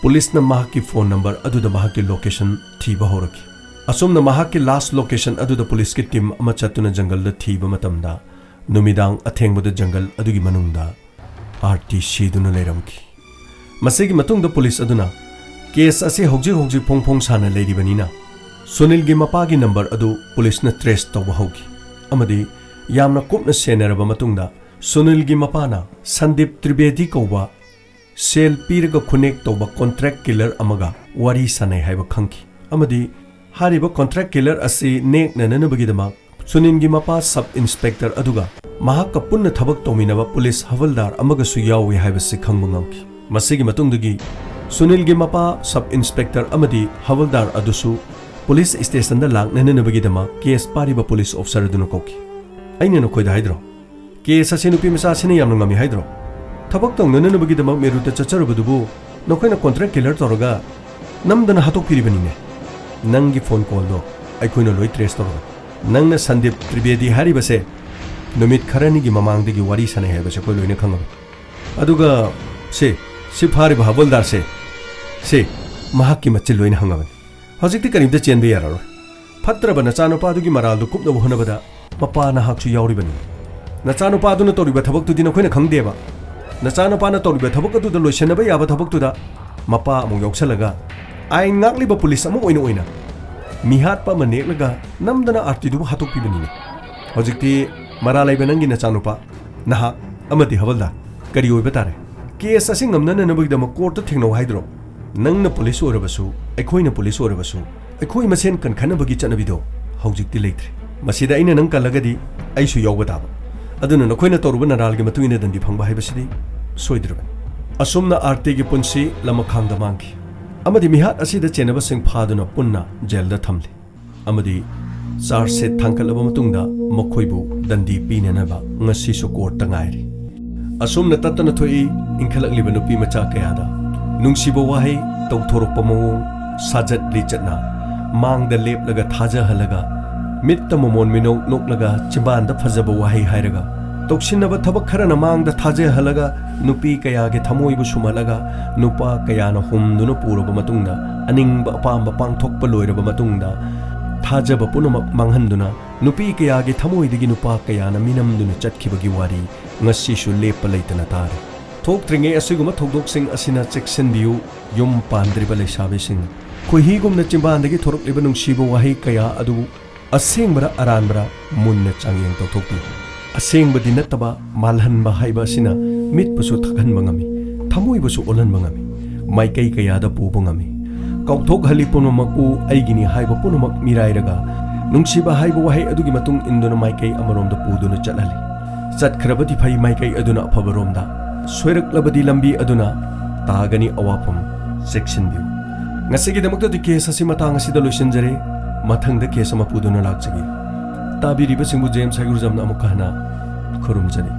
ꯄꯨꯂꯤꯁꯅ ꯃꯍꯥꯛꯀꯤ ꯐꯣꯟ ꯅꯝꯕꯔ ꯑꯗꯨꯗ ꯃꯍꯥꯛꯀꯤ ꯂꯣꯀꯦꯁꯟ ꯊꯤꯕ ꯍꯧꯔꯛꯈꯤ꯫ ꯑꯁꯨꯝꯅ ꯃꯍꯥꯛꯀꯤ ꯂꯥꯁ ꯂꯣꯀꯦꯁꯟ ꯑꯗꯨꯗ ꯄꯨꯂꯤꯁꯀꯤ ꯇꯤꯝ ꯑꯃ ꯆꯠꯇꯨꯅ ꯖꯪꯒꯜꯗ ꯊꯤꯕ ꯃꯇꯝꯗ ꯅꯨꯃꯤꯗꯥꯡ ꯑꯊꯦꯡꯕꯗ ꯖꯪꯒꯜ ꯑꯗꯨꯒꯤ ꯃꯅꯨꯡꯗ ꯑꯥꯔꯇꯤ ꯁꯤꯗꯨꯅ ꯂꯩꯔꯝꯈꯤ꯫ ꯃꯁꯤꯒꯤ ꯃꯇꯨꯡꯗ ꯄꯨꯂꯤꯁ ꯑꯗꯨꯅ ꯀꯦꯁ ꯑꯁꯤ ꯍꯧꯖꯤꯛ ꯍꯧꯖꯤꯛ ꯐꯣꯡ ꯐꯣꯡ ꯁꯥꯅ ꯂꯩꯔꯤꯕꯅꯤꯅ ꯁꯨꯅꯤꯜꯒꯤ ꯃꯄꯥꯒꯤ ꯅꯝꯕꯔ ꯑꯗꯨ ꯄꯨꯂꯤꯁꯅ ꯇ꯭ꯔꯦꯁ ꯇꯧꯕ ꯍꯧꯈꯤ ꯑꯃꯗꯤ ꯌꯥꯝꯅ ꯀꯨꯞꯅ ꯁꯦꯟꯅꯔꯕ ꯃꯇꯨꯡꯗ ꯁꯨꯅꯤꯜꯒꯤ ꯃꯄꯥꯅ ꯁꯟꯗꯤꯞ ꯇ꯭ꯔꯤꯕꯦꯗꯤ ꯀꯧꯕ ꯁꯦꯜ ꯄꯤꯔꯒ ꯈꯨꯅꯦꯛ ꯇꯧꯕ ꯀꯣꯟꯇ꯭ꯔꯦꯛ ꯀꯤꯂꯔ ꯑꯃꯒ ꯋꯥꯔꯤ ꯁꯥꯅꯩ ꯍꯥꯏꯕ ꯈꯪꯈꯤ ꯑꯃꯗꯤ ꯍꯥꯏꯔꯤꯕ ꯀꯣꯟꯇ꯭ꯔꯦꯛ ꯀꯤꯂꯔ ꯑꯁꯤ ꯅꯦꯛꯅꯅꯅꯕꯒꯤꯗꯃꯛ ꯁꯨꯅꯤꯜꯒꯤ ꯃꯄꯥ ꯁꯕ ꯏꯟꯁꯄꯦꯛꯇꯔ ꯑꯗꯨꯒ ꯃꯍꯥꯛꯀ ꯄꯨꯟꯅ ꯊꯕꯛ ꯇꯧꯃꯤꯟꯅꯕ ꯄꯨꯂꯤꯁ ꯍꯋꯜꯗꯥꯔ ꯑꯃꯒꯁꯨ ꯌꯥꯎꯏ ꯍꯥꯏꯕꯁꯤ ꯈꯪꯕ ꯉꯝꯈꯤ꯫ ꯃꯁꯤꯒꯤ ꯃꯇꯨꯡꯗꯒꯤ ꯁꯨꯅꯤꯜꯒꯤ ꯃꯄꯥ ꯁꯕ ꯏꯟꯁꯄꯦꯛꯇꯔ ꯑꯃꯗꯤ ꯍꯋꯜꯗꯥꯔ ꯑꯗꯨꯁꯨ ꯄꯨꯂꯤꯁ ꯁ꯭ꯇꯦꯁꯟꯗ ꯂꯥꯛꯅꯅꯅꯕꯒꯤꯗꯃꯛ ꯀꯦꯁ ꯄꯥꯔꯤꯕ ꯄꯨꯂꯤꯁ ꯑꯣꯐꯤꯁꯔ ꯑꯗꯨꯅ ꯀꯧꯈꯤ꯫ ꯑꯩꯅ ꯅꯈꯣꯏꯗ ꯍꯥꯏꯗ꯭ꯔꯣ, ꯀꯦꯁ ꯑꯁꯤ ꯅꯨꯄꯤ ꯃꯆꯥ ꯑꯁꯤꯅ ꯌꯥꯝꯅ ꯉꯝꯃꯤ ꯍꯥꯏꯗ꯭ꯔꯣ? ꯊꯕꯛ ꯇꯧꯅꯅꯕꯒꯤꯗꯃꯛ ꯃꯦꯔꯨꯠꯇ ꯆꯠꯆꯔꯨꯕꯗꯨꯕꯨ ꯅꯈꯣꯏꯅ ꯀꯣꯟꯇ꯭ꯔꯦꯛ ꯀꯤꯂꯔ ꯇꯧꯔꯒ ꯅꯝꯗꯅ ꯍꯥꯠꯇꯣꯛꯄꯤꯔꯤꯕꯅꯤꯅꯦ꯫ ꯅꯪꯒꯤ ꯐꯣꯟ ꯀꯣꯜꯗꯣ ꯑꯩꯈꯣꯏꯅ ꯂꯣꯏ ꯇ꯭ꯔꯦꯁ ꯇꯧꯔꯕꯅꯤ꯫ ꯅꯪꯅ ꯁꯟꯗꯤꯞ ꯇ꯭ꯔꯤꯕꯦꯗꯤ ꯍꯥꯏꯔꯤꯕꯁꯦ ꯅꯨꯃꯤꯠ ꯈꯔꯅꯤꯒꯤ ꯃꯃꯥꯡꯗꯒꯤ ꯋꯥꯔꯤ ꯁꯥꯟꯅꯩ ꯍꯥꯏꯕꯁꯦ ꯑꯩꯈꯣꯏ ꯂꯣꯏꯅ ꯈꯪꯉꯕꯅꯤ꯫ ꯑꯗꯨꯒ ꯁꯤ, ꯁꯤ ꯐꯥꯔꯤꯕ ꯍꯕꯜꯗꯥꯔꯁꯦ, ꯁꯤ ꯃꯍꯥꯛꯀꯤ ꯃꯆꯤꯟ ꯂꯣꯏꯅ ꯍꯪꯉꯕꯅꯤ꯫ ꯍꯧꯖꯤꯛꯇꯤ ꯀꯔꯤꯝꯇ ꯆꯦꯟꯕ ꯌꯥꯔꯔꯣꯏ꯫ ꯐꯠꯇ꯭ꯔꯕ ꯅꯆꯥꯅꯨꯄꯥꯗꯨꯒꯤ ꯃꯔꯥꯜꯗꯨ ꯀꯨꯞꯅꯕ ꯍꯣꯠꯅꯕꯗ ꯃꯄꯥ ꯅꯍꯥꯛꯁꯨ ꯌꯥꯎꯔꯤꯕꯅꯤ꯫ ꯅꯆꯥꯅꯨꯄꯥꯗꯨꯅ ꯇꯧꯔꯤꯕ ꯊꯕꯛꯇꯨꯗꯤ ꯅꯈꯣꯏꯅ ꯈꯪꯗꯦꯕ꯫ ꯅꯆꯥꯅꯨꯄꯥꯅ ꯇꯧꯔꯤꯕ ꯊꯕꯛ ꯑꯗꯨꯗ ꯂꯣꯏꯁꯤꯟꯅꯕ ꯌꯥꯕ ꯊꯕꯛꯇꯨꯗ ꯃꯄꯥ ꯑꯃꯨꯛ ꯌꯥꯎꯁꯜꯂꯒ ꯑꯥꯏꯟ ꯉꯥꯛꯂꯤꯕ ꯄꯨꯂꯤꯁ ꯑꯃ ꯑꯣꯏꯅ ꯑꯣꯏꯅ ꯃꯤꯍꯥꯠꯄ ꯑꯃ ꯅꯦꯛꯂꯒ ꯅꯝꯗꯅ ꯑꯥꯔꯇꯤꯗꯨꯕꯨ ꯍꯥꯠꯇꯣꯛꯄꯤꯕꯅꯤꯅꯦ꯫ ꯍꯧꯖꯤꯛꯇꯤ ꯃꯔꯥꯜ ꯂꯩꯕ ꯅꯪꯒꯤ ꯅꯆꯥꯅꯨꯄꯥ, ꯅꯍꯥꯛ ꯑꯃꯗꯤ ꯍꯕꯜꯗꯥꯔ ꯀꯔꯤ ꯑꯣꯏꯕ ꯇꯥꯔꯦ? ꯀꯦꯁ ꯑꯁꯤ ꯉꯝꯅꯅꯅꯕꯒꯤꯗꯃꯛ ꯀꯣꯔꯠꯇ ꯊꯦꯡꯅꯧ ꯍꯥꯏꯗ꯭ꯔꯣ? ꯅꯪꯅ ꯄꯨꯂꯤꯁ ꯑꯣꯏꯔꯕꯁꯨ, ꯑꯩꯈꯣꯏꯅ ꯄꯨꯂꯤꯁ ꯑꯣꯏꯔꯕꯁꯨ, ꯑꯩꯈꯣꯏ ꯃꯁꯦꯟ ꯀꯟꯈꯠꯅꯕꯒꯤ ꯆꯠꯅꯕꯤꯗꯣ ꯍꯧꯖꯤꯛꯇꯤ ꯂꯩꯇ꯭ꯔꯦ꯫ ꯃꯁꯤꯗ ꯑꯩꯅ ꯅꯪ ꯀꯜꯂꯒꯗꯤ ꯑꯩꯁꯨ ꯌꯥꯎꯕ ꯇꯥꯕ꯫ ꯑꯗꯨꯅ ꯅꯈꯣꯏꯅ ꯇꯧꯔꯨꯕ ꯅꯔꯥꯜꯒꯤ ꯃꯇꯨꯡ ꯏꯟꯅ ꯗꯟꯗꯤ ꯐꯪꯕ ꯍꯥꯏꯕꯁꯤꯗꯤ ꯁꯣꯏꯗ꯭ꯔꯕꯅꯤ꯫ ꯑꯁꯨꯝꯅ ꯑꯥꯔꯇꯤꯒꯤ ꯄꯨꯟꯁꯤ ꯂꯃꯈꯥꯡꯗ ꯃꯥꯡꯈꯤ ꯑꯃꯗꯤ ꯃꯤꯍꯥꯠ ꯑꯁꯤꯗ ꯆꯦꯟꯅꯕꯁꯤꯡ ꯐꯥꯗꯨꯅ ꯄꯨꯟꯅ ꯖꯦꯜꯗ ꯊꯝꯂꯤ꯫ ꯑꯃꯗꯤ ꯆꯥꯔꯖ ꯁꯤꯠ ꯊꯥꯡꯒꯠꯂꯕ ꯃꯇꯨꯡꯗ ꯃꯈꯣꯏꯕꯨ ꯗꯟꯗꯤ ꯄꯤꯅꯅꯕ ꯉꯁꯤꯁꯨ ꯀꯣꯔꯠꯇ ꯉꯥꯏꯔꯤ꯫ ꯑꯁꯨꯝꯅ ꯇꯠꯇꯅ ꯊꯣꯛꯏ ꯏꯟꯈꯠꯂꯛꯂꯤꯕ ꯅꯨꯄꯤ ꯃꯆꯥ ꯀꯌꯥꯗ ꯅꯨꯡꯁꯤꯕ ꯋꯥꯍꯩ, ꯇꯧꯊꯣꯔꯛꯄ ꯃꯑꯣꯡ, ꯁꯥꯖꯠ ꯂꯤꯆꯠꯅ ꯃꯥꯡꯗ ꯂꯦꯞꯂꯒ ꯊꯥꯖꯍꯜꯂꯒ, ꯃꯤꯠꯇ ꯃꯃꯣꯟ ꯃꯤꯅꯣꯛ ꯅꯣꯛꯂꯒ ꯆꯤꯝꯕꯥꯟꯗ ꯐꯖꯕ ꯋꯥꯍꯩ ꯍꯥꯏꯔꯒ, ꯇꯧꯁꯤꯟꯅꯕ ꯊꯕꯛ ꯈꯔꯅ ꯃꯥꯡꯗ ꯊꯥꯖꯍꯜꯂꯒ, ꯅꯨꯄꯤ ꯀꯌꯥꯒꯤ ꯊꯃꯣꯏꯕꯨ ꯁꯨꯝꯍꯠꯂꯒ, ꯅꯨꯄꯥ ꯀꯌꯥꯅ ꯍꯨꯝꯗꯨꯅ ꯄꯨꯔꯕ ꯃꯇꯨꯡꯗ, ꯑꯅꯤꯡꯕ ꯑꯄꯥꯝꯕ ꯄꯥꯡꯊꯣꯛꯄ ꯂꯣꯏꯔꯕ ꯃꯇꯨꯡꯗ, ꯊꯥꯖꯕ ꯄꯨꯝꯅꯃꯛ ꯃꯥꯡꯍꯟꯗꯨꯅ, ꯅꯨꯄꯤ ꯀꯌꯥꯒꯤ ꯊꯃꯣꯏꯗꯒꯤ ꯅꯨꯄꯥ ꯀꯌꯥꯅ ꯃꯤꯅꯝꯗꯨꯅ ꯆꯠꯈꯤꯕꯒꯤ ꯋꯥꯔꯤ ꯉꯁꯤꯁꯨ ꯂꯦꯞꯄ ꯂꯩꯇꯅ ꯇꯥꯔꯤ꯫ ꯊꯣꯛꯇ꯭ꯔꯤꯉꯩ ꯑꯁꯤꯒꯨꯝꯕ ꯊꯧꯗꯣꯛꯁꯤꯡ ꯑꯁꯤꯅ ꯆꯦꯛꯁꯤꯟꯕꯤꯌꯨ, ꯌꯨꯝ ꯄꯥꯟꯗ꯭ꯔꯤꯕ ꯂꯩꯁꯥꯕꯤꯁꯤꯡ꯫ ꯈꯣꯏꯍꯤꯒꯨꯝꯅ ꯆꯤꯝꯕꯥꯟꯗꯒꯤ ꯊꯣꯔꯛꯂꯤꯕ ꯅꯨꯡꯁꯤꯕ ꯋꯥꯍꯩ ꯀꯌꯥ ꯑꯗꯨꯕꯨ ꯑꯁꯦꯡꯕꯔ ꯑꯔꯥꯟꯕꯔ ꯃꯨꯟꯅ ꯆꯥꯡꯌꯦꯡ ꯇꯧꯊꯣꯛꯄꯤꯌꯨ꯫ ꯑꯁꯦꯡꯕꯗꯤ ꯅꯠꯇꯕ ꯃꯥꯜꯍꯟꯕ ꯍꯥꯏꯕ ꯑꯁꯤꯅ ꯃꯤꯠꯄꯨꯁꯨ ꯊꯛꯍꯟꯕ ꯉꯝꯃꯤ, ꯊꯃꯣꯏꯕꯨꯁꯨ ꯑꯣꯜꯍꯟꯕ ꯉꯝꯃꯤ, ꯃꯥꯏꯀꯩ ꯀꯌꯥꯗ ꯄꯨꯕ ꯉꯝꯃꯤ꯫ ꯀꯥꯎꯊꯣꯛꯍꯜꯂꯤ ꯄꯨꯝꯅꯃꯛꯄꯨ ꯑꯩꯒꯤꯅꯤ ꯍꯥꯏꯕ ꯄꯨꯝꯅꯃꯛ ꯃꯤꯔꯥꯏꯔꯒ, ꯅꯨꯡꯁꯤꯕ ꯍꯥꯏꯕ ꯋꯥꯍꯩ ꯑꯗꯨꯒꯤ ꯃꯇꯨꯡ ꯏꯟꯗꯨꯅ ꯃꯥꯏꯀꯩ ꯑꯃꯔꯣꯝꯗ ꯄꯨꯗꯨꯅ ꯆꯠꯍꯜꯂꯤ꯫ ꯆꯠꯈ꯭ꯔꯕꯗꯤ ꯐꯩ ꯃꯥꯏꯀꯩ ꯑꯗꯨꯅ ꯑꯐꯕꯔꯣꯝꯗ, ꯁꯣꯏꯔꯛꯂꯕꯗꯤ ꯂꯝꯕꯤ ꯑꯗꯨꯅ ꯇꯥꯒꯅꯤ ꯑꯋꯥꯐꯝ꯫ ꯆꯦꯛꯁꯤꯟꯕꯤꯌꯨ꯫ ꯉꯁꯤꯒꯤꯗꯃꯛꯇꯗꯤ ꯀꯦꯁ ꯑꯁꯤ ꯃꯇꯥꯡ ꯑꯁꯤꯗ ꯂꯣꯏꯁꯤꯟꯖꯔꯦ꯫ ꯃꯊꯪꯗ ꯀꯦꯁ ꯑꯃ ꯄꯨꯗꯨꯅ ꯂꯥꯛꯆꯒꯦ꯫ ꯇꯥꯕꯤꯔꯤꯕꯁꯤꯡꯕꯨ ꯖꯦꯝꯁ ꯍꯩꯒ꯭ꯔꯨꯖꯝꯅ ꯑꯃꯨꯛꯀ ꯍꯟꯅ ꯈꯨꯔꯨꯝꯖꯔꯤ꯫